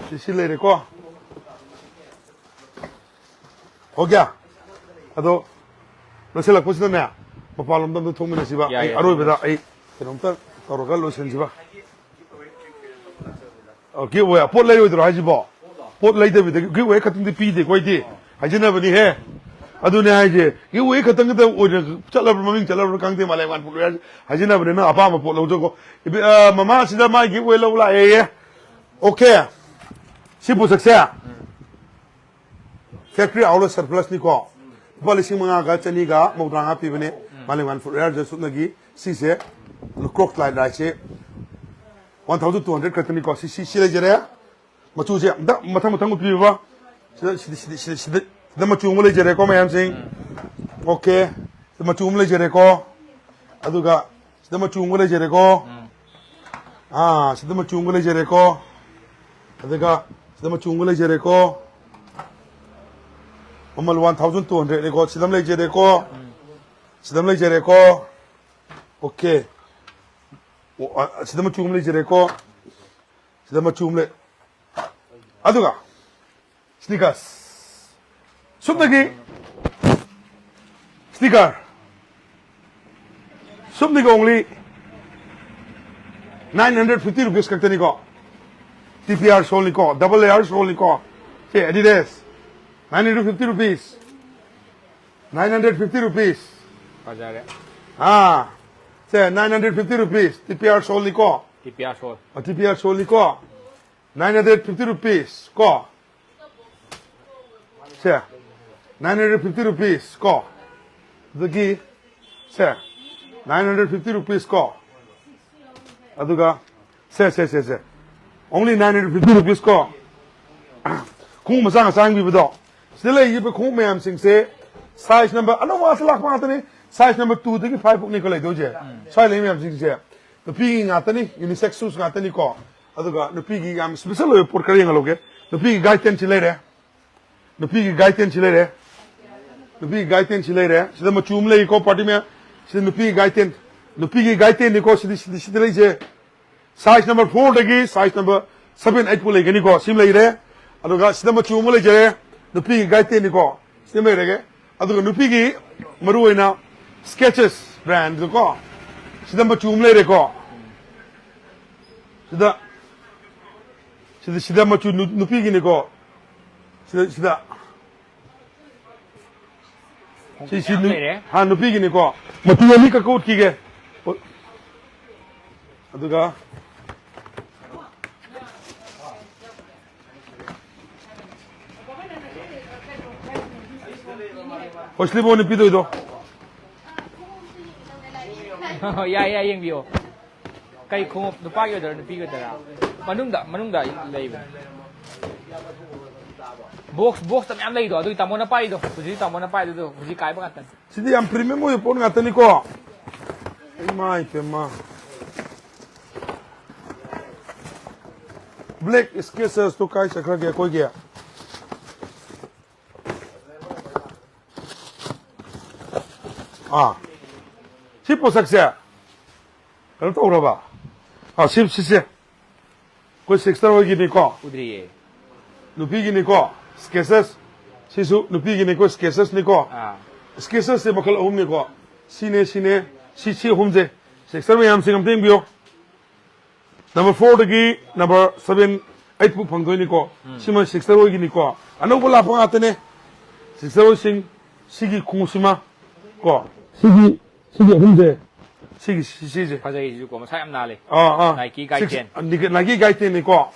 ꯁꯤ ꯁꯤ ꯂꯩꯔꯦꯀꯣ꯫ ꯍꯣ ꯒ꯭ꯌꯥ꯫ ꯑꯗꯣ ꯂꯣꯏꯁꯤꯜꯂꯛꯄꯁꯤꯗꯅꯦ, ꯃꯄꯥꯟꯂꯣꯝꯗ ꯑꯝꯇ ꯊꯣꯛꯃꯤꯟꯅꯁꯤꯕ꯫ ꯌꯥꯏ, ꯑꯩ ꯌꯥꯏ, ꯑꯔꯣꯏꯕꯗ ꯑꯩ ꯀꯩꯅꯣꯝꯇ ꯇꯧꯔꯒ ꯂꯣꯏꯁꯤꯟꯁꯤꯕ꯫ ꯑꯣ, ꯒꯤꯐ ꯑꯣꯏ ꯄꯣꯠ ꯂꯩꯔꯣꯏꯗ꯭ꯔꯣ ꯍꯥꯏꯁꯤꯕꯣ? ꯄꯣꯠ ꯂꯩꯗꯕꯤꯗ ꯒꯤꯐ ꯑꯣꯏ ꯈꯛꯇꯪꯗꯤ ꯄꯤꯗꯦꯀꯣ ꯑꯩꯗꯤ꯫ ꯍꯥꯏꯖꯅꯕꯅꯤꯍꯦ꯫ ꯑꯗꯨꯅꯦ ꯍꯥꯏꯁꯦ, ꯒꯤꯐ ꯑꯣꯏ ꯈꯛꯇꯪꯗ ꯑꯣꯏꯅ ꯆꯠꯂꯕ꯭ꯔꯥ ꯃꯃꯤꯡ ꯆꯠꯂꯕ꯭ꯔꯥ ꯈꯪꯗꯦ, ꯃꯥꯂꯦꯝ ꯋꯥꯟ ꯄꯨꯂꯣꯏ ꯍꯥꯏꯁꯦ꯫ ꯍꯥꯏꯖꯅꯕꯅꯤ, ꯅꯪ ꯑꯄꯥꯝꯕ ꯄꯣꯠ ꯂꯧꯖꯧꯀꯣ꯫ ꯏꯕꯤ-, ꯑ, ꯃꯃꯥꯁꯤꯗ ꯃꯥꯒꯤ ꯒꯤꯐ ꯑꯣꯏ ꯂꯧ ꯂꯥꯛꯑꯦꯌꯦ꯫ ꯑꯣꯀꯦ꯫ ꯁꯤ ꯄꯣꯠꯁꯛꯁꯦ ꯐꯦꯛꯇ꯭ꯔꯤ ꯑꯥꯎꯠꯂꯦꯠ ꯁꯔꯄ꯭ꯂꯁꯅꯤꯀꯣ꯫ ꯂꯨꯄꯥ ꯂꯤꯁꯤꯡ ꯃꯉꯥꯒ ꯆꯅꯤꯒ ꯃꯧꯗ꯭ꯔꯥ ꯃꯉꯥ ꯄꯤꯕꯅꯦ꯫ ꯃꯥꯂꯦꯝ ꯋꯥꯟ ꯐꯨꯠ ꯋꯦꯌꯔꯁꯦ ꯁꯨꯞꯅꯒꯤ ꯁꯤꯁꯦ ꯀ꯭ꯔꯣꯛ ꯂꯥꯏꯠ ꯂꯥꯏꯠꯁꯦ ꯋꯥꯟ ꯊꯥꯎꯖꯟ ꯇꯨ ꯍꯟꯗ꯭ꯔꯦꯗ ꯈꯛꯇꯅꯤꯀꯣ꯫ ꯁꯤ, ꯁꯤ, ꯁꯤ ꯂꯩꯖꯔꯦ꯫ ꯃꯆꯨꯁꯦ ꯑꯝꯇ ꯃꯊꯪ ꯃꯊꯪ ꯎꯠꯄꯤꯌꯨꯕ꯫ ꯁꯤꯗ, ꯁꯤꯗ, ꯁꯤꯗ, ꯁꯤꯗ, ꯁꯤꯗ, ꯁꯤꯗ ꯃꯆꯨ ꯑꯃ ꯂꯩꯖꯔꯦꯀꯣ, ꯃꯌꯥꯝꯁꯤꯡ꯫ ꯑꯣꯀꯦ꯫ ꯁꯤꯗ ꯃꯆꯨ ꯑꯃ ꯂꯩꯖꯔꯦꯀꯣ꯫ ꯑꯗꯨꯒ ꯁꯤꯗ ꯃꯆꯨ ꯑꯃ ꯂꯩꯖꯔꯦꯀꯣ꯫ ꯑꯥ, ꯁꯤꯗ ꯃꯆꯨ ꯑꯃ ꯂꯩꯖꯔꯦꯀꯣ꯫ ꯑꯗꯨꯒ ꯁꯤꯗ ꯃꯆꯨ ꯑꯃ ꯂꯩꯖꯔꯦꯀꯣ꯫ ꯃꯃꯜ ꯋꯥꯟ ꯊꯥꯎꯖꯟ ꯇꯨ ꯍꯟꯗ꯭ꯔꯦꯗꯅꯤꯀꯣ꯫ ꯁꯤꯗ ꯑꯃ ꯂꯩꯖꯔꯦꯀꯣ꯫ ꯁꯤꯗ ꯑꯃ ꯂꯩꯖꯔꯦꯀꯣ꯫ ꯑꯣꯀꯦ꯫ ꯑꯣ, ꯑ, ꯁꯤꯗ ꯃꯆꯨ ꯑꯃ ꯂꯩꯖꯔꯦꯀꯣ꯫ ꯁꯤꯗ ꯃꯆꯨ ꯑꯃ ꯂꯩ꯫ ꯑꯗꯨꯒ ꯁ꯭ꯅꯤꯀꯔꯁ꯫ ꯁꯨꯞꯅꯒꯤ ꯁ꯭ꯅꯤꯀꯔ꯫ ꯁꯨꯞꯅꯒꯤ only nine hundred fifty rupees ꯈꯛꯇꯅꯤꯀꯣ꯫ ꯇꯤ ꯄꯤ ꯑꯥꯔ ꯁꯣꯜꯅꯤꯀꯣ, double layer ꯁꯣꯜꯅꯤꯀꯣ꯫ ꯁꯦ, Adidas꯫ Nine hundred fifty rupees꯫ Nine hundred fifty rupees꯫ ꯐꯖꯔꯦ꯫ ꯑꯥ꯫ ꯁꯦ, nine hundred fifty rupees꯫ T P R ꯁꯣꯜꯅꯤꯀꯣ꯫ ꯇꯤ ꯄꯤ ꯑꯥꯔ ꯁꯣꯜ꯫ ꯑ, ꯇꯤ ꯄꯤ ꯑꯥꯔ ꯁꯣꯜꯅꯤꯀꯣ꯫ Nine hundred fifty rupees ꯀꯣ꯫ ꯁꯦ, nine hundred fifty rupees ꯀꯣ꯫ ꯑꯗꯒꯤ ꯁꯦ, nine hundred fifty rupees ꯀꯣ꯫ ꯑꯗꯨꯒ ꯁꯦ ꯁꯦ ꯁꯦ ꯁꯦ only nine hundred fifty rupees ꯀꯣ, ꯈꯣꯡꯎꯞ ꯃꯆꯥ ꯃꯆꯥ ꯌꯦꯡꯕꯤꯕꯗꯣ, ꯁꯤꯗ ꯂꯩꯔꯤꯕ ꯈꯣꯡꯎꯞ ꯃꯌꯥꯝꯁꯤꯡꯁꯦ size number ꯑꯅꯧꯕ ꯉꯥꯛꯇ ꯂꯥꯛꯄ ꯉꯥꯛꯇꯅꯤ꯫ Size number two ꯗꯒꯤ five ꯐꯥꯎꯅꯤꯀꯣ ꯂꯩꯗꯣꯏꯁꯦ꯫ ꯁ꯭ꯋꯥꯏ ꯂꯩ ꯃꯌꯥꯝꯁꯤꯡꯁꯦ ꯅꯨꯄꯤꯒꯤ ꯉꯥꯛꯇꯅꯤ, unisex shoes ꯉꯥꯛꯇꯅꯤꯀꯣ꯫ ꯑꯗꯨꯒ ꯅꯨꯄꯤꯒꯤ ꯌꯥꯝ special ꯑꯣꯏꯕ ꯄꯣꯠ ꯈꯔ ꯌꯦꯡꯍꯜꯂꯧꯒꯦ꯫ ꯅꯨꯄꯤꯒꯤ guy ten ꯁꯤ ꯂꯩꯔꯦ, ꯅꯨꯄꯤꯒꯤ guy ten ꯁꯤ ꯂꯩꯔꯦ, ꯅꯨꯄꯤꯒꯤ guy ten ꯁꯤ ꯂꯩꯔꯦ꯫ ꯁꯤꯗ ꯃꯆꯨ ꯑꯃ ꯂꯩꯀꯣ party ꯃꯌꯥꯝ, ꯁꯤꯗ ꯅꯨꯄꯤꯒꯤ guy ten, ꯅꯨꯄꯤꯒꯤ guy ten ꯅꯤꯀꯣ꯫ ꯁꯤꯗꯤ ꯁꯤꯗꯤ ꯁꯤꯗ ꯂꯩꯁꯦ꯫ Size number four ꯗꯒꯤ size number seven, eight ꯐꯥꯎ ꯂꯩꯒꯅꯤꯀꯣ꯫ ꯁꯤꯃ ꯂꯩꯔꯦ꯫ ꯑꯗꯨꯒ ꯁꯤꯗ ꯃꯆꯨ ꯑꯃ ꯂꯩꯖꯔꯦ, ꯅꯨꯄꯤꯒꯤ guy ten ꯅꯤꯀꯣ꯫ ꯁꯤꯃ ꯂꯩꯔꯒꯦ꯫ ꯑꯗꯨꯒ ꯅꯨꯄꯤꯒꯤ ꯃꯔꯨꯑꯣꯏꯅ Skechers brand ꯗꯨꯀꯣ, ꯁꯤꯗ ꯃꯆꯨ ꯑꯃ ꯂꯩꯔꯦꯀꯣ꯫ ꯁꯤꯗ ꯁꯤꯗ ꯁꯤꯗ ꯃꯆꯨ ꯅꯨ- ꯅꯨꯄꯤꯒꯤꯅꯤꯀꯣ꯫ ꯁꯤꯗ ꯁꯤꯗ ꯁꯤ ꯁꯤ ꯃꯌꯥꯝ ꯅꯨ- ꯂꯩꯔꯦ꯫ ꯍꯥ, ꯅꯨꯄꯤꯒꯤꯅꯤꯀꯣ꯫ ꯃꯇꯨ ꯑꯅꯤ ꯀꯛꯀ ꯎꯠꯈꯤꯒꯦ꯫ ꯑꯗꯨꯒ ꯍꯣꯏ, slip on ꯄꯤꯗꯣꯏꯗꯣ꯫ ꯌꯥꯏ ꯌꯥꯏ, ꯌꯦꯡꯕꯤꯌꯣ꯫ ꯀꯩ ꯈꯣꯡꯎꯞ, ꯅꯨꯄꯥꯒꯤ ꯑꯣꯏꯗꯣꯏꯔꯥ ꯅꯨꯄꯤꯒꯤ ꯑꯣꯏꯗꯣꯏꯔꯥ? ꯃꯅꯨꯡꯗ ꯃꯅꯨꯡꯗ ꯂꯩꯕꯅꯦ꯫ ꯕꯣꯛꯁ ꯕꯣꯛꯁꯇ ꯃꯌꯥꯝ ꯂꯩꯗꯣ, ꯑꯗꯨꯒꯤ ꯇꯥꯃꯣꯅ ꯄꯥꯏꯔꯤꯗꯣ, ꯍꯧꯖꯤꯛ ꯇꯥꯃꯣꯅ ꯄꯥꯏꯔꯤꯗꯣ ꯍꯧꯖꯤꯛ ꯀꯥꯏꯕ ꯉꯥꯛꯇꯅꯤ꯫ ꯁꯤꯗꯤ ꯌꯥꯝ premium ꯑꯣꯏꯕ ꯄꯣꯠ ꯉꯥꯛꯇꯅꯤꯀꯣ꯫ ꯏꯃꯥ ꯏꯄꯦꯝꯃ꯫ Black Skechers ꯇꯣ ꯀꯥꯏ ꯆꯠꯈ꯭ꯔꯒꯦ ꯑꯩꯈꯣꯏꯒꯤ? ꯑꯥ, ꯁꯤ ꯄꯣꯠꯁꯛꯁꯦ ꯀꯩꯅꯣ ꯇꯧꯈ꯭ꯔꯕ? ꯑꯥ, ꯁꯤ ꯁꯤꯁꯦ ꯑꯩꯈꯣꯏ ꯁꯤꯛꯁꯇꯔ ꯍꯣꯏꯒꯤꯅꯤꯀꯣ꯫ ꯎꯗ꯭ꯔꯤꯌꯦ꯫ ꯅꯨꯄꯤꯒꯤꯅꯤꯀꯣ꯫ Skechers, ꯁꯤꯁꯨ ꯅꯨꯄꯤꯒꯤꯅꯤꯀꯣ, Skechers ꯅꯤꯀꯣ꯫ ꯑꯥ꯫ Skechers ꯁꯦ ꯃꯈꯜ ꯑꯍꯨꯝꯅꯤꯀꯣ꯫ ꯁꯤꯅꯦ, ꯁꯤꯅꯦ, ꯁꯤ ꯁꯤ ꯑꯍꯨꯝꯁꯦ꯫ ꯁꯤꯛꯁꯇꯔ ꯃꯌꯥꯝꯁꯤꯡ ꯑꯝꯇ ꯌꯦꯡꯕꯤꯌꯣ꯫ Number four ꯗꯒꯤ number seven, eight ꯐꯥꯎ ꯐꯪꯗꯣꯏꯅꯤꯀꯣ꯫ ꯁꯤꯃ ꯁꯤꯛꯁꯇꯔ ꯍꯣꯏꯒꯤꯅꯤꯀꯣ꯫ ꯑꯅꯧꯕ ꯂꯥꯛꯄ ꯉꯥꯛꯇꯅꯦ꯫ ꯁꯤꯛꯁꯇꯔ ꯍꯣꯏꯁꯤꯡ, ꯁꯤꯒꯤ ꯈꯣꯡꯎꯞꯁꯤꯃ ꯀꯣ, ꯁꯤꯒꯤ ꯁꯤꯒꯤ ꯑꯍꯨꯝꯁꯦ, ꯁꯤꯒꯤ ꯁꯤ- ꯁꯤꯁꯦ꯫ ꯐꯖꯩꯁꯤꯁꯨꯀꯣ, ꯃꯁꯥ ꯌꯥꯝ ꯅꯥꯜꯂꯦ꯫ ꯑꯥ ꯑꯥ꯫ Nike guy ten꯫ Nike guy ten ꯅꯤꯀꯣ꯫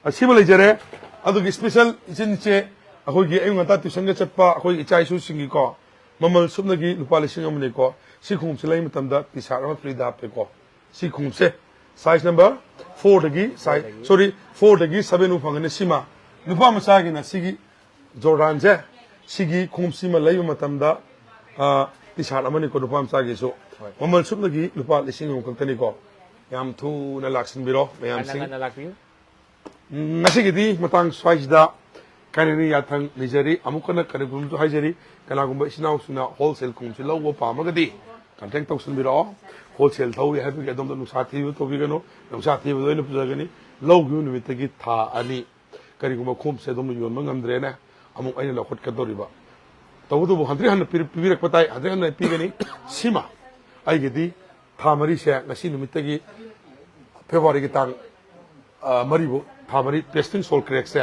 ꯑꯁꯤꯃ ꯂꯩꯖꯔꯦ꯫ ꯑꯗꯨꯒꯤ special ꯏꯆꯤꯟꯁꯦ ꯑꯩꯈꯣꯏꯒꯤ ꯑꯌꯨꯛ ꯉꯟꯇꯥ tuition ꯒ ꯆꯠꯄ ꯑꯩꯈꯣꯏ ꯏꯆꯥ ꯏꯁꯨꯁꯤꯡꯒꯤꯀꯣ, ꯃꯃꯜ ꯁꯨꯞꯅꯒꯤ ꯂꯨꯄꯥ ꯂꯤꯁꯤꯡ ꯑꯃꯅꯤꯀꯣ꯫ ꯁꯤ ꯈꯣꯡꯎꯞꯁꯦ ꯂꯩꯕ ꯃꯇꯝꯗ T-shirt ꯑꯃ free ꯗ ꯍꯥꯞꯄꯦꯀꯣ꯫ ꯁꯤ ꯈꯣꯡꯎꯞꯁꯦ Size number four ꯗꯒꯤ size, sorry, four ꯗꯒꯤ seven ꯐꯥꯎ ꯐꯪꯒꯅꯤ꯫ ꯁꯤꯃ ꯅꯨꯄꯥ ꯃꯆꯥꯒꯤꯅ ꯁꯤꯒꯤ Jordan ꯁꯦ, ꯁꯤꯒꯤ ꯈꯣꯡꯎꯞꯁꯤꯃ ꯂꯩꯕ ꯃꯇꯝꯗ, ꯑ, T-shirt ꯑꯃꯅꯤꯀꯣ, ꯅꯨꯄꯥ ꯃꯆꯥꯒꯤꯁꯨ꯫ ꯍꯣꯏ꯫ ꯃꯃꯜ ꯁꯨꯞꯅꯒꯤ ꯂꯨꯄꯥ ꯂꯤꯁꯤꯡ ꯑꯃ ꯈꯛꯇꯅꯤꯀꯣ꯫ ꯌꯥꯝ ꯊꯨꯅ ꯂꯥꯛꯁꯤꯟꯕꯤꯔꯣ ꯃꯌꯥꯝꯁꯤꯡ꯫ ꯉꯟꯅ ꯉꯟꯅ ꯂꯥꯛꯄꯤꯌꯨ꯫ ꯎꯝ, ꯉꯁꯤꯒꯤꯗꯤ ꯃꯇꯥꯡ ꯁ꯭ꯋꯥꯏꯁꯤꯗ ꯀꯥꯏꯅꯅ ꯌꯥꯊꯪ ꯅꯤꯖꯔꯤ꯫ ꯑꯃꯨꯛ ꯍꯟꯅ ꯀꯔꯤꯒꯨꯝꯕꯁꯨ ꯍꯥꯏꯖꯔꯤ, ꯀꯅꯥꯒꯨꯝꯕ ꯏꯆꯤꯟ ꯏꯅꯥꯎꯁꯤꯡꯅ wholesale ꯈꯣꯡꯎꯞꯁꯤ ꯂꯧꯕ ꯄꯥꯝꯃꯒꯗꯤ contact ꯇꯧꯁꯤꯟꯕꯤꯔꯛꯑꯣ꯫ Wholesale ꯂꯧꯏ ꯍꯥꯏꯕꯒꯤ ꯑꯗꯣꯝꯗ ꯅꯨꯡꯁꯥ ꯊꯤꯕ ꯇꯧꯕꯤꯒꯅꯨ, ꯅꯨꯡꯁꯥ ꯊꯤꯕꯗ ꯑꯩꯅ ꯄꯨꯖꯒꯅꯤ꯫ ꯂꯧꯈꯤꯕ ꯅꯨꯃꯤꯠꯇꯒꯤ ꯊꯥ ꯑꯅꯤ ꯀꯔꯤꯒꯨꯝꯕ ꯈꯣꯡꯎꯞꯁꯦ ꯑꯗꯣꯝꯅ ꯌꯣꯟꯕ ꯉꯝꯗ꯭ꯔꯦꯅꯦ, ꯑꯃꯨꯛ ꯑꯩꯅ ꯂꯧꯈꯠꯀꯗꯧꯔꯤꯕ꯫ ꯇꯧꯕꯇꯕꯨ ꯍꯟꯖꯤꯟ ꯍꯟꯅ ꯄꯤꯔ-, ꯄꯤꯕꯤꯔꯛꯄ ꯇꯥꯏ, ꯍꯟꯖꯤꯟ ꯍꯟꯅ ꯄꯤꯒꯅꯤ꯫ ꯁꯤꯃ ꯑꯩꯒꯤꯗꯤ ꯊꯥ ꯃꯔꯤꯁꯦ, ꯉꯁꯤ ꯅꯨꯃꯤꯠꯇꯒꯤ February ꯒꯤ ꯇꯥꯡ, ꯑ, ꯃꯔꯤꯕꯨ, ꯊꯥ ꯃꯔꯤ, pasting sole crack ꯁꯦ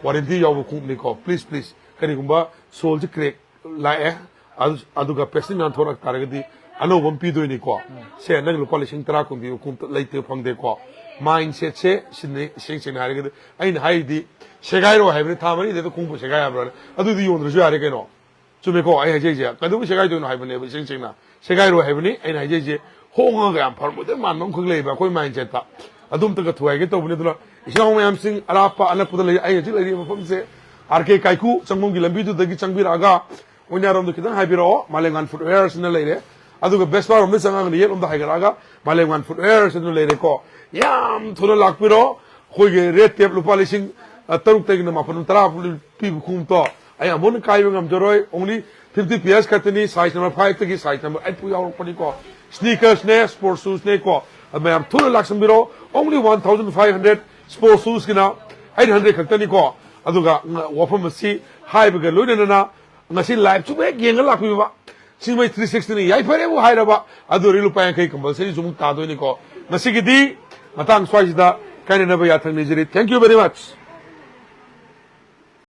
warranty ꯌꯥꯎꯕ ꯈꯣꯡꯎꯞꯅꯤꯀꯣ꯫ Please, please, ꯀꯔꯤꯒꯨꯝꯕ sole ꯁꯦ crack ꯂꯥꯛꯑꯦ, ꯑꯗꯨ-, ꯑꯗꯨꯒ pasting ꯅꯥꯟꯊꯣꯔꯛ ꯇꯥꯔꯒꯗꯤ ꯑꯅꯧꯕ ꯑꯃ ꯄꯤꯗꯣꯏꯅꯤꯀꯣ꯫ ꯁꯦ ꯅꯪ ꯂꯨꯄꯥ ꯂꯤꯁꯤꯡ ꯇꯔꯥ ꯀꯨꯟ ꯄꯤꯕ ꯈꯣꯡꯎꯞꯇ ꯂꯩꯇꯦ, ꯐꯪꯗꯦꯀꯣ꯫ Mindset ꯁꯦ ꯁꯤꯟꯅꯩ, ꯏꯁꯦꯡ ꯁꯦꯡꯅ ꯍꯥꯏꯔꯒꯗꯤ꯫ ꯑꯩꯅ ꯍꯥꯏꯔꯤꯗꯤ ꯁꯦꯒꯥꯏꯔꯣ ꯍꯥꯏꯕꯅꯤ, ꯊꯥ ꯃꯔꯤꯗ ꯈꯣꯡꯎꯞ ꯁꯦꯒꯥꯏ ꯌꯥꯕ꯭ꯔꯥꯅꯦ? ꯑꯗꯨꯗꯤ ꯌꯣꯟꯗ꯭ꯔꯁꯨ ꯌꯥꯔꯦ ꯀꯩꯅꯣ꯫ ꯆꯨꯝꯃꯦꯀꯣ ꯑꯩ ꯍꯥꯏꯖꯩꯁꯦ? ꯀꯩꯗꯧꯕꯩ ꯁꯦꯒꯥꯏꯗꯣꯏꯅꯣ ꯍꯥꯏꯕꯅꯦꯕ, ꯏꯁꯦꯡ ꯁꯦꯡꯅ꯫ ꯁꯦꯒꯥꯏꯔꯣꯏ ꯍꯥꯏꯕꯅꯤ ꯑꯩꯅ ꯍꯥꯏꯖꯩꯁꯦ꯫ ꯍꯣꯡꯉꯒ ꯌꯥꯝ ꯐꯔꯝꯒꯗꯕ ꯃꯥꯟꯕ ꯑꯃꯈꯛ ꯂꯩꯌꯦꯕ ꯑꯩꯈꯣꯏ mindset ꯇ꯫ ꯑꯗꯨꯝꯇꯒ ꯊꯨꯒꯥꯏꯒꯦ ꯇꯧꯕꯅꯤ꯫ ꯑꯗꯨꯅ ꯏꯆꯤꯟ ꯏꯅꯥꯎ ꯃꯌꯥꯝꯁꯤꯡ ꯑꯔꯥꯞꯄ ꯑꯅꯛꯄꯗ ꯂꯩ, ꯑꯩ ꯍꯧꯖꯤꯛ ꯂꯩꯔꯤꯕ ꯃꯐꯝꯁꯦ ꯑꯥꯔ ꯀꯦ ꯀꯥꯏꯀꯨ ꯆꯪꯐꯝꯒꯤ ꯂꯝꯕꯤꯗꯨꯗꯒꯤ ꯆꯪꯕꯤꯔꯛꯑꯒ ꯑꯣꯏꯅꯥꯔꯣꯝꯗ ꯈꯤꯇꯪ ꯍꯥꯏꯕꯤꯔꯛꯑꯣ, ꯃꯥꯂꯦꯝꯉꯥꯟ Footwear ꯁꯤꯅ ꯂꯩꯔꯦ꯫ ꯑꯗꯨꯒ Vespa ꯔꯣꯝꯗ ꯆꯪꯉꯒꯅ ꯌꯦꯠꯂꯣꯝꯗ ꯍꯥꯏꯒꯠꯂꯛꯑꯒ ꯃꯥꯂꯦꯝꯉꯥꯟ Footwear ꯁꯤꯅ ꯂꯩꯔꯦꯀꯣ꯫ ꯌꯥꯝ ꯊꯨꯅ ꯂꯥꯛꯄꯤꯔꯣ꯫ ꯑꯩꯈꯣꯏꯒꯤ red tape ꯂꯨꯄꯥ ꯂꯤꯁꯤꯡ ꯇꯔꯨꯛꯇꯒꯤꯅ ꯃꯥꯄꯟ ꯇꯔꯥ ꯐꯥꯎ ꯄꯤꯕ ꯈꯣꯡꯎꯞꯇꯣ ꯑꯩ ꯑꯃꯨꯛ ꯍꯟꯅ ꯀꯥꯏꯕ ꯉꯝꯖꯔꯣꯏ꯫ Only fifty pairs ꯈꯛꯇꯅꯤ, size number five ꯇꯒꯤ size number eight ꯐꯥꯎ ꯌꯥꯎꯔꯛꯄꯅꯤꯀꯣ꯫ Sneakers ꯅꯦ, sports shoes ꯅꯦꯀꯣ꯫ ꯑꯗꯨ ꯃꯌꯥꯝ ꯊꯨꯅ ꯂꯥꯛꯁꯟꯕꯤꯔꯣ꯫ Only one thousand five hundred, sports shoes ꯀꯤꯅ eight hundred ꯈꯛꯇꯅꯤꯀꯣ꯫ ꯑꯗꯨꯒ ꯉ-, ꯋꯥꯐꯝ ꯑꯁꯤ ꯍꯥꯏꯕꯒ ꯂꯣꯏꯅꯅ ꯉꯁꯤ live ꯁꯨ ꯍꯦꯛ ꯌꯦꯡꯉ ꯂꯥꯛꯄꯤꯕ ꯁꯤꯡꯃꯩ three sixty ꯅ ꯌꯥꯏꯐꯔꯦꯕꯨ ꯍꯥꯏꯔꯕ, ꯑꯗꯨ ꯑꯣꯏꯔꯗꯤ ꯂꯨꯄꯥ ꯌꯥꯡꯈꯩ compulsory ꯁꯨ ꯑꯃꯨꯛ ꯇꯥꯗꯣꯏꯅꯤꯀꯣ꯫ ꯉꯁꯤꯒꯤꯗꯤ ꯃꯇꯥꯡ ꯁ꯭ꯋꯥꯏꯁꯤꯗ ꯀꯥꯏꯅꯅꯕ ꯌꯥꯊꯪ ꯅꯤꯖꯔꯤ꯫ Thank you very much꯫